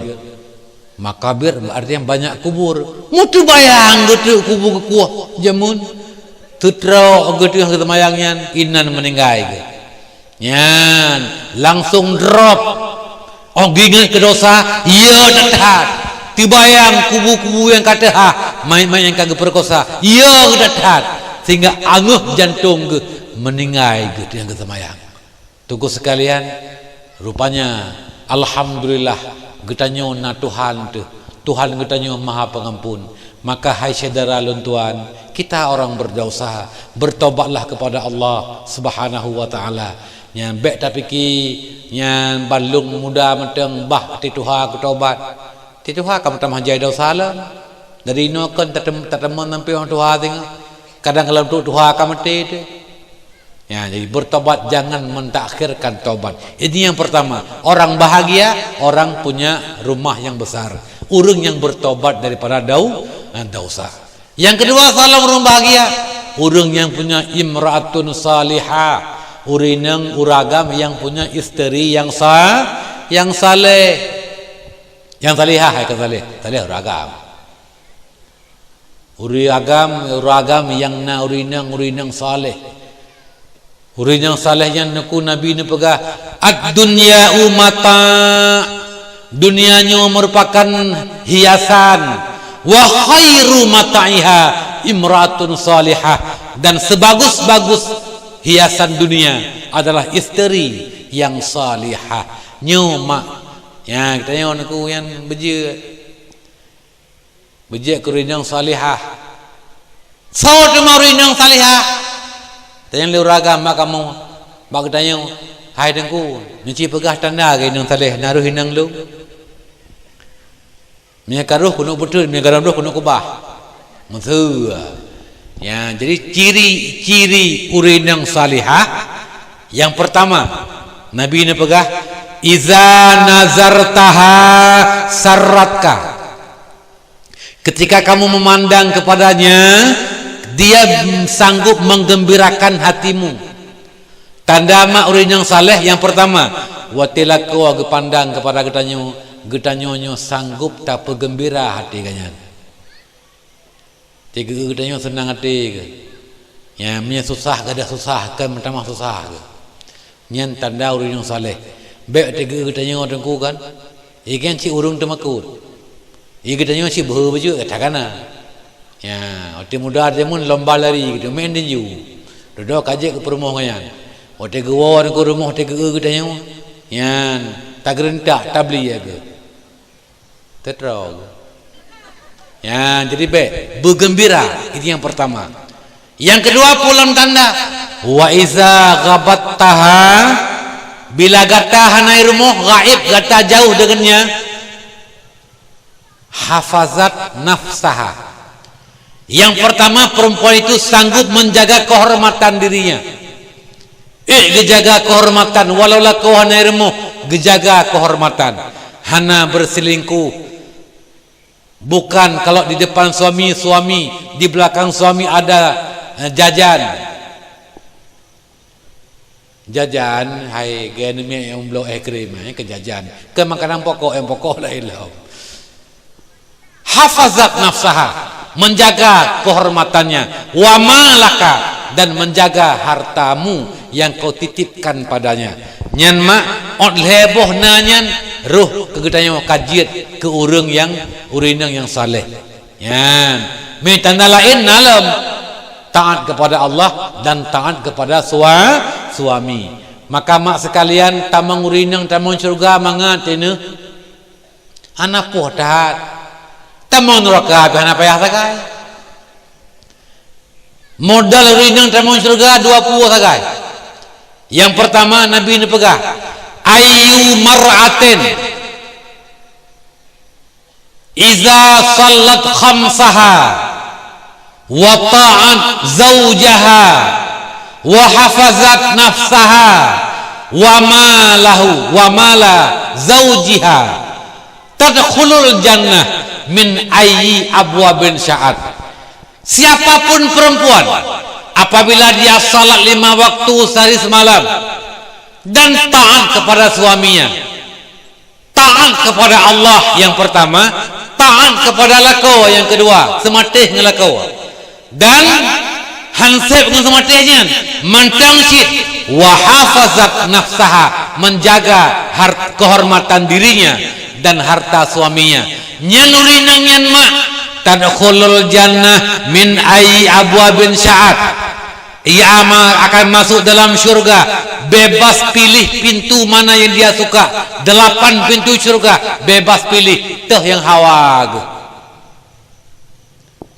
Maqabir artinya banyak kubur. Meuteubayang geuteuk kubu geukueh jameun. Teutrok geuteuk geuseumayang nyan, inan meuninggai geuh. Nyan langsong drop. Oh, geuingat keu dosa, ya that-that. Teubayang kubu-kubu nyang ka teuhah, mayét-mayét nyang ka geupeurekosa, ya that-that. Sehingga angeuh jantong geuh, meuninggai geuh teungoh geuseumayang. Teungku sekalian, rupanya, alhamdulillah, geutanyoe na Tuhan teuh. Tuhan geutanyoe Maha Pengampun. Maka, hai syedara lôn tuan, kita orang berdosa, bertobatlah kepada Allah Subhanahu wa Taala. Nyan bék tapike nyan ban lôn muda mantong bah até tuha kutobat. Até tuha ka meutamah jai dosa lom. Dari inoe kon tatem-, tateumon sampoe tuha singoh. Kadang lam tuha ka maté teuh. Ya, jadi bertobat, jangan mentakhirkan tobat. Ini yang pertama, orang bahagia, orang punya rumah yang besar. Ureuëng nyang bertobat daripada dau-, dosa. Yang kedua, salam ureuëng bahagia, ureuëng nyang punya imraatun salihah, ureuëng uragam yang punya isteri yang sa-, yang saleh. Yang salihah, hai kan saleh, saleh uragam. Ureuëng agam, ureuëng agam nyang na ureuëng inong, ureuëng inong saleh. Ureuëng nyang saleh nyan, Teungku, Nabi neupeugah, "Ad-dunya mata'." Dunia nyoe merupakan hiasan. "Wa khairu mata'iha imra'atun salihah." Dan sebagus-bagus hiasan dunia adalah isteri yang salihah. Nyoe mak. Ya, geutanyoe, Teungku, nyang beujeuet. Beujeuet keu ureuëng inong salihah. Soe teuma ureuëng inong salihah? Tanyong lé ureuëng agam bak kamoe, bak geutanyoe, "Hai Teungku, neuci peugah tanda keu inong saleh, na roh inong lôn?" Meunyoe ka roh keuneuk beuteun, meunyoe ka roh keuneuk keubah. Meuteue. Ya, jadi ciri-ciri ureuëng inong salihah, yang pertama, Nabi neupeugah, "Iza nazartaha sarratka." Ketika kamu memandang kepadanya, dia sanggup menggembirakan hatimu. Tanda mak ureuëng nyang saleh nyang pertama, watée lakoe geupandang kepada geutanyoe, geutanyoe nyoe sanggup tapeugembira hati geuhnyan. Teugeue geutanyoe seunang até geuh. Nyan, meunyoe susah, gadôh susah, keu meutamah susah geuh. Nyan tanda ureuëng nyang saleh. Bék teugeue geutanyoe Teungku kan. Ikan cit ureuëng teumakot. Ié geutanyoe cit beuhe beujeuet gata kana. Ya, watée muda jameun lomba lari gitu, main tinju. Dudoe ka jeuet keu peurumoh nyan. Watée geuwoe keu rumoh teugeue geutanyoe. Nyan, tageureuntak tabli ya geuh. Teutroe. Ya, jadi bék, beugembira, itu yang pertama. Yang kedua, pulang tanda. Wa iza ghabattaha, bila gata hana i rumoh, gaib, gata jauh deungon nya, hafazat nafsaha. Yang pertama, perempuan itu sanggup menjaga kehormatan dirinya. Eh, geujaga kehormatan, walau lakoe hana i rumoh, geujaga kehormatan. Hana berselingkuh. Bukan kalau di depan suami, suami, di belakang suami ada, eh, jajan. Jajan, hai, gaya neumie nyang bloe es krim, eh, keu jajan. Keu makanan pokok, nyang pokok laén lom. Hafazat nafsaha, menjaga kehormatannya, wa malaka, dan menjaga hartamu yang kau titipkan padanya. Nyan mak, ôt lhée boh na nyan, roh keu geutanyoe ka jeuet keu ureuëng nyang, ureuëng nyang saleh. Nyan, meunan tanda laén na lom, taat kepada Allah dan taat kepada sua-, suami. Maka mak sekalian, tamong ureuëng inong tamong syeuruga mangat teuh. Hana poh that. Tamong nuraka pih hana payah sagai. Modal ureuëng inong tamong syeuruga dua ploh sagai. Nyang peurtama Nabi neupeugah, "Ayyu mar'atin iza shallat khamsaha wa ta'at zaujaha wa hafazat nafsaha wa malahu wa mala zaujiha tadkhulul jannah min ayyi abwabin sya'at." Siapapun perempuan, apabila dia salat lima waktu sehari semalam dan taat kepada suaminya, taat kepada Allah yang pertama, taat kepada lakoe yang kedua, seumatéh ngon lakoe, dan han sép ngon seumatéh nyan, mantong cit, wa hafazat nafsaha, menjaga har-, kehormatan dirinya dan harta suaminya. Nyan ureueng inong nyan mak, tadkhulul jannah min ayyi abwabin sya'at. Ia ma-, akan masuk dalam syurga, bebas pilih pintu mana yang dia suka. Delapan pintu syurga, bebas pilih, teuh nyang hawa geuh.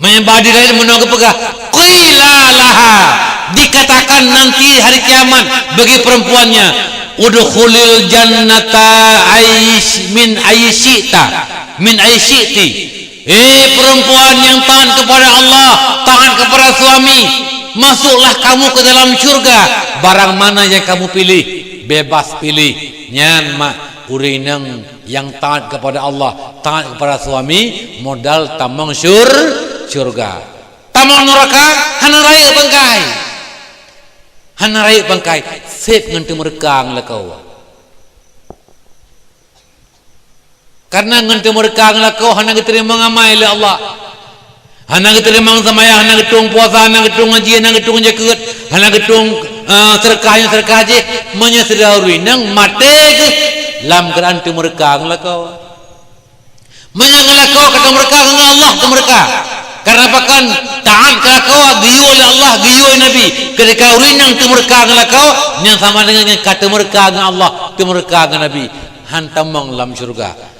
Meunyoe di laén meunoe geupeugah, "Qila laha," dikatakan nanti hari kiamat bagi perempuannya, "Udkhulil jannata ayy-, min ayyi syi'ta, min ayyi syi'ti." Hei perempuan yang taat kepada Allah, taat kepada suami, masuklah kamu ke dalam syurga, barang mana yang kamu pilih, bebas pilih. Nyan mak ureueng inong nyang taat kepada Allah, taat kepada suami, modal tamong syur-, syurga. Tamong nuraka, hana rayeuk bangkai. Hana rayeuk bangkai, sép ngon teumeureuka ngon lakoe. Karena ngon teumeureuka ngon lakoe hana geuteurimong amai lé Allah. Hana geuteurimong seumayang, hana geutueng puasa, hana geutueng haji, hana geutueng jakeuet, hana geutueng, eh, seudeukah nyang seudeukah jih. Meunyoe sidroe ureueng inong maté geuh lam keuadaan teumeureuka ngon lakoe. Meunyoe ngon lakoe ka teumeureuka, ngon Allah teumeureuka. Karena pakon? Taat keu lakoe, geuyue lé Allah, geuyue Nabi. Ketika ureueng inong teumeureuka ngon lakoe, nyan sama dengan nyan ka teumeureuka ngon Allah, teumeureuka ngon Nabi. Han tamong lam syurga.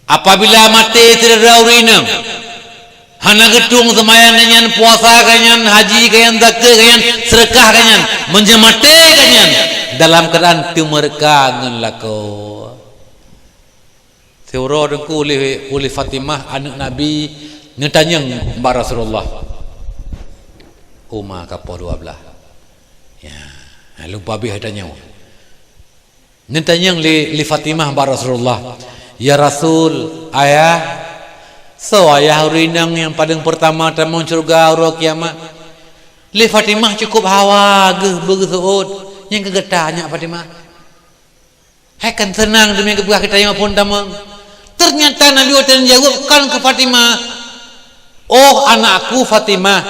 Apabila maté sidroe ureueng inong, hana geutueng seumayang geuh nyan, puasa geuh nyan, haji geuh nyan, zakeuet geuh nyan, seudeukah geuh nyan, meunyoe maté geuh nyan dalam keuadaan teumeureuka ngon lakoe. Siuroe teungku ulih, ulih Fatimah, aneuk Nabi, neutanyong bak Rasulullah. Uma ka poh dua blah. Ya, lupa bih tanyoe. Neutanyong lé, lé Fatimah bak Rasulullah, "Ya Rasul, Ayah, soe ayah ureueng inong nyang paleng peurtama tamong syeuruga uroe kiamat?" Lé Fatimah cukup hawa geuh beugeuseuôt, "Nyang keu gata nyak Fatimah." Hai kan seunang teuma geupeugah geutanyoe phon tamong. Ternyata Nabi watée neujaweueb kon keu Fatimah. "Oh anakku Fatimah,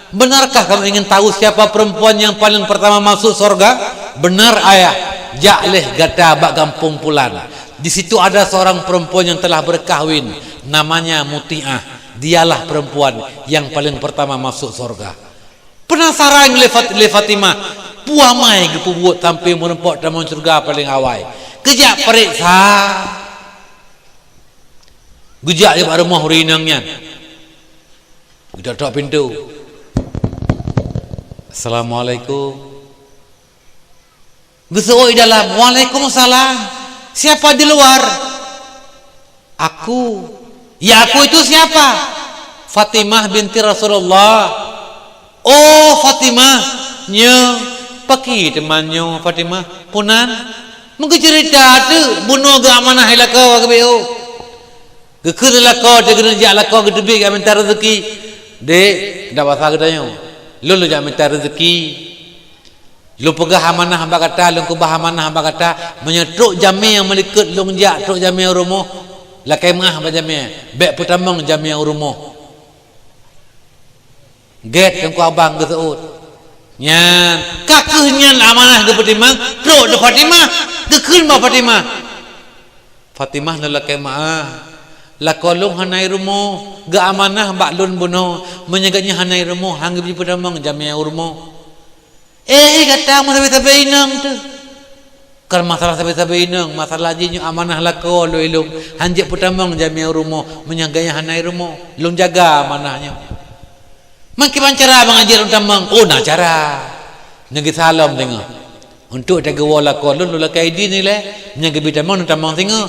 benarkah kamu ingin tahu siapa perempuan yang paling pertama masuk sorga?" "Benar ayah, jak leh gata bak gampông pulan. Di situ ada seorang perempuan yang telah berkahwin, namanya Mutiah. Dialah perempuan yang paling pertama masuk sorga." Peunasaran lé Fat-, lé Fatimah, peue amai geupeubuet sampoe meurumpok tamong syeuruga paleng awai. Geujak pareksa. Geujak bak rumoh ureueng inong nyan. Geutok-tok pintoe. "Assalamualaikum." Geuseuôt di dalam, "Waalaikumsalam. Siapa di luar?" "Aku." "Ya aku itu siapa?" "Fatimah binti Rasulullah." "Oh Fatimah, nyoe." "Pakri teuma nyoe Fatimah?" "Punan." "Meugeuceurita teuk bunoe geuamanah lakoe keu B O." Geukheun lakoe, teuk geuneuk jak lakoe geuteubiet geuh minta rezeki. "Dek, dak basa geutanyoe. Lôn lôn jak minta rezeki. Lôn peugah amanah bak gata, lôn keubah amanah bak gata, meunyoe trok jamé meulikot lôn jak trok jamé u rumoh, lakée meuáh bak jamé, bék peutamong jamé u rumoh." Gét teungku abang geuseuôt. Nyan, ka kheueh nyan amanah geupeutimang, trok di Fatimah, geukheun bak Fatimah. "Fatimah, lôn lakée meuáh. Lakoe lôn hana i rumoh, geuamanah bak lôn bunoe. Meunyoe gobnyan hana i rumoh, han geubri peutamong jamé u rumoh." "Eh, gata meusabe-sabe inong teuh." "Kon masalah sabe-sabe inong, masalah jih nyoe amanah lakoe lôn ilôn. Han jeuet peutamong jamé u rumoh, meunyoe gobnyan hana i rumoh. Lôn jaga amanah nyoe." "Man kiban cara mangat jeuet lôn tamong?" "Oh, na cara. Neugisa lom singoh. Untuk tageuwoe lakoe lôn, lôn lakée idin ilée, meunyoe geubi tamong, neutamong singoh.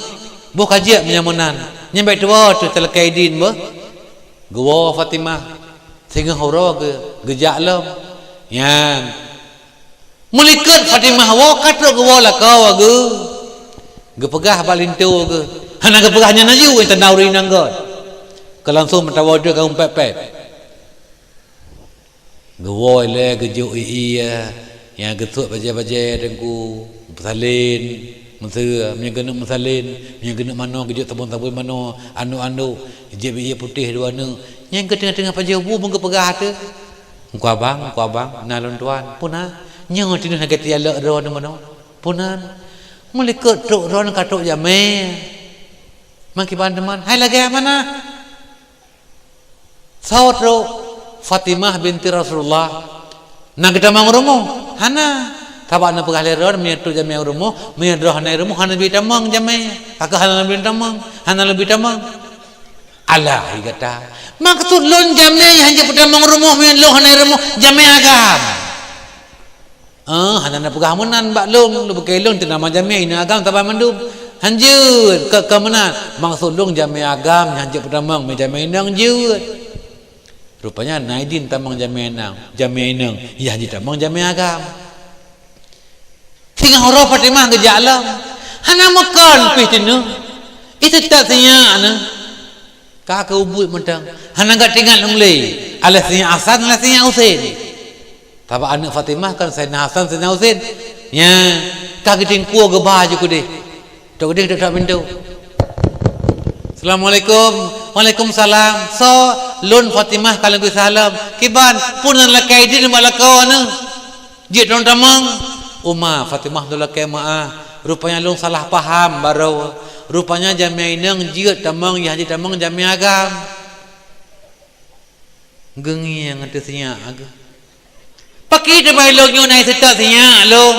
Boh ka jeuet meunyoe meunan. Nyan bék tuwoe teuh talakée idin beuh. Geuwoe Fatimah. Singoh uroe geu-, geujak lom. Nyan. Meulikot Fatimah woe ka trok geuwoe lakoe geu-, geupeugah bak linto geuh. Hana geupeugah nyan laju, tanda ureuëng inong göt. Ka langsong meutuwoe teuh ka umpet-pet. Geuwoe ilée geujok ié, nyang geusuet bajée-bajée teungku, meusalén, meuseu, meunyoe geuneuk meusalén, meunyoe geuneuk manoe geujok sabon-sabon manoe, anok-anok, jép ié putéh dua neuk. Nyang keu teungoh-teungoh pajoh bu meugeupeugah teuh, "Engku abang, engku abang, na lôn tuan." "Peue na?" "Nyoe teuh lagée tialek droeneuh manoe." "Peue nan?" "Meulikot trok droeneuh ka trok jamé." "Meukiban teuma?" "Hai lagée mana?" "Soe trok?" "Fatimah binti Rasulullah." "Na geutamong rumoh?" "Hana." "Sabab neupeugah lé droeneuh, meunyoe trok jamé rumoh, meunyoe droeneuh hana rumoh, hana neubi tamong jamé. Ka keuh hana neubi tamong, hana neubi tamong." "Alah, hai gata. Maksud lôn jamé nyang hana peutamong rumoh, meunyoe lôn hana rumoh, jamé agam." "Eh, hana neupeugah meunan bak lôn, lôn bukée lôn teuh nama jamé inong agam saban mandum." "Hanjeuet, ka, ka meunan. Maksud lôn jamé agam nyang hanjeuet peutamong, meunyoe jamé inong jeuet." Rupanya na idin tamong jamé inong, jamé inong, nyang hanjeuet tamong jamé agam. Singoh uroe Fatimah geujak lom. Hana meukon pih teuh nyoe. Ih, teutap sinyak nyoe. Ka keu ubit mantong. Hana geuingat lom lé. Alah sinyak Hasan, alah sinyak Husen. Sabab aneuëk Fatimah kan Saidina Hasan, Saidina Husen. Nyan, ka geutingkue geuba ju keudeh. Trok keudeh, trok, trok pintoe. "Assalamualaikum." "Waalaikumsalam." "Soe?" "Lôn Fatimah ka lôn gisa lom." "Kiban, peue nan lakée idin bak lakoe nyoe?" "Jeuet lôn tamong." "Uma, Fatimah lôn lakée meuáh. Rupanya lôn salah paham baroe. Rupanya jamé inong jeuet tamong, nyang hanjeuet tamong jamé agam." Geungieng ateueh sinyak geuh. "Pakri teuma lôn nyoe na seutôt sinyak lôn?"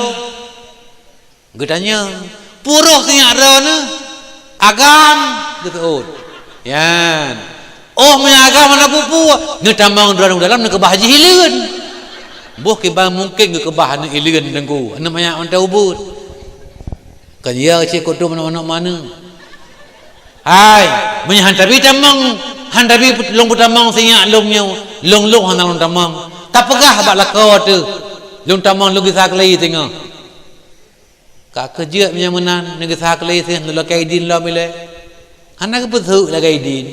Geutanyong, "Peue roh sinyak droeneuh?" "Agam," geuseuôt. Nyan. "Oh, meunyoe agam hana peue-peue, neutamong droeneuh u dalam neukeubah jih ileuen." Boh kiban mungken geukeubah aneuëk ileuen teungku, aneuëk manyak mantong ubit. Kan ya cit kutu manok-manok maneueng. "Hai, meunyoe han tabi tamong, han tabi lôn peutamong sinyak lôn nyoe, lôn-lôn hana lôn tamong. Tapeugah bak lakoe teuh, lôn tamong lôn gisa keulai singoh." Ka keuh jeuet meunyoe meunan, neugisa keulai singoh, neulakée idin lom ilée. Hana geupeuseuk lagée idin.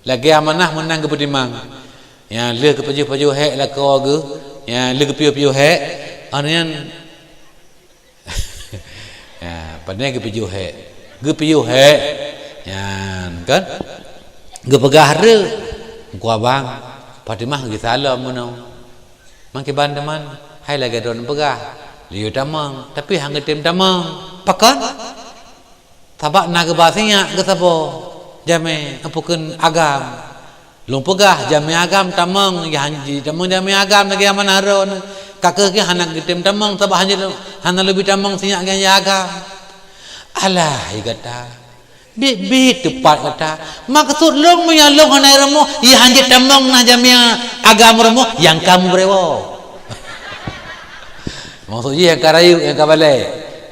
Lagée amanah meunan geupeutimang. Nyang lheueh geupajoh-pajoh hék lakoe geuh, nyang lheueh geupiôh-piôh hék, oh nyan. Ya, pane geupiôh hék. Geupiôh hék. Nyan kan. Geupeugah re. Engku abang, Fatimah gisa lom meunoe. Meukiban teuma, hai lagée droeneuh peugah, liyue tamong, tapi han geutem tamong. Pakon? Sabab na geuba sinyak geusaboh jamé, peukon agam. Lôn peugah jamé agam tamong, ya han jitamong jamé agam lagée amanah droeneuh. Ka keuh geuh hana geutem tamong, sabab han jeuet, hana leubi tamong sinyak nyang agam. Alah, hai gata. Biet-biet teupat gata. Maksud lôn meunyoe lôn hana rumoh, ya han jeuet tamong na jamé agam rumoh nyang ka meubrewo. Maksud jih nyang ka rayeuk, nyang ka balée.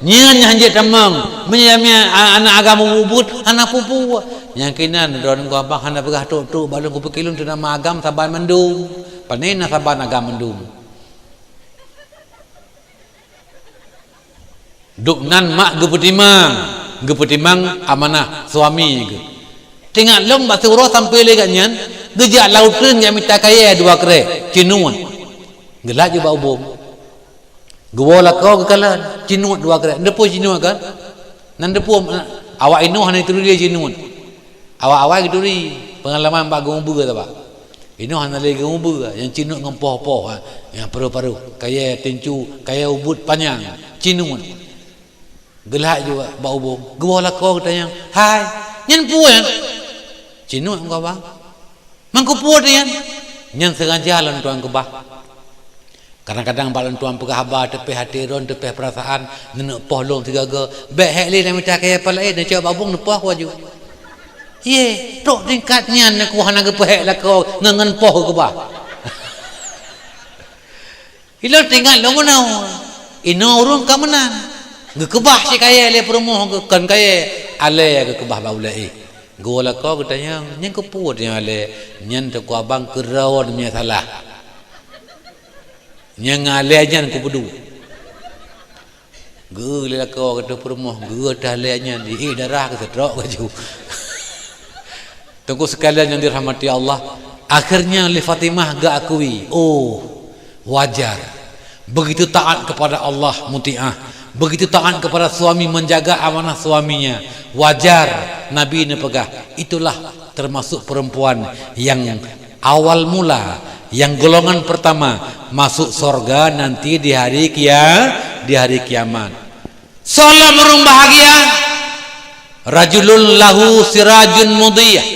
Nyan nyang han jeuet tamong. Meunyoe jamé a-, aneuëk agam ubit, hana peue-peue. Nyang keunan droeneuh geuh abang hana peugah trok-trok bak lôn, kupiké lôn teuh nama agam saban mandum. Pane na saban agam mandum. Dubnan mak geupeutimang, geupeutimang amanah suami geuh. Teuingat lom bak siuroe sampoe lé gobnyan, geujak lam uteuen jak mita kayée dua krek, cinuet. Geulhak jih bak ubông. Geuwoe lakoe geukalon, cinuet dua krek. Neuteupeue cinuet kan? Neuteupeue, awak inoe hana jituri lé cinuet. Awai-awai geuturi, peungalaman bak geumeubeue sabab. Inoe hana lé geumeubeue, nyang cinuet ngon poh-poh, ha, nyang paru-paru, kayée tincu, kayée ubit panyang, cinuet. Geulhak jih bak ubông, geuwoe lakoe geutanyong, "Hai, nyan peue nyan?" "Cinuet," engkau bang. "Mangkeupeue teuh nyan?" "Nyan seungaja lôn tuan keubah. Kadang-kadang bak lôn tuan peugah haba teupéh até droen, teupéh peurasaan, neuneuk poh lôn sigoe-goe. Bék hék lé na mita kayée pat laén, neucok bak ubông neupoh ku laju." "Yé, trok tingkat nyan neuk hana geupeuhék lakoe ngon, ngon poh geukeubah." Ilôn teuingat lôn meunoe, inoe ureuëng ka meunan. Geukeubah si kayée lé peurumoh geuh, kon kayée, alée geukeubah bak ulée éh. Geuwoe lakoe geutanyong, "Nyan keupeue tanyong alée?" "Nyan teungku abang keurawan meunyo salah. Nyang alée nyan kupeuduek." Geu lé lakoe geuteuh peurumoh, geu teuh lé nyan, di, eh, darah geuseutrok laju. Teungku sekalian yang dirahmati Allah, akhirnya lé Fatimah geuakui, "Oh, wajar. Begitu taat kepada Allah, muti'ah. Begitu taat kepada suami, menjaga amanah suaminya. Wajar," Nabi neupeugah, "Itulah termasuk perempuan yang awal mula, yang golongan pertama masuk sorga nanti di hari kia-, di hari kiamat." Soe lom ureuëng bahagia? Rajulun lahu sirajun mudhiyah.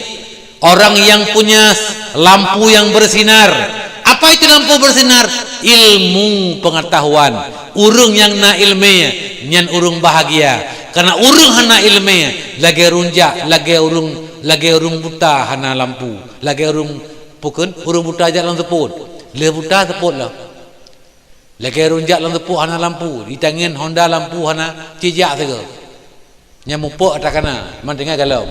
Orang yang punya lampu yang bersinar. Apa itu lampu bersinar? Ilmu pengetahuan. Ureuëng nyang na iéleumé, nyan ureuëng bahagia. Karena ureuëng hana iéleumé, lagée runjak, lagée ureuëng, lagée ureuëng buta hana lampu. Lagée ureuëng, peue kheun, ureuëng buta jak lam seupôt. Lheueh buta seupôt lom. Lagée runjak lam seupôt hana lampu, di tangieng honda lampu hana, cijak sigoe. Nyang mupok takana, man tinggai galom.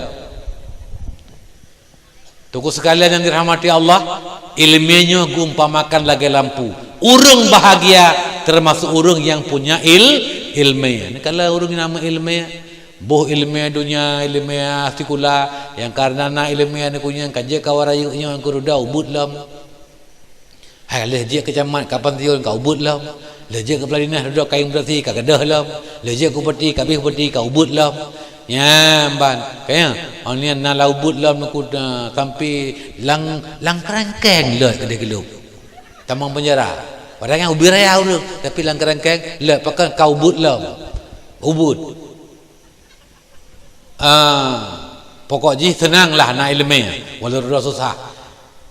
Teungku sekalian yang dirahmati Allah, iéleumé nyoe geuumpamakan lagée lampu. Ureuëng bahagia termasuk ureuëng yang punya il-, iéleumé. Ini kalau ureuëng nyang na iéleumé, boh iéleumé dunia, iéleumé sikula, nyang karena na iéleumé aneuk kunyang ka jeuet ka warayeuk nyoe keu ruda ubeuet lom. Hai, lheueh jeuet keu camat ka pansiun ka ubeuet lom. Lheueh jeuet keu peula dinas dudoe kayém beurasi ka gadôh lom. Lheueh jeuet keu bupati ka bih bupati ka ubeuet lom. Nyan ban, kaya, oh nyan na lam ubeuet lom neuku, eh, sampai lam, lam kerangkeng lom keudeh geulom. Tamong penjara. Padahai nyan ubit raya ureuëng, tapi lam kerangkeng lom, pakon ka ubeuet lom. Ubeuet. Ah, pokok jih seunang lah na iéleumé, walau droe susah.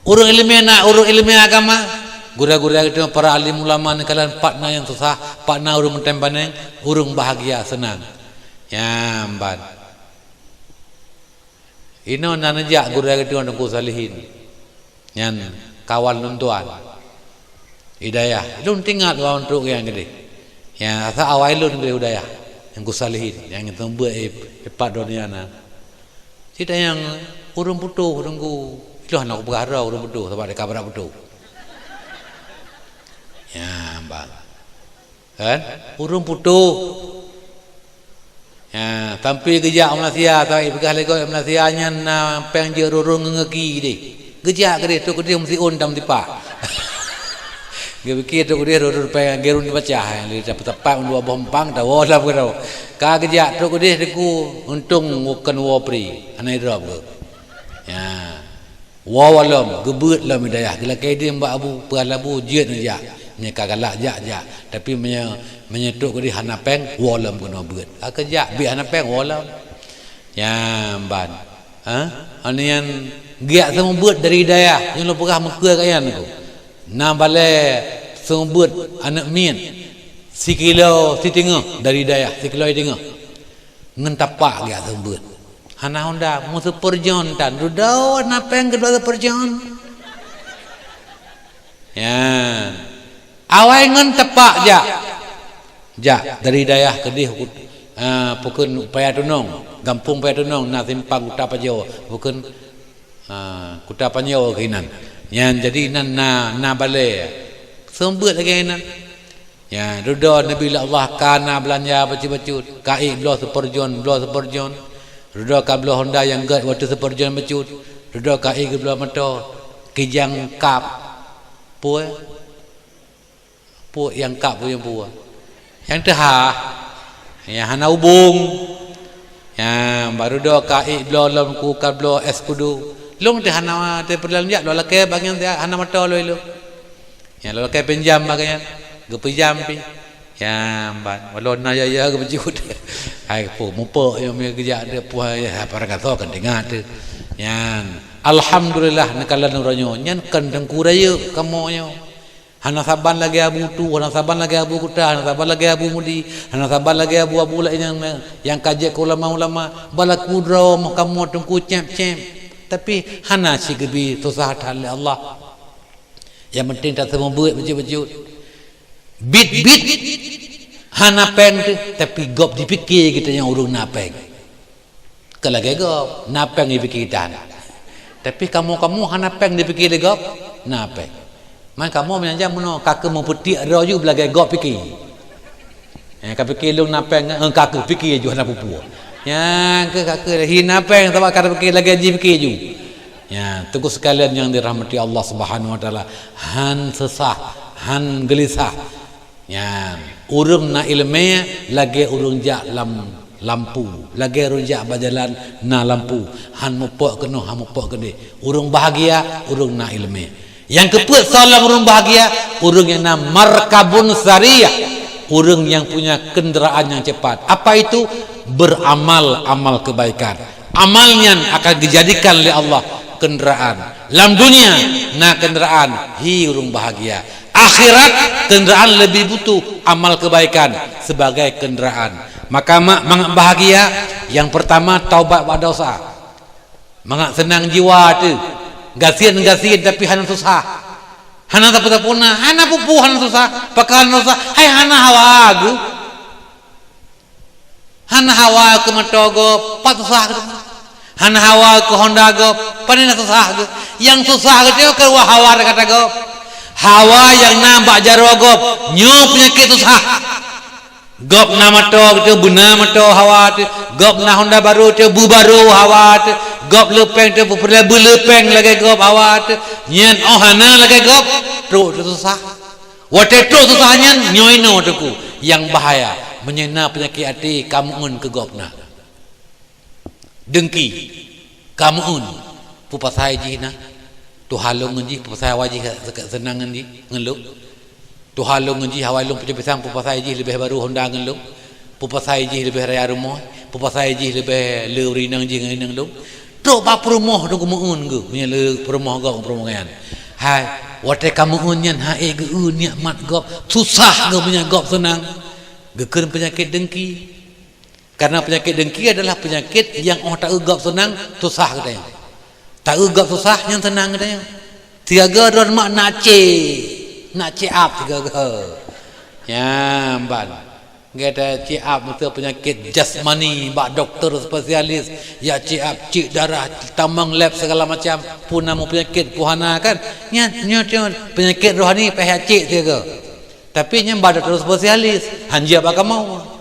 Ureuëng iéleumé na, ureuëng iéleumé agama, gurée-gurée geutanyoe para alim ulama neukalon pat na nyang susah, pat na ureuëng meutem paneng, ureuëng bahagia seunang. Nyan ban. Inoe na neujak gurée geutanyoe Teungku Salihin. Nyan kawan lôn tuan. Hidayah. Lôn teuingat lôn trok nyang keudeh. Nyang asa awai lôn keudeh Hidayah. Nyang Gus Salihin, nyang teumeubuet, eh, ipat donya na. Cit nyang ureuëng putôh Teungku. Ilôn hana kupeugah droe ureuëng putôh, sabab deka brat putôh. Nyan ban. Kan? Ureuëng putôh. Ya, sampai geujak u Malaysia, sampai peugah lé gob Malaysia nyan na péng jeuet rurung ngeungeuki deh. Geujak keudeh, trok keudeh meusiôn tam tipak. Geupike trok keudeh rurung péng gerun dipacah, lé tapeutapat dua boh empang, tawoe lam keudroe. Ka geujak trok keudeh Teungku, untông kon woe pri, hana idrop geuh. Ya. Woe lom, geubeuet lom Hidayah. Geulakée idin bak Abu, peugah lé Abu, jeuet neujak. Meunyoe ka galak jak, jak. Tapi meunyoe, meunyoe trok keudeh hana péng, woe lom keunoe beuet. Ka keujak, biet hana péng, woe lom. Nyan ban. Ha? Anu nyan geujak seumeubeuet dari Hidayah. Nyoe lôn peugah meukeue keu nyan Teungku. Na balée seumeubeuet aneuk miet. Sikilo siteungoh dari Hidayah, sikilo siteungoh. Ngon tapak geujak seumeubeuet. Hana honda, meuseupeurjôn tan. Dudoe na péng keudroe seupeurjôn. Ya. Awai ngon tapak jak. Jak dari Hidayah keudeh, ah, peue kheun Paya Tunong, gampông Paya Tunong na simpang Kuta Pajoh, peue kheun, ah, Kuta Pajoh keunan. Nyan jadi nan na, na balée. Seumeubeuet lagée nan. Ya, dudoe neubi lé Allah ka na beulanja bacut-bacut, ka ék bloe seupeurjôn, bloe seupeurjôn. Dudoe ka bloe honda nyang gét watée seupeurjôn bacut. Dudoe ka ék geubloe moto, kijang kab. Peue? Peue nyang kab peue nyang peue? Nyang teuhah. Nyang hana ubông. Nyan, baru dudoe ka ék bloe lom ku ka bloe es kudu. Lôn teuh hana teuh peureulée jak, lôn lakée bak nyan teuh hana moto lôn ilôn. Nyan lôn lakée pinjam bak nyan, geupinjam pih. Nyan ban, walau na ya-ya geupeujeuet. Hai peue, mupok nyang geujak teuh puah, ya, para gasoe kan teuingat teuh. Nyan, alhamdulillah neukalon uroe nyoe. Nyan kan Teungku Rayeuk kamoe nyoe. Hana saban lagée Abu Tu, hana saban lagée Abu Kuta, hana saban lagée Abu Mudi, hana saban lagée Abu-abu laén nyang, nyang ka jeuet keu ulama-ulama, balaku droe meuh kamoe Teungku céb-céb. Tapi hana cit geubi susah that lé Allah. Nyang penting taseumeubeuet bacut-bacut. Bit-bit hana péng teuh, tapi gob jipike geutanyoe ureuëng na péng. Keu lagée gob, na péng jipike tan. Tapi kamoe-kamoe hana péng jipike lé gob, na péng. Man kamoe meunyan meunoe, ka keuh meupeutiek droe ju beulagée gob pike. Eh, ka pike lôn na péng, eh, ka keuh pike ju hana peue-peue. Nyang keuh ka keuh hi na péng, sabab ka pike lagée jipike ju. Ya, teungku sekalian nyang dirahmati Allah Subhanahu Wa Taala, han seusah, han geulisah. Nyan, ureuëng na iéleumé lagée ureuëng jak lam lampu, lagée ureuëng jak bak jalan na lampu, han mupok keunoe, han mupok keudeh. Ureuëng bahagia, ureuëng na iéleumé. Nyang keupeuet soe lam ureuëng bahagia, ureuëng nyang na markabun sariyah, ureuëng nyang punya kendaraan nyang cepat. Apa itu? Beramal amal kebaikan. Amal nyan akan geujadikan lé Allah kendaraan. Lam dunia na kendaraan, hi ureuëng bahagia. Akhirat kendaraan lebih butuh amal kebaikan sebagai kendaraan. Maka mak mangat bahagia, yang pertama taubat bak dosa. Mangat seunang jiwa teuh. Gasien-gasien tapi hana susah. Hana sapeue-sapeue na, hana peue-peue hana susah. Pakon hana susah, hai hana hawa geuh. Hana hawa keu moto gob, pat susah geuh. Hana hawa keu honda gob, pane na susah geuh. Nyang susah geuh nyoe keu hawa kata gob. Hawa nyang na bak jaroe gob, nyoe peunyakét susah. Gob na moto teuh beuna moto hawa teuh, gob na honda barô teuh beubarô hawa teuh, gob le péng teuh beupeureulée beule péng lagée gob hawa teuh. Nyan óh hana lagée gob, trok teuh susah. Watée trok susah nyan, nyoe inoe teungku nyang bahaya. Meunyoe na peunyakét até, kameu'eun keu gob na. Deungki, kameu'eun, peue pasai jih na? Tuha lôn ngon jih, peue pasai hawa jih seunang ngon jih, ngon lôn? Tuha lôn ngon jih, hawa lôn peucok pisang, peue pasai jih leubeh barô honda ngon lôn? Peue pasai jih leubeh raya rumoh? Peue pasai jih leubeh le ureuëng inong jih ngon inong lôn? Trok bak peurumoh teungku meu'eun geuh, meunyoe le peurumoh gob ngon peurumoh nyan. Hai, watée kameu'eun nyan, hai geu-eu nikmat gob, susah geuh meunyoe gob seunang. Geukheun peunyakét deungki. Karena peunyakét deungki adalah peunyakét nyang óh taeu gob seunang, susah geutanyoe. Taeu gob susah, nyan seunang geutanyoe. Sigaga droe mak na cek, na cek up sigaga. Nyan ban. Gata cek up meuseu peunyakét jasmani bak doktor spesialis, ya cek up, cek darah, tamong lab segala macam, pun na mupeunyakét, pun hana kan. Nyan, nyoe, nyoe peunyakét rohani payah cek sigaga. Tapi nyan bak doktor spesialis, han jeuet bak kamoe.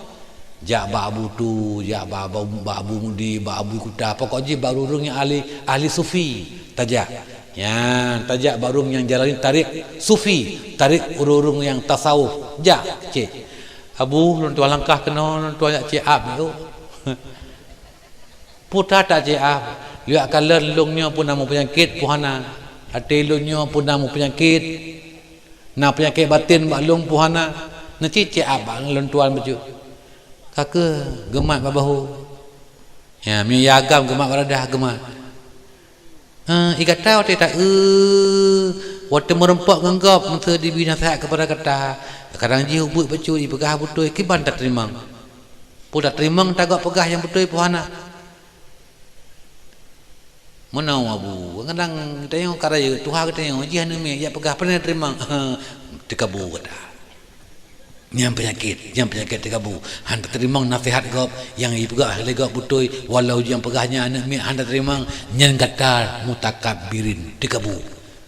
Jak bak Abu Tu, jak bak, bak, bak Abu Mudi, bak Abu Kuta, pokok jih bak ureuëng nyang ahli, ahli sufi tajak. Nyan, tajak bak ureuëng nyang jalani tarék sufi, tarék ureuëng-ureuëng nyang tasawuf. Jak cek. Abu, lôn tuan langkah keunoe, lôn tuan jak cek up tu. Puta tak cek up. Liwat kalon lôn nyoe pun na mupeunyakét, pun hana. Até lôn nyoe pun na mupeunyakét. Na peunyakét baten bak lôn pun hana. Neucit cek up bak lôn tuan bacut. Ka keuh geumat bak bahu. Ya, meunyoe ya agam geumat bak dadah geumat. Eh, i gata watée taeu, watée meurumpok ngon gob, meuseu jibi naseuhat keupada gata. Kadang jih ubit bacut, jipeugah beutôi, kiban tateurimong. Peue tateurimong, tagob peugah nyang beutôi pun hana. Meunoe Abu, kadang geutanyoe ka rayeuk, tuha geutanyoe jih aneuk miet, jak peugah, "Pane teurimong?" "Teukabô gata." Nyan peunyakét, nyan peunyakét teukabô. Han tateurimong naseuhat gob nyang jipeugah lé gob beutôi, walau nyang peugah nyan aneuk miet han tateurimong, nyan gata mutakabbirin, teukabô.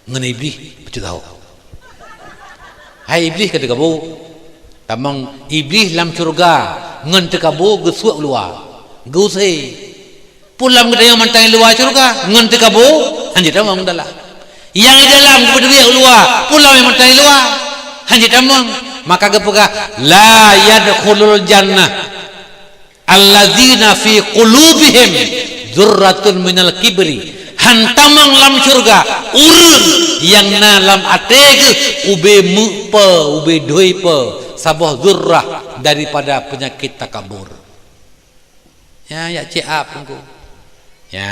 Ngon Iblih bacut sahoe. Hai Iblih ka teukabô. Tamong Iblih lam syeuruga ngon teukabô geusuek u luwa. Geuuse. Pun lam geutanyoe mantong i luwa syeuruga ngon teukabô, han jitamong dalam. Nyang i dalam geupeuteubiet u luwa, pun lam mantong i luwa, han jitamong. Maka geupeugah, "La yadkhulul jannah." Allazina fi qulubihim dzurratun minal kibri. Han tamong lam syeuruga ureuëng nyang na lam até geuh ubé meuk pe, ubé dhui pe, saboh dzurrah daripada peunyakét takabur. Ya, ya cek up teungku. Ya.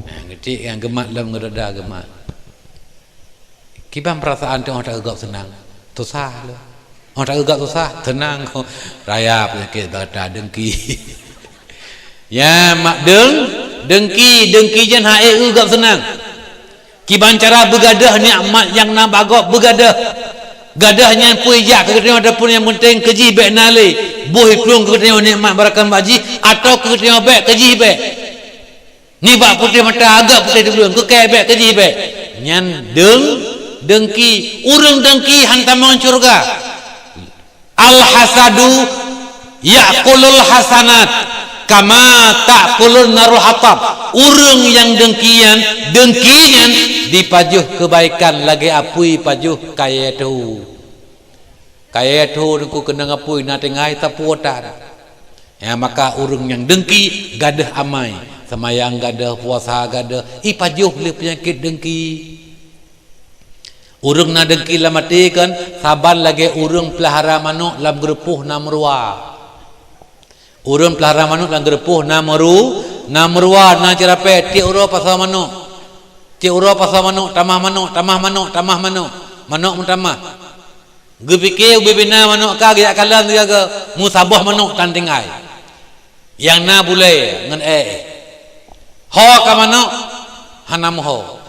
Nah, geucek nyang geumat lom geudoda geumat. Kiban peurasaan teuh óh taeu gob seunang, susah lom. Óh taeu gob susah, seunang. Raya peunyakét bata deungki. Ya, mak deung, deungki, deungki jan hai eu gob seunang. Kiban cara beugadeuh nikmat nyang na bak gob beugadeuh. Gadôh nyan peue jak keu geutanyoe ataupun nyang penting keu jih bék na lé. Boh iplueng keu geutanyoe nikmat barakan bak jih, atawa keu geutanyoe bék keu jih bék. Nibak putéh mata agak putéh teublueng, keu kèe bék keu jih bék. Nyan deung-, deungki. Ureuëng deungki han tamong syeuruga. Al-hasadu ya'kulul hasanat kama ta'kulun narul hatab. Ureuëng nyang deungki nyan, deungki nyan dipajoh keubaikan lagée apui pajoh kayée tho. Kayée tho nyoe keunong apui na tinggai sapeue tan. Ya, maka ureuëng nyang deungki gadôh amai, seumayang gadôh, puasa gadôh, ipajoh lé peunyakét deungki. Ureuëng na deungki lam até kan saban lagée ureuëng peulahara manok lam geurupoh na meuruwa. Ureuëng peulahara manok lam geurupoh na meuru-, na meuruwa, na ceurapée, tiek uroe pasoe manok. Tiek uroe pasoe manok, tamah manok, tamah manok, tamah manok. Manok meutamah. Geupike ubé bina manok ka geujak kalon sigaga, meusaboh manok tan tinggai. Nyang na bulée ngon éh. Ho ka manok hana meuho.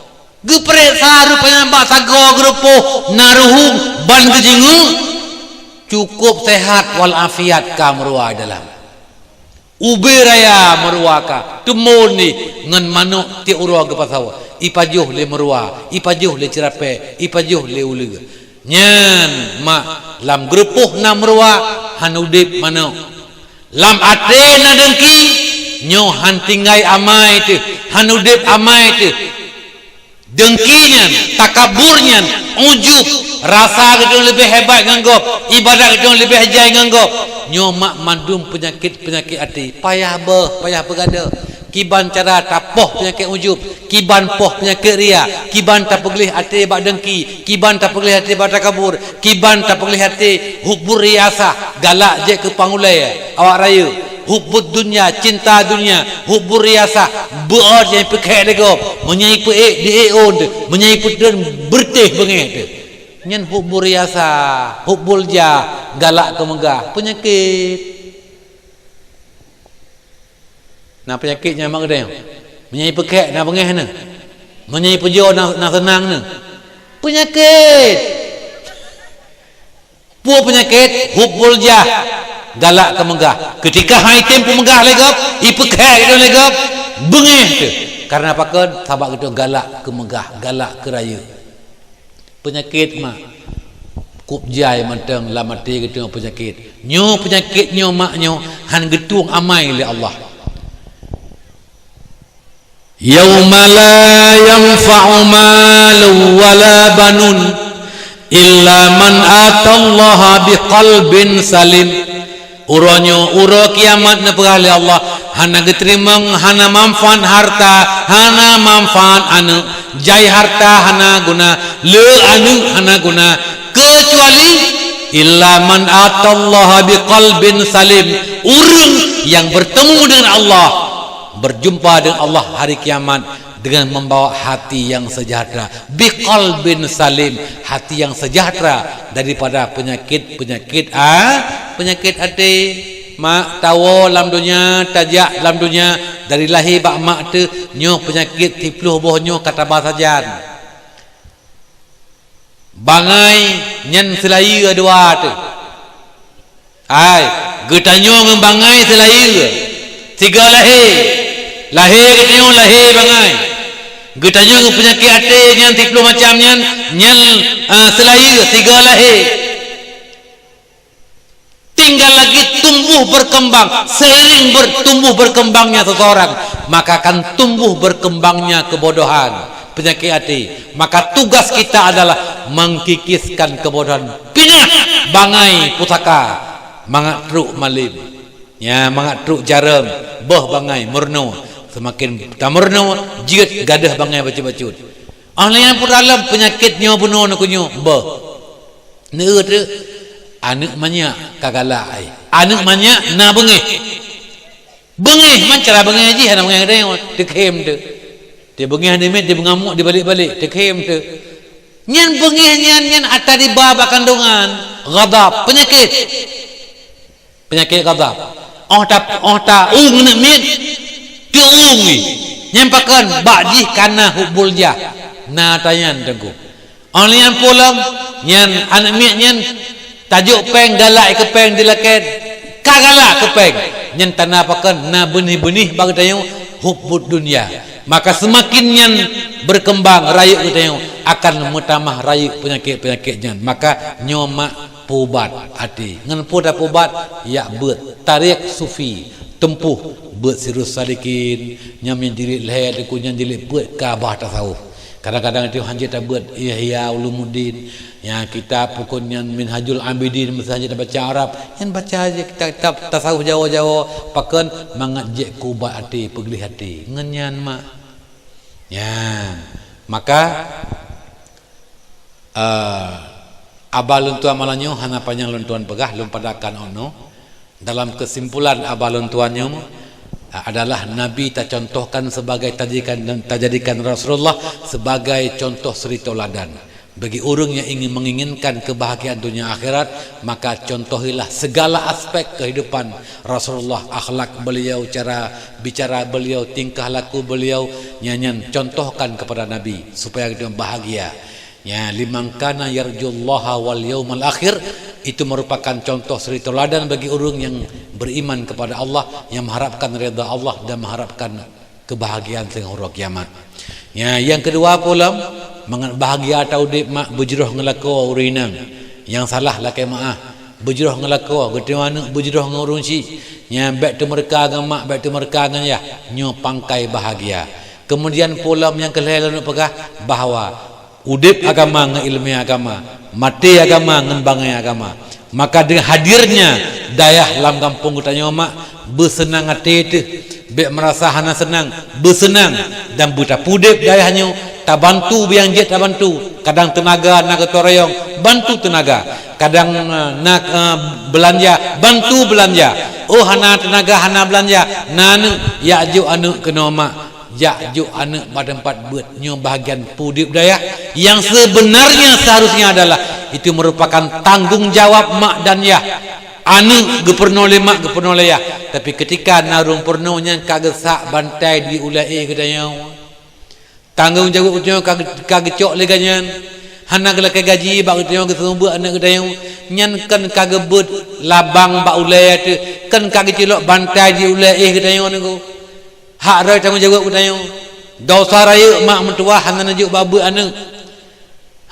Geupareksa rupanya bak sagoe geurupoh na ruhueng ban geujingeuk, cukôp seuhat wal afiat ka meuruwa dalam. Ubé raya meuruwa ka teumon ngon manok tiek uroe geupasoe, ipajoh lé meuruwa, ipajoh lé ceurapée, ipajoh lé uleue. Nyan mak lam geurupoh na meuruwa han udeb manok. Lam até na deungki, nyoe han tinggai amai teuh, han udeb amai teuh. Deungki nyan, takabur nyan, ujub, rasa geutanyoe leubeh hebat ngon gob, ibadat geutanyoe leubeh jai ngon gob. Nyoe mak mandum peunyakét-peunyakét até. Payah beuh, payah peugadôh. Kiban cara tapoh peunyakét ujub, kiban poh peunyakét ria, kiban tapeugleh até bak deungki, kiban tapeugleh até bak takabur, kiban tapeugleh até hubbur riasah, galak jeuet keu pangulée awak rayeuk. Hubbud dunya, cinta dunia, hubbur riasah, beuôt nyang ipeukhek lé gob, meunyoe ipeuék diék ôn teuh, meunyoe ipeutreun beureutéh beungéh teuh. Nyan hubbur riasah, hubbul jah, galak keu meugah, peunyakét. Na peunyakét nyang mak geutanyoe. Meunyoe ipeukhek na beungéh neuh. Meunyoe ipujoe na, na seunang neuh. Peunyakét. Peue peunyakét? Hubbul jah, galak keu meugah. Keutika han item peumeugah lé gob, ipeukhek lé gob, beungéh teuh. Kareuna pakon? Sabab geutanyoe galak keu meugah, galak keu rayeuk. Peunyakét mak. Kub jai mantong lam até geutanyoe peunyakét. Nyoe peunyakét nyoe mak nyoe han geutueng amai lé Allah. Yauma la yanfa'u malun wala banun illa man atallaha biqalbin salim. Uroe nyoe, uroe kiamat neupeugah lé Allah, hana geuteurimong, hana manfaat harta, hana manfaat aneuëk, jai harta hana guna, le aneuëk hana guna, keucuali illa man atallaha biqalbin salim, ureuëng nyang bertemu dengan Allah, berjumpa dengan Allah hari kiamat dengan membawa hati yang sejahtera, biqalbin salim, hati yang sejahtera daripada penyakit-penyakit, ah, penyakit até. Mak tawoe lam donya, tajak lam donya, dari lahé bak mak teuh, nyoe peunyakét siplôh boh nyoe ka taba sajan. Bangai nyan seulayeue dua teuh. Hai, geutanyoe ngon bangai seulayeue. Sigoe lahé. Lahé geutanyoe lahé bangai. Geutanyoe ngon peunyakét até nyan siplôh macam nyan, nyan, eh, seulayeue sigoe lahé. Tinggal lagi tumbuh berkembang. Seiring bertumbuh berkembangnya seseorang, maka akan tumbuh berkembangnya kebodohan, penyakit hati. Maka tugas kita adalah mengkikiskan kebodohan. Pinah bangai pusaka, mangat trok malem. Ya, mangat trok jareueng, boh bangai meurunoe. Semakin tameurunoe, jeuet gadôh bangai bacut-bacut. Ah, nyan pun dalam peunyakét nyoe bunoe nyoe keu nyoe, boh. Neueu teuh, aneuëk manyak ka galak ai. Aneuëk manyak na beungéh. Beungéh, man cara beungéh jih hana beungéh geutanyoe, teukhém teuh. Teuh beungéh aneuk miet, teuh beungamuk dibalek-balek, teukhém teuh. Nyan beungéh nyan, nyan ata diba bak kandungan, ghadab, peunyakét. Peunyakét ghadab. Óh ta, óh ta ueng aneuk miet, teuueng jih. Nyan pakon? Bak jih kana hubbul jah. Na tanyan teungku. Óh lheueh nyan peue lom, nyan aneuk miet nyan tajok péng, galak keu péng dilakée, ka galak keu péng. Nyan tanda pakon na beunih-beunih bak geutanyoe hubbud dunya. Maka seumaken nyan berkembang rayeuk geutanyoe, akan meutamah rayeuk peunyakét-peunyakét nyan. Maka nyoe mak peuubat até. Ngon peue tapeuubat? Jak beuet tariek sufi, teumpuh beuet Sirus Salikin, nyan jilid lhée, teungku, nyan jilid peuet ka bah tasawuf. Kadang-kadang itu hana jeuet tabeuet Ihya Ulumuddin, nyan kitab pakon nyan Minhajul Abidin, meuseuti hana jeuet tabaca Arab, nyan baca aja kitab-kitab tasawuf Jawa-Jawa, pakon mangat jeuet keu ubat até, peugleh até. Ngon nyan mak. Nyan. Maka, eh, aba lôn tuan malam nyoe hana panyang lôn tuan peugah, lôn padahkan 'oh noe. Dalam kesimpulan aba lôn tuan nyoe, eh, adalah Nabi tacontohkan sebagai, tajadikan, tajadikan Rasulullah sebagai contoh suri tauladan. Bagi ureuëng yang ingin, menginginkan kebahagiaan dunia akhirat, maka contohilah segala aspek kehidupan Rasulullah, akhlak beliau, cara bicara beliau, tingkah laku beliau, nyan, nyan contohkan kepada Nabi supaya kita bahagia. Ya, liman kana yarjullaha wal yaumal akhir, itu merupakan contoh suri tauladan bagi ureuëng yang beriman kepada Allah, yang mengharapkan ridha Allah dan mengharapkan kebahagiaan teungoh uroe kiamat. Ya, nyang keudua peue lom, mangat bahagia ata udeb mak, beujroh ngon lakoe ureuëng inong. Nyang salah lakée meu'ah, beujroh ngon lakoe, geutanyoe aneuk beujroh ngon ureuëng chik. Nyan bék teumeureuka ngon mak, bék teumeureuka ngon yah, nyoe pangkai bahagia. Keumudian peue lom nyang keu lhée lôn peugah bahwa udeb agama ngon iéleumé agama, maté agama ngon bangai agama. Maka dengan hadirnya dayah lam gampông geutanyoe mak, beuseunang até teuh, bék meurasa hana seunang, beuseunang dan beutapudeb dayah nyoe, tabantu nyang jeuet tabantu, kadang teunaga na geutarayong, bantu teunaga, kadang, eh, na, eh, beulanja, bantu beulanja. Oh hana teunaga, hana beulanja, na aneuk, jak jok aneuk keunoe mak. Jak jok aneuk bak teumpat beuet, nyoe bahagian peudeuh dayah. Nyang sebenarnya seharusnya adalah itu merupakan tanggung jawab mak dan yah. Aneuk geupeurunoe lé mak, geupeurunoe lé yah. Tapi ketika na ureuëng peurunoe nyan ka geusak bantai di ulée éh geutanyoe, tanggung jawab geutanyoe ka, ka geucok lé geuh nyan. Hana geulakée gaji bak geutanyoe geuseumeubeuet aneuk geutanyoe, nyan kon ka geubeuet labang bak ulée teuh, kon ka geucilok bantai di ulée éh geutanyoe nyoe. Hak droe tanggung jawab geutanyoe. Desya rayeuk mak meutuwah hana neujok bak beuet aneuk.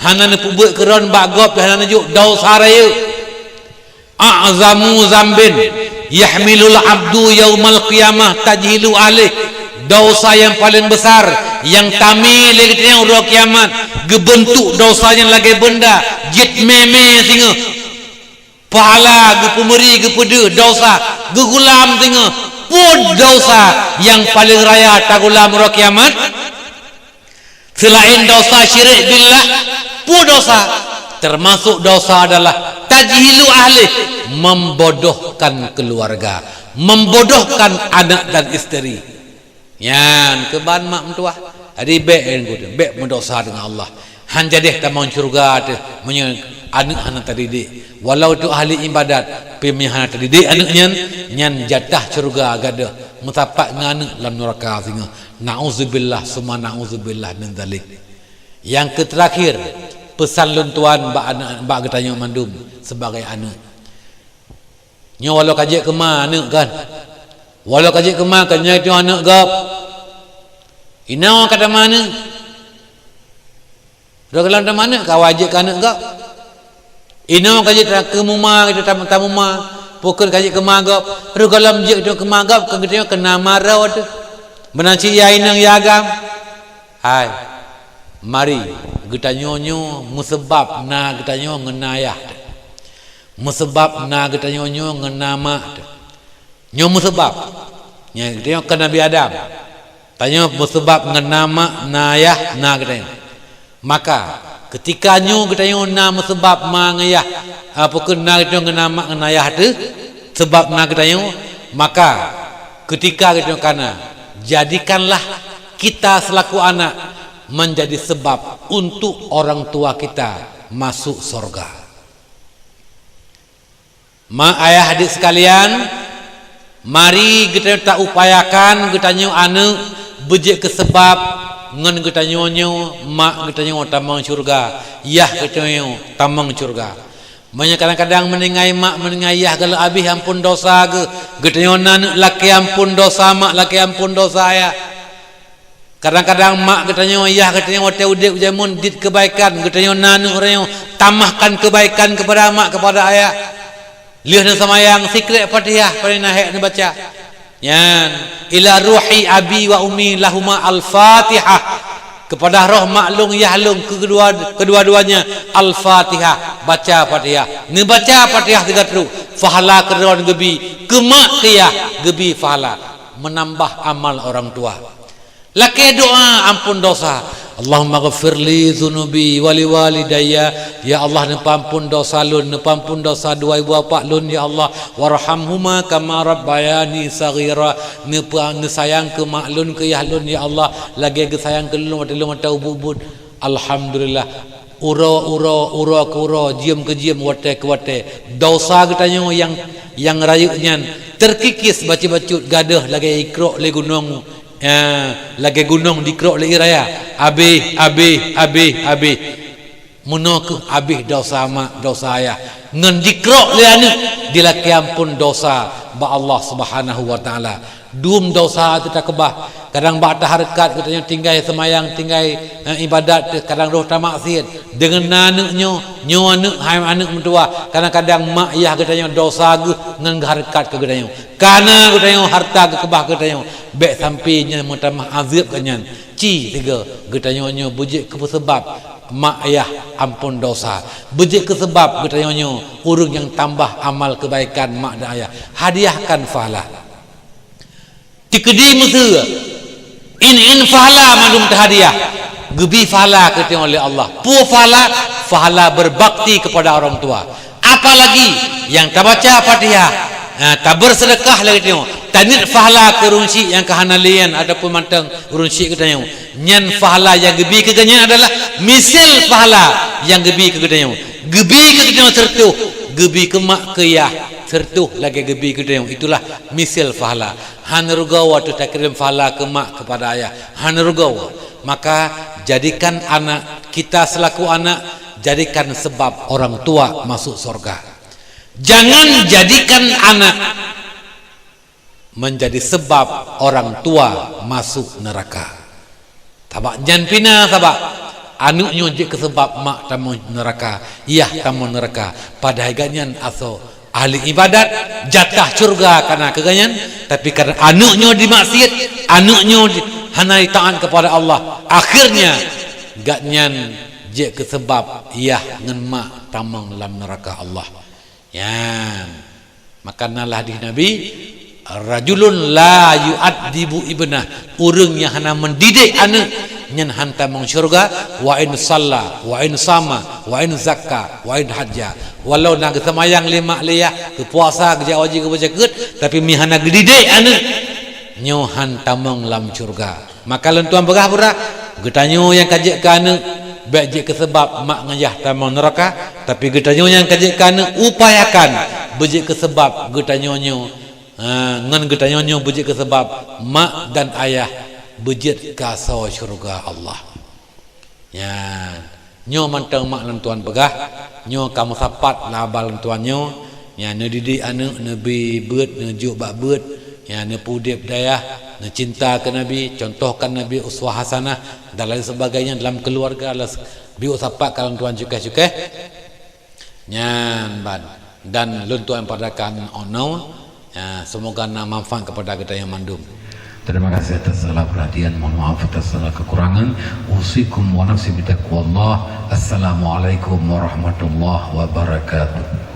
Hana neupeubeuet keuron bak gob hana neujok, desya rayeuk. A'zamu zambin yahmilul abdu yaumal qiyamah tajhilu ahlih. Desya nyang paleng besar nyang tamé lé geutanyoe uroe kiamat, geubeuntuk desya nyang lagée beunda, jeuet mé-mé singoh. Pahala geupeumeuri, geupeudeuh, desya, geugulam singoh, peue desya nyang paleng raya tagulam uroe kiamat? Selain desya syirik billah, peue desya? Termasuk desya adalah tajhilu ahlih, membodohkan keluarga, membodohkan anak dan istri. Nyan keuban mak meutuwah. Jadi bék, bék meudesya deungon Allah. Han jadeh tamong syeuruga teuh meunyoe aneuk hana tadidik. Walau tu ahli ibadat, pi meunyoe hana tadidik aneuk nyan, nyan jatah syeuruga gadôh meusapat ngon aneuk lam neuraka singoh. Na'udzubillah summa na'udzubillah min dzalik. Nyang keuterakhir, peusan lôn tuan bak aneuk, bak geutanyoe mandum sebagai aneuk. Nyoe walau ka jeuet keu ma aneuk kan. Walau ka jeuet keu ma kan, nyoe itu aneuk gob. Inoe ka tamah aneuk. Roh gohlom tamah aneuk ka wajéb keu aneuk gob. Inoe ka jeuet keu ma, itu tam-, tamuma. Pakon ka jeuet keu ma gob. Roh gohlom jeuet keu ma gob, ka geutanyoe keu na ma droe teuh. Meunan cit ya inong ya agam. Hai. Mari geutanyoe nyoe meuseubab na geutanyoe ngon na yah teuh. Meuseubab na geutanyoe nyoe ngon na mak teuh. Nyoe meuseubab. Nyan geutanyoe kon Nabi Adam. Tanyoe meuseubab ngon na mak, na yah, na geutanyoe. Maka, keutika nyoe geutanyoe na meuseubab ma ngon yah, ah, pakon na geutanyoe ngon na mak ngon na yah teuh, seubab na geutanyoe, maka keutika geutanyoe kana, jadikanlah kita selaku anak menjadi sebab untuk orang tua kita masuk sorga. Ma ayah adik sekalian, mari geutanyoe taupayakan geutanyoe aneuk beujeuet keu seubab Ngon geutanyoe nyoe, mak geutanyoe tamong syeuruga, yah geutanyoe tamong syeuruga. Meunyoe kadang-kadang meuninggai mak, meuninggai yah galak abéh ampôn dosa geuh, geutanyoe na aneuk lakée ampôn dosa mak, lakée ampôn dosa yah. Kadang-kadang mak geutanyoe, yah geutanyoe watée udeb jameun jeuet keubaikan, geutanyoe na aneuk uroe nyoe tamahkan keubaikan keupada mak, keupada ayah. Lheueh neuseumayang, sikrek Fatihah paléng na hék neubaca. Nyan, "Ila ruhi abi wa ummi lahuma al-Fatihah." Keupada roh mak lôn, yah lôn, keudua, keudua-duanya al-Fatihah, baca Fatihah. Neubaca Fatihah sigoe teuk, pahala keudroe geubi, keu mak keu yah geubi pahala, meunambah amal orang tua. Lakée doa ampôn dosa. "Allahummaghfirli dzunubi wa liwalidayya." Ya Allah, neupeuampôn dosa lôn, neupeuampôn dosa dua ibu bapak lôn, ya Allah. "Warhamhuma kama rabbayani shaghira." Neupeu-, neusayang keu mak lôn, keu yah lôn, ya Allah, lagée geusayang keu lôn watée lôn mata ubit-ubit. Alhamdulillah. Uroe-uroe, uroe keu uroe, jeuem keu jeuem, watée keu watée, dosa geutanyoe nyang, nyang rayeuk nyan teukikis bacut-bacut, gadôh lagée ikrok lé gunong, ya, lagée gunong dikrok lé ié raya. Abéh, abéh, abéh, abéh. Meunoe keuh abéh dosa mak, dosa ayah. Ngon dikrok lé aneuk, dilakée ampôn dosa bak Allah Subhanahu wa Taala. Dum dosa teuh takeubah. Kadang bak tahareukat geutanyoe tinggai seumayang, tinggai, eh, ibadat teuh, kadang roh tamaksiet. Deungon na aneuk nyoe, nyoe aneuk, hai aneuk meutuwah. Kadang-kadang mak yah geutanyoe dosa geuh ngon geuhareukat keu geutanyoe. Kana geutanyoe hareuta geukeubah geutanyoe. Bék sampoe nyan meutamah azeueb geuh nyan. Ci sigoe geutanyoe nyoe beujeuet keu peusabab mak yah ampôn dosa. Beujeuet keu sabab geutanyoe nyoe ureuëng nyang tambah amal keubaikan mak dan ayah. Hadiahkan pahala. Teukeudi miseue, in, in pahala mandum teuhadiah, geubi pahala keu tanyoe lé Allah. Peue pahala? Pahala berbakti kepada orang tua. Apalagi nyang tabaca Fatihah, eh, tabeuseudeukah lagée tanyoe, taniet pahala keu ureuëng syik nyang ka hana lé nyan ataupun mantong ureuëng syik geutanyoe. Nyan pahala nyang geubi keu geuhnyan adalah misil pahala nyang geubi keu geutanyoe. Geubi keu geutanyoe sireutôh, geubi keu mak keu yah sireutôh lagée geubi keu geutanyoe. Itulah misil pahala. Hana rugoe watée takirém pahala keu mak keupada ayah. Hana rugoe. Maka, jadikan anak kita selaku anak, jadikan sebab orang tua masuk surga. Jangan jadikan anak menjadi sebab orang tua masuk neraka. Sabab nyan pih na sabab aneuk nyoe jeuet keu sabab mak tamong neuraka, yah tamong neuraka. Padahai gobnyan asoe ahli ibadat, jatah syeuruga ka na keu gobnyan, tapi kareuna aneuk nyoe jimaksiet, aneuk nyoe ji-, hana jitaát kepada Allah, akhirnya gobnyan jeuet keu sabab yah ngon mak tamong lam neuraka Allah. Nyan. Maka na lagée hadis Nabi, "Rajulun la yu'addibu ibnah," ureuëng nyang hana mendidik aneuk, nyan han tamong syeuruga, "wa in shalla, wa in shama, wa in zakka, wa in hajja." Walau na geuseumayang lé mak lé yah, geupuasa, geujak haji, geubaca zakeuet, tapi meunyo hana geudidik aneuk, nyoe han tamong lam syeuruga. Maka lôn tuan peugah beurah, geutanyoe nyang ka jeuet keu aneuk, bék jeuet keu sabab mak ngon yah tamong neuraka, tapi geutanyoe nyang ka jeuet keu aneuk, upayakan beujeuet keu sabab geutanyoe nyoe, ha, ngon geutanyoe nyoe beujeuet keu sabab mak dan ayah beujeuet keu asoe syeuruga Allah. Nyan. Nyoe mantong mak lôn tuan peugah, nyoe ka meusapat lam haba lôn tuan nyoe, nyan neudidik aneuk, neubi beuet, neujok bak beuet, nyan neupeudeb dayah, neucinta keu Nabi, contohkan Nabi uswah hasanah, dan lain sebagainya dalam keuluwarga, bi sapat ka lôn tuan cukéh-cukéh. Nyan ban. Dan lôn tuan padakan onoe, ya, semoga na manfaat kepada kita yang mandum. Terima kasih atas segala perhatian. Mohon maaf atas segala kekurangan. Usikum wa nafsi bitaqwallah. Assalamualaikum warahmatullahi wabarakatuh.